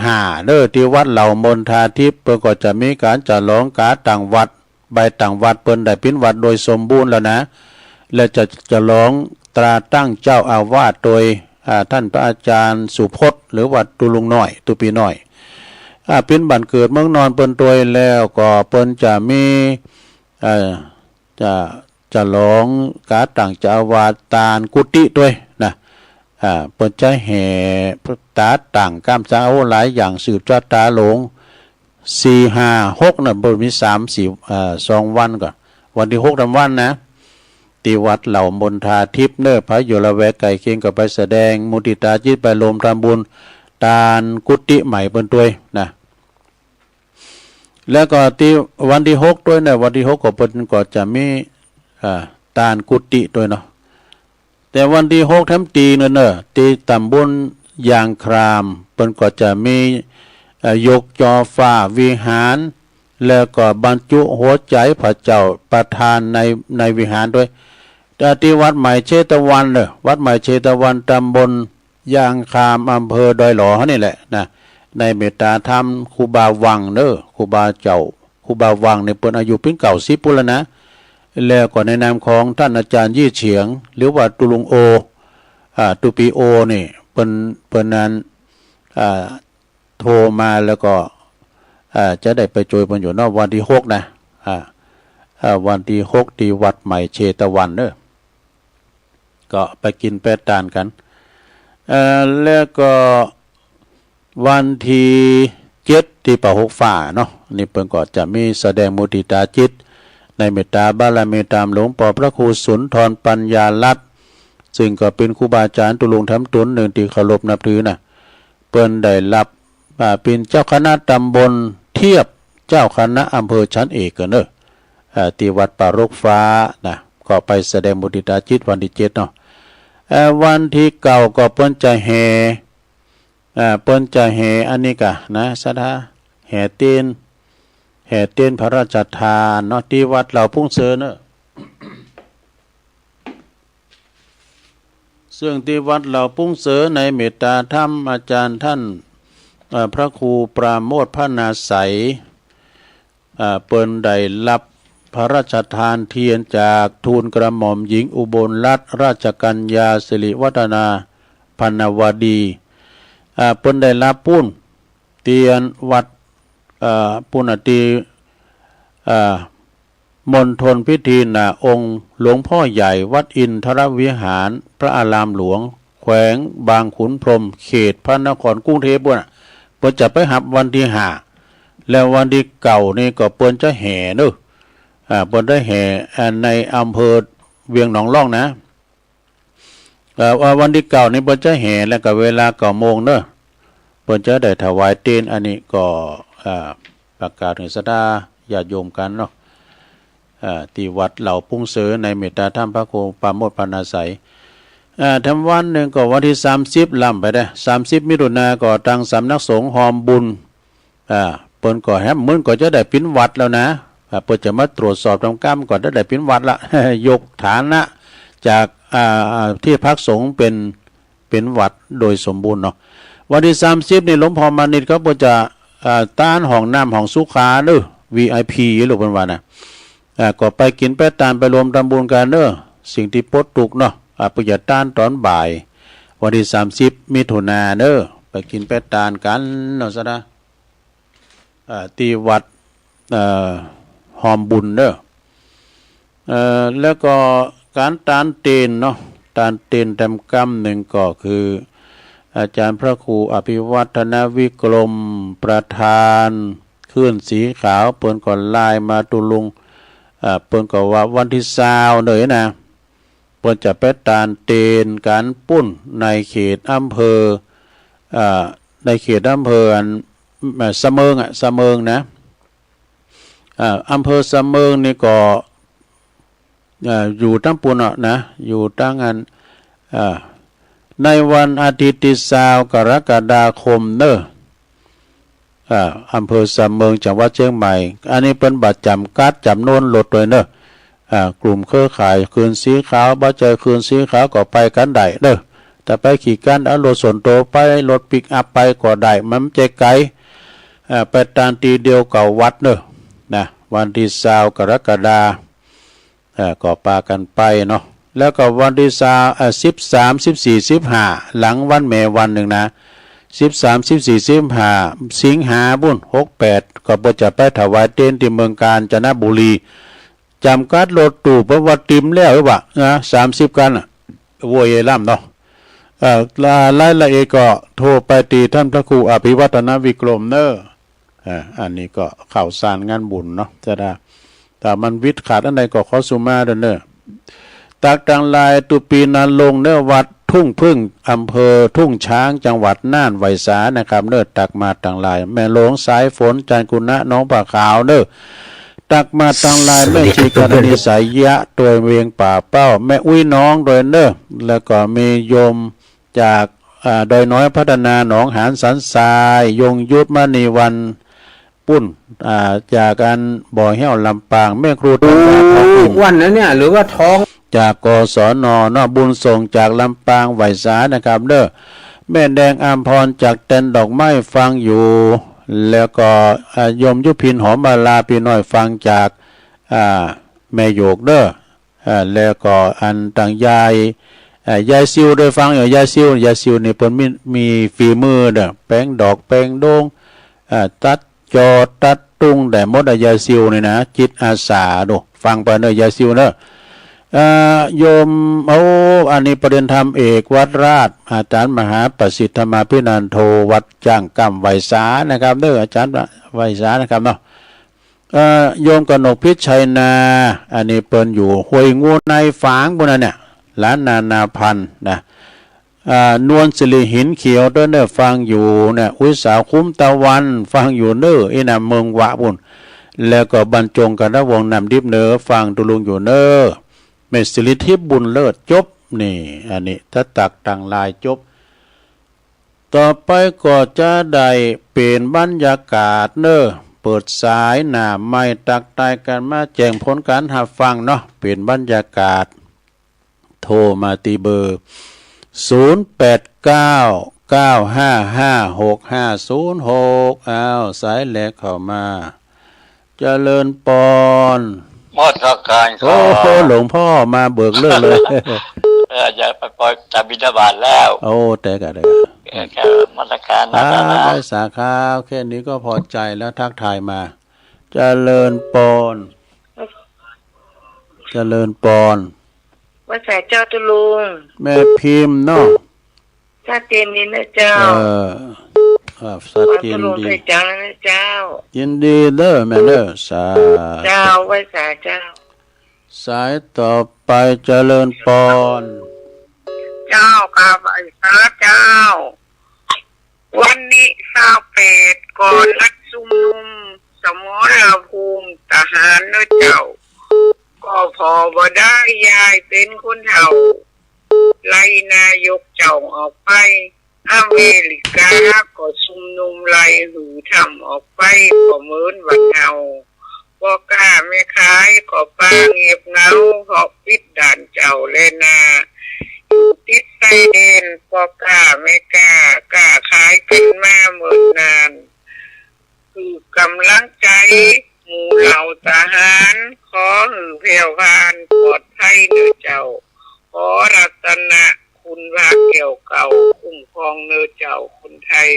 ห้าเด้อ ที่วัดเหล่ามณฑาทิพย์ เปิ้นก็จะมีการฉลองก๋าต่างวัด ใบต่างวัด เปิ้นได้ปินวัดโดยสมบูรณ์แล้วนะ และจะฉลองตราตั้งเจ้าอาวาสโดย อ่า ท่านพระอาจารย์สุพจน์ หรือว่าตุลุงน้อย ตุปีน้อย อ่า ปินบ้านเกิดเมืองนอนเปิ้นโดย แล้วก็เปิ้นจะมี เอ่อ จะ ฉลองก๋าต่างเจ้าอาวาสตานกุฏิโดยนะ อ่า เปิ้นจะแห่ตราตั้งกำสาวหลายอย่างสืบชะตาหลง สี่ ห้า หก นะ เปิ้นมีสาม สี่ เอ่อ สองวันก็ วันที่หก ทำวันนะ ที่วัดเหล่ามณฑาทิพย์เนอะ ใผอยู่ละแวกใกล้เคียงก็ไปแสดงมุทิตาจิต ไปรวมทำบุญตานกุฏิใหม่เปิ้นโดยนะ แล้วก็ที่วันที่หกโดยนะ วันที่หกก็เปิ้นก็จะมี อ่า ตานกุฏิโดยเนาะ แต่วันที่หกแถมตีหนึ่งเนอะ ที่ตำบลยางคราม เปิ้นก็จะมี เอ่อ ยกจอฟ้าวิหาร แล้วก็บรรจุหัวใจพระเจ้าประธานใน ในวิหารโดย แต่ที่วัดใหม่เชตวันเนอะ วัดใหม่เชตวัน ตำบลยางคราม อำเภอดอยหล่อเฮานี่แหละนะ ได้เมตตาธรรมครูบาวังเนอะ ครูบาเจ้า ครูบาวังนี่เปิ้นอายุปินเก้าสิบปู้นแล้วนะ แล้วก็ในนามของท่านอาจารย์ยี่เฉียง หรือว่าตุลุงโอ อ่า ตุปีโอนี่ เปิ้น เปิ้นนั้น อ่า โทรมาแล้วก็ อ่า จะได้ไปโจยเปิ้นอยู่เนาะ วันที่หกนะ อ่า อ่า วันที่หกที่วัดใหม่เชตวันเนอะ ก็ไปกินไปตานกัน เอ่อ แล้วก็วันที่เจ็ดที่ป่าหกฟ้าเนาะ นี่เปิ้นก็จะมีแสดงมุทิตาจิต ในเมตตาบารมีตามหลวงป้อพระครูสุนทรปัญญารัตน์ ซึ่งก็เป็นครูบาอาจารย์ตุลุงแถมต๋นหนึ่งที่เคารพนับถือนะ เปิ้นได้รับ อ่า เป็นเจ้าคณะตำบลเทียบเจ้าคณะอำเภอชั้นเอกกันเนอะ อ่า ที่วัดป่าหกฟ้านะ ก็ไปแสดงมุทิตาจิตวันที่เจ็ดเนาะ เอ่อ วันที่เก้าก็เปิ้นจะแห่ อ่า เปิ้นจะแห่อันนี้กะนะ ศรัทธา แห่เตียน แห่เตียนพระราชทานเนาะ ที่วัดเหล่าปุ้งเซินเนอะ ซึ่งที่วัดเหล่าปุ้งเซินในเมตตาธรรมอาจารย์ท่าน เอ่อ พระครูปราโมทย์พนาไสย อ่า เปิ้นได้รับพระราชทานเทียนจากทูลกระหม่อมหญิงอุบลรัตนราชกัญญาสิริวัฒนาพรรณวดี อ่า เปิ้นได้รับปู้นเตียนวัด อ่า ปู้นอตี อ่า มณฑลพิธีณองค์หลวงพ่อใหญ่วัดอินทรวิหารพระอารามหลวง แขวงบางขุนพรหม เขตพระนครกรุงเทพฯ ปู้นน่ะ เปิ้นจะไปฮับวันที่ห้า แล้ววันที่เก้านี่ก็เปิ้นจะแห่เนอะ อ่า เปิ้นได้แห่ อ่า ในอำเภอเวียงหนองล่องนะ เอ่อ ว่าวันที่เก้านี่เปิ้นจะแห่แล้วก็เวลาเก้าโมงเนอะ เปิ้นจะได้ถวายเตียน อันนี้ก็ อ่า ประกาศให้ศรัทธาญาติโยมกันเนาะ อ่า ที่วัดเหล่าปุ้งเซินในเมตตาธรรมพระครูปราโมทย์พนาไสย อ่า แถมวันหนึ่งก็วันที่สามสิบ ล้ำไปได้ สามสิบ มิถุนาก็ตังสำนักสงฆ์ฮอมบุญ อ่า เปิ้นก็แฮมมื้นก็จะได้ปินวัดแล้วนะ อ่า เปิ้นจะมาตรวจสอบทำกรรมก็จะได้ปินวัดละ ยกฐานะจาก อ่า ที่พักสงฆ์เป็น เป็นวัดโดยสมบูรณ์เนาะ วันที่สามสิบนี่หลวงพ่อมานิตเขาเปิ้นจะ อ่า ต้านห้องน้ำห้องสุขาเนอะ วีไอพี ลูกเปิ้นว่านะ อ่า ก็ไปกินไปตานไปรวมทำบุญกันเนอะ สิ่งที่ปลดทุกข์เนาะ อ่า เปิ้นจะต้านตอนบ่าย วันที่สามสิบ มิถุนาเนอะ ไปกินไปตานกันเนาะศรัทธา เอ่อ ที่วัด เอ่อ ฮอมบุญเนอะ เอ่อ แล้วก็การตานเตียนเนาะ ตานเตียนแถมกำหนึ่งก็คือ อาจารย์พระครูอภิวัฒนวิกรมประธานคลื่นสีขาว เปิ้นก็ไลน์มาตุลุง เอ่อ เปิ้นก็ว่าวันที่ซาวเนอะนะ เปิ้นจะไปตานเตียนกันปู้นในเขตอำเภอ เอ่อ ในเขตอำเภออัน เอ่อ สะเมิงอะ สะเมิงนะ เอ่อ อำเภอสะเมิงนี่ก็ เอ่อ อยู่ตังปู้นอะนะ อยู่ตังอัน เอ่อ ในวันอาทิตย์ที่ซาวกรกฎาคมเนอะ อ่า อำเภอสะเมิง จังหวัดเชียงใหม่ อันนี้เปิ้นบ่จ๋ำกัดจ๋ำนวนรถโดยเนอะ อ่า กลุ่มเครือข่ายคลื่นสีขาว บ่ใจ้คลื่นสีขาวก็ไปกันได้เนอะ แต่ไปขี่กันเอารถส่วนตัวไป รถปิกอัพไปก็ได้ มันจะไกล เอ่อ ไปตามที่เดียวกับวัดเนอะ นะ วันที่ซาวกรกฎาคม เอ่อ ก็ปากันไปเนาะ แล้วก็วันที่ซาว เอ่อ สิบสาม สิบสี่ สิบห้า หลังวันแม่วันหนึ่งนะ สิบสาม สิบสี่ สิบห้า สิงหาบุญ หกแปด ก็เปิ้นจะไปถวายเต็นท์ที่เมืองกาญจนบุรี จำกัดรถตู้ เพราะว่าเต็มแล้วหรือเปล่านะ สามสิบคันน่ะ โว้ย ไอ้ลำเนาะ เอ่อ รายละเอียดก็โทรไปที่ท่านพระครูอภิวัฒนวิกรมเนอะ อ่า อันนี้ก็ข่าวสารงานบุญเนาะ จะได้ ถ้ามันวิดขาดอันใดก็ขอสุมาเด้อเนอะ ตักตังหลาย ตุปีนาลงค์เนอะ วัดทุ่งผึ้ง อำเภอทุ่งช้าง จังหวัดน่าน ไหว้สานะครับเนอะ ตักมาตังหลาย แม่หลวงสายฝน จันทร์กุณะ หนองผาขาวเนอะ ตักมาตังหลาย แม่ชีกรณีสายยะ ตัวเวียงป่าเป้า แม่อุ้ยน้องด้วยเนอะ แล้วก็มีโยมจาก อ่า ดอยน้อยพัฒนา หนองหานสันทราย ยงยุทธ มณีวัน ปุ้น อ่า จากอันบ่อแห้วลำปาง แม่ครูธัญญา ทองอุ่น อ้วนนะเนี่ย หรือว่าท้อง จาก กศน เนาะ บุญส่งจากลำปาง ไหว้สานะครับเด้อ แม่แดงอำพรจากแตนดอกไม้ ฟังอยู่ แล้วก็ อ่า โยมยุพิน หอมมาลา พี่น้อยฟังจาก อ่า แม่โยกเด้อ อ่า แล้วก็อันตังยาย อ่า ยายซิวได้ฟังอยู่ ยายซิว ยายซิวนี่เปิ้นมี มีฝีมือเด้อ แปงดอก แปงโดง อ่า ตัดจอ ตัดตุงได้หมดอะ ยายซิวนี่นะ จิตอาสาดู ฟังไปเนอะ ยายซิวเนอะ อ่า โยม โอ้ อันนี้ประเด็นธรรมเอกวัดราช อาจารย์มหาประสิทธิ์ธรรมาภินันโท วัดจ้างกำ ไหว้สานะครับเด้อ อาจารย์ไหว้สานะครับเนาะ เอ่อ โยมกนกพิชัยนา อันนี้เปิ้นอยู่ห้วยงูในฝางปุ้นนะเนี่ย หลานนานาพันธ์นะ อ่า นวลสิริหินเขียวเด้อเนอะ ฟังอยู่เนี่ย อุ้ยสาวคุ้มตะวัน ฟังอยู่เนอะ อีน่ะเมืองวะปุ้น แล้วก็บรรจงกันนะ วงน้ำดิบเนอะ ฟังตุลุงอยู่เนอะ แม่สิริทิพย์บุญเลิศ จบ นี่ อันนี้ถ้าตักตังหลายจบ ต่อไปก็จะได้เปลี่ยนบรรยากาศเนอะ เปิดสายหน้าไมค์ตักทายกันมาแจ้งผลการรับฟังเนาะ เปลี่ยนบรรยากาศ โทรมาที่เบอร์ ศูนย์แปดเก้า เก้าห้าห้า หกห้าศูนย์หก อ้าว สายแรกเข้ามา เจริญปอน มอดสักการ โอ้โห ครับ หลวงพ่อมาเบิกเลิกเลย เออ จะไปปล่อย จะบิณฑบาตแล้ว โอ้ แต่กะ แต่กะ เออ ครับ นมัสการนะ อ่า ครับ ไหว้สาครับ แค่นี้ก็พอใจแล้ว ทักทายมา เจริญปอน เจริญปอน ไหว้สาเจ้าตุลุง แม่พิมพ์เนาะ ชัดเจนดีนะเจ้า เออ ครับ ชัดเจนดี ฟังตุลุงได้จังนะเจ้า ยินดีเด้อแม่เด้อ สาธุ เจ้า ไหว้สาเจ้า สายต่อไป เจริญปอน เจ้า ครับ ไหว้สาเจ้า วันนี้ซาวแปด ก็นัดชุมนุมสมรภูมิทหารเนอะเจ้า ก็พอบ่ได้ ยายเป็นคนเฒ่า ไล่นายกเจ้าออกไป อเมริกาก็ชุมนุมไล่หื้อทำออกไป ก็เหมือนวันเฮา พ่อค้าแม่ขายก็ปาเงียบเหงา เพราะปิดด่านเจ้าและนา อยู่ติดชายแดน พ่อค้าแม่ค้า ค้าขายกันมาเมินนาน คือกำลังใจหมู่เหล่าทหาร ขอหื้อแผ่วผ่านปลอดภัยเนอะเจ้า ขอรัตนะคุณพระแก้วเก่าคุ้มครองเนอะเจ้า คนไทย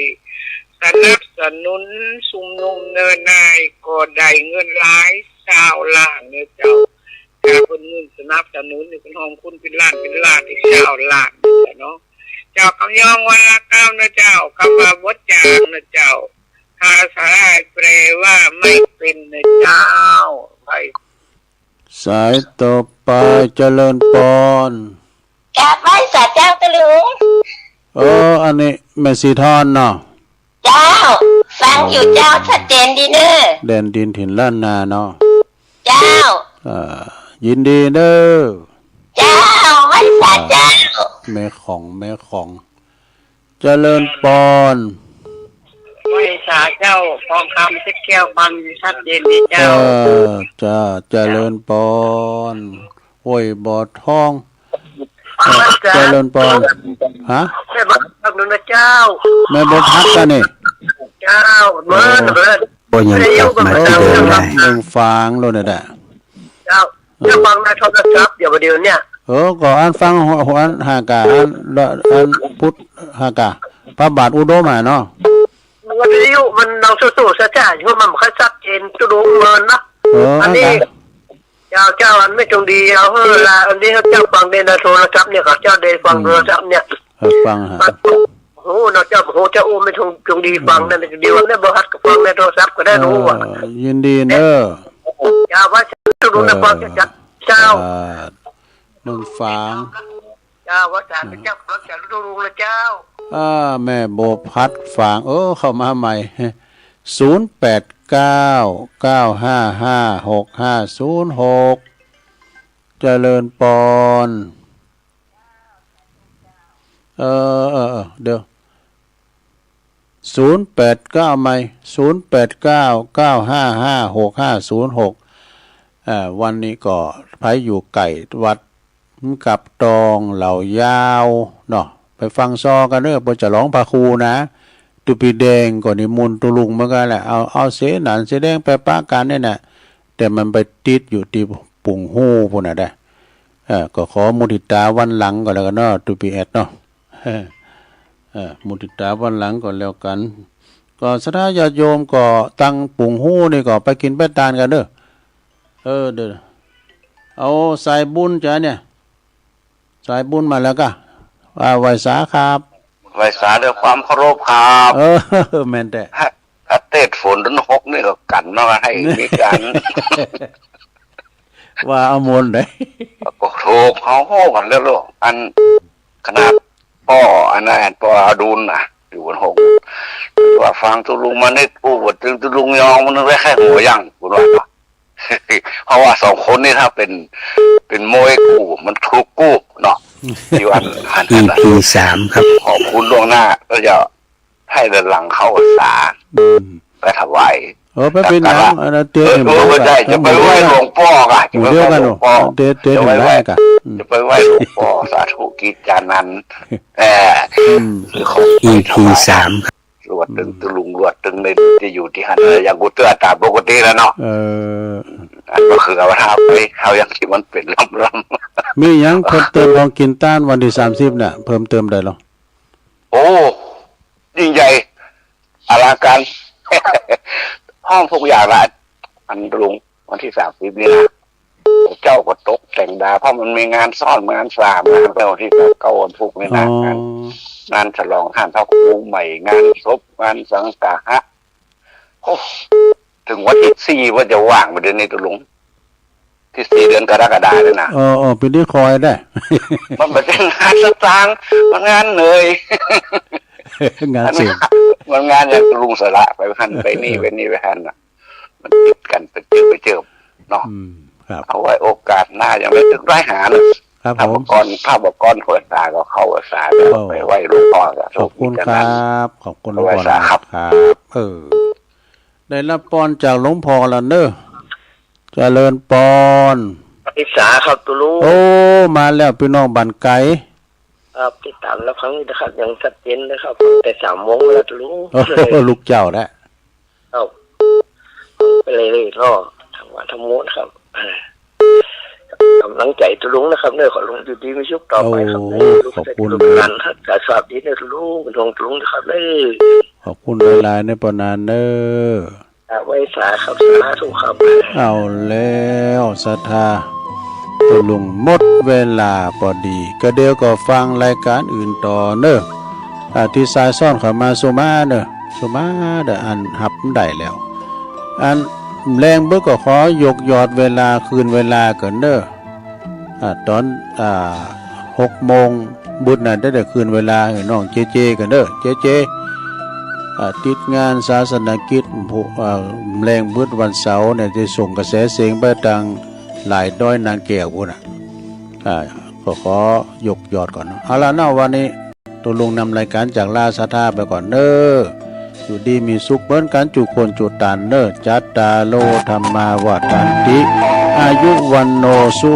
สนับสนุนชุมนุมเนอะนาย ก็ได้เงินหลายซาวล้านเนอะเจ้า ถ้าเปิ้นเงินสนับสนุนนี่เปิ้นหอมคุณเป็นล้านเป็นล้านอีกซาวล้านเนอะเจ้าเนาะ เจ้า กำยองวันละเก้าเนอะเจ้า กำว่าบดจางเนอะเจ้า ภาษาไทยแปลว่าไม่เป็นนะเจ้า ไป สายต่อไป เจริญปอน กราบไหว้สาเจ้าตุลุง เออ อันนี้แม่สีทอนเนาะ เจ้า ฟังอยู่เจ้า ชัดเจนดีเนอะ แดนดินถิ่นล้านนาเนาะ เจ้า เอ่อ ยินดีเด้อ เจ้า ไหว้สาเจ้า แม่ของ แม่ของ เจริญปอน ไหว้สาเจ้า ทองคำเช็ดแก้ว ฟังอยู่ชัดเจนดีเจ้า เออ จ้า เจริญปอน ห้วยบ่อทอง เอ่อ เจริญปอน ฮะ แม่บัวผัดครับ นั่นนะเจ้า แม่บัวผัดกันนี่ เจ้า เมิน เมิน โอ้ ยังกลับมาที่เดิมได้ เมิน เมินฟางโลดเนี่ยแหละ เจ้า เจ้าฟังในโทรศัพท์ เดี๋ยว เดี๋ยวเนี่ย เออ ก็อันฟังหัว หัวอันหากา อัน อันพุทธหากา พระบาทอุดมอ่ะเนาะ วิทยุมันลองสู้ๆ ซะจ้า เพราะมันไม่ค่อยชัดเจน ตัวดูเมินนะ เออ อันนี้ อันนั้น เจ้า เจ้า อันไม่ตรงดี เอาเถอะละ อันนี้เจ้าฟังในโทรศัพท์เนี่ย เขาเจ้าได้ฟัง อืม โทรศัพท์เนี่ย เออ ฟังฮะ มัน โอ้โห เนาะ เจ้า โอ้โห เจ้า โอ้ ไม่ตรง ตรงดี ฟังนั่น อืม เดียวเนี่ย บ่ฮัดก็ฟังในโทรศัพท์ก็ได้รู้อะ เออ ยินดีเนอะ เจ้า ว่าจะรู้นะ เออ ฟังจะจัด เจ้า อ่า เมืองฝาง เจ้า ว่าจะ อืม จับ รักษาฤดูรู้ละเจ้า อ่า แม่บัวผัดฝาง เออ เข้ามาใหม่ ศูนย์แปดเก้า เก้าห้าห้า หกห้าศูนย์หก เจริญปอน เออ เออ เออ เดี๋ยว ศูนย์แปดเก้า ใหม่ ศูนย์แปดเก้า เก้าห้าห้า หกห้าศูนย์หก เอ่อ วันนี้ก็ไผอยู่ใกล้วัด กับตองเหล่ายาวเนาะ ไปฟังซอกันเด้อ เปิ้นจะร้องพระครูนะ ตุปีแดงก็นิมนต์ตุลุงเหมือนกันแหละ เอา เอาเสนานเสแดงไปปะกันเนี่ยนะ แต่มันไปติดอยู่ที่ปุงฮู้พุ้นน่ะเด้อ เออ ก็ขอมุทิตาวันหลังก็แล้วกันเนาะ ตุปีแอดเนาะ เออ มุทิตาวันหลังก็แล้วกัน ก็ศรัทธาญาติโยมก็ตังปุงฮู้นี่ก็ไปกินไปตานกันเด้อ เออ เด้อ เอาสายบุญจ้ะเนี่ย สายบุญมาแล้วกะ ว่าไหว้สาครับ ไหว้สาด้วยความเคารพครับ เออ แม่นแท้ ฮะ ถ้าเทศฝนเดือนหกนี่ก็กันเนาะ ให้มีการ ว่าเอามนต์ได้ ก็ถูกเขาโห่กันแล้วลูก อันขนาดป้ออันนั้น ป้ออดุลน่ะ อยู่บนหก ว่าฟังตุลุงมานิด อู้ว่าตึงตุลุงยองมันนึกได้แค่หัวยัง คุณว่าเนาะ เพราะว่าสองคนนี่ถ้าเป็น เป็นมวยกู้ มันถูกกู้เนาะ ที่วันอันนั้นน่ะ อีพีสามครับ ขอบคุณล่วงหน้า ก็จะให้เดินหลังเข้าพรรษา อืม ไปถวาย เออ ไปเป็นหยัง สักการะ อันนั้นเตรียม เออ เออ ไม่ได้ จะไปไหว้หลวงพ่อค่ะ หมู่เดียวกัน จะไปไหว้หลวงพ่อ เนาะ เตรียม เตรียม จะไปไหว้ ได้กะ อืม จะไปไหว้หลวงพ่อ สาธุกิจจานันท์ เออ อืม หรือของ อีพีสาม รวดตึง อืม ตุลุงรวดตึงในที่อยู่ที่หัน อย่างกูเตื้อตามปกติแล้วเนาะ เออ อันก็คือเอาท่าไป เอาอย่างที่มันเป็นลำๆ มีหยังเพิ่มเติมของกินต้านวันที่สามสิบเนี่ย เพิ่มเติมได้หรอ โอ้ ยิ่งใหญ่ อลังการ พร้อมทุกอย่างละ อันลุง วันที่สามสิบนี่นะ เจ้าก็ตกแต่งดา เพราะมันมีงานซ้อน งานสาม งานแล้วที่เก้าวันพุธนี่นะ อ๋อ งาน งานฉลองท่านพระครูใหม่ งานศพ งานสังฆะ โอ้ ถึงวันที่สี่ว่าจะว่างไปเดือนนี้ตุลุง ที่สี่เดือนกรกฎาเนี่ยนะ เออ เออ ปีนี้คอยได้ มันเป็นงานสตางค์ มันงานเหนื่อย งานเสก มันงานอย่างตุลุงสละไปหันไปนี่ ไปนี่ไปหันน่ะ มันติดกันไปเจอไปเจอเนาะ อืม ครับ เอาไว้โอกาสหน้ายังไม่ถึงร้ายหานะครับ ผม ถ้าบอกกร ถ้าบอกกรขอสาก็เข้าสา โอ้ ไปไหว้หลวงพ่อ ขอบคุณครับ ขอบคุณหลวงพ่อ ไหว้สาครับ ครับ เออ ได้รับปอนจากหลวงพ่อแล้วเนอะ เจริญปอน อิสาครับตุลุง โอ้ มาแล้วพี่น้องบ้านไกล ครับ ติดตามรับฟังอยู่นะครับ ยังชัดเจนนะครับ ตั้งแต่สามโมงแล้วตุลุง โอ้ ลูกเจ้าแล้ว ครับ ไปเรื่อยๆเนาะ ทางวัดธรรมโมนะครับ กำลังใจตุลุงนะครับเนอะ ขอลุงอยู่ดีมีสุขต่อไปครับ โอ้ ลูก ขอบคุณ ลูกหลานครับ สาธุดีเนอะตุลุง เป็นห่วงตุลุงนะครับเนอะ ขอบคุณหลายๆ ในปานนั้นเนอะ ครับ ไหว้สาครับ สาธุครับ เอาแล้วศรัทธา ตุลุงหมดเวลาพอดี ก็เดี๋ยวก็ฟังรายการอื่นต่อเนอะ อ่า ที่สายซ้อนเข้ามาสู่มาเนอะ สู่มาเด้อ อันฮับได้แล้ว อันแรงเบิดก็ขอยกยอดเวลาคืนเวลาก่อนเนอะ อ่า ตอน อ่า หกโมงบุดนั้นได้ ได้คืนเวลาให้น้องเจเจก่อนเนอะ เจเจ อ่า ติดงานศาสนกิจ ผู้ อ่า แรงเบิดวันเสาร์เนี่ย ได้ส่งกระแสเสียงไปทางหลายดอยนางแก้วพุ้นน่ะ อ่า ก็ขอยกยอดก่อนเนอะ เอาละเนาะ วันนี้ ตุลุงนำรายการจากลาศรัทธาไปก่อนเนอะ อยู่ดีมีสุขเหมือนกันจุคนจุตานเนอะ จัตตาโร ธัมมา วัฑฒันติ อายุ วัณโณ สุ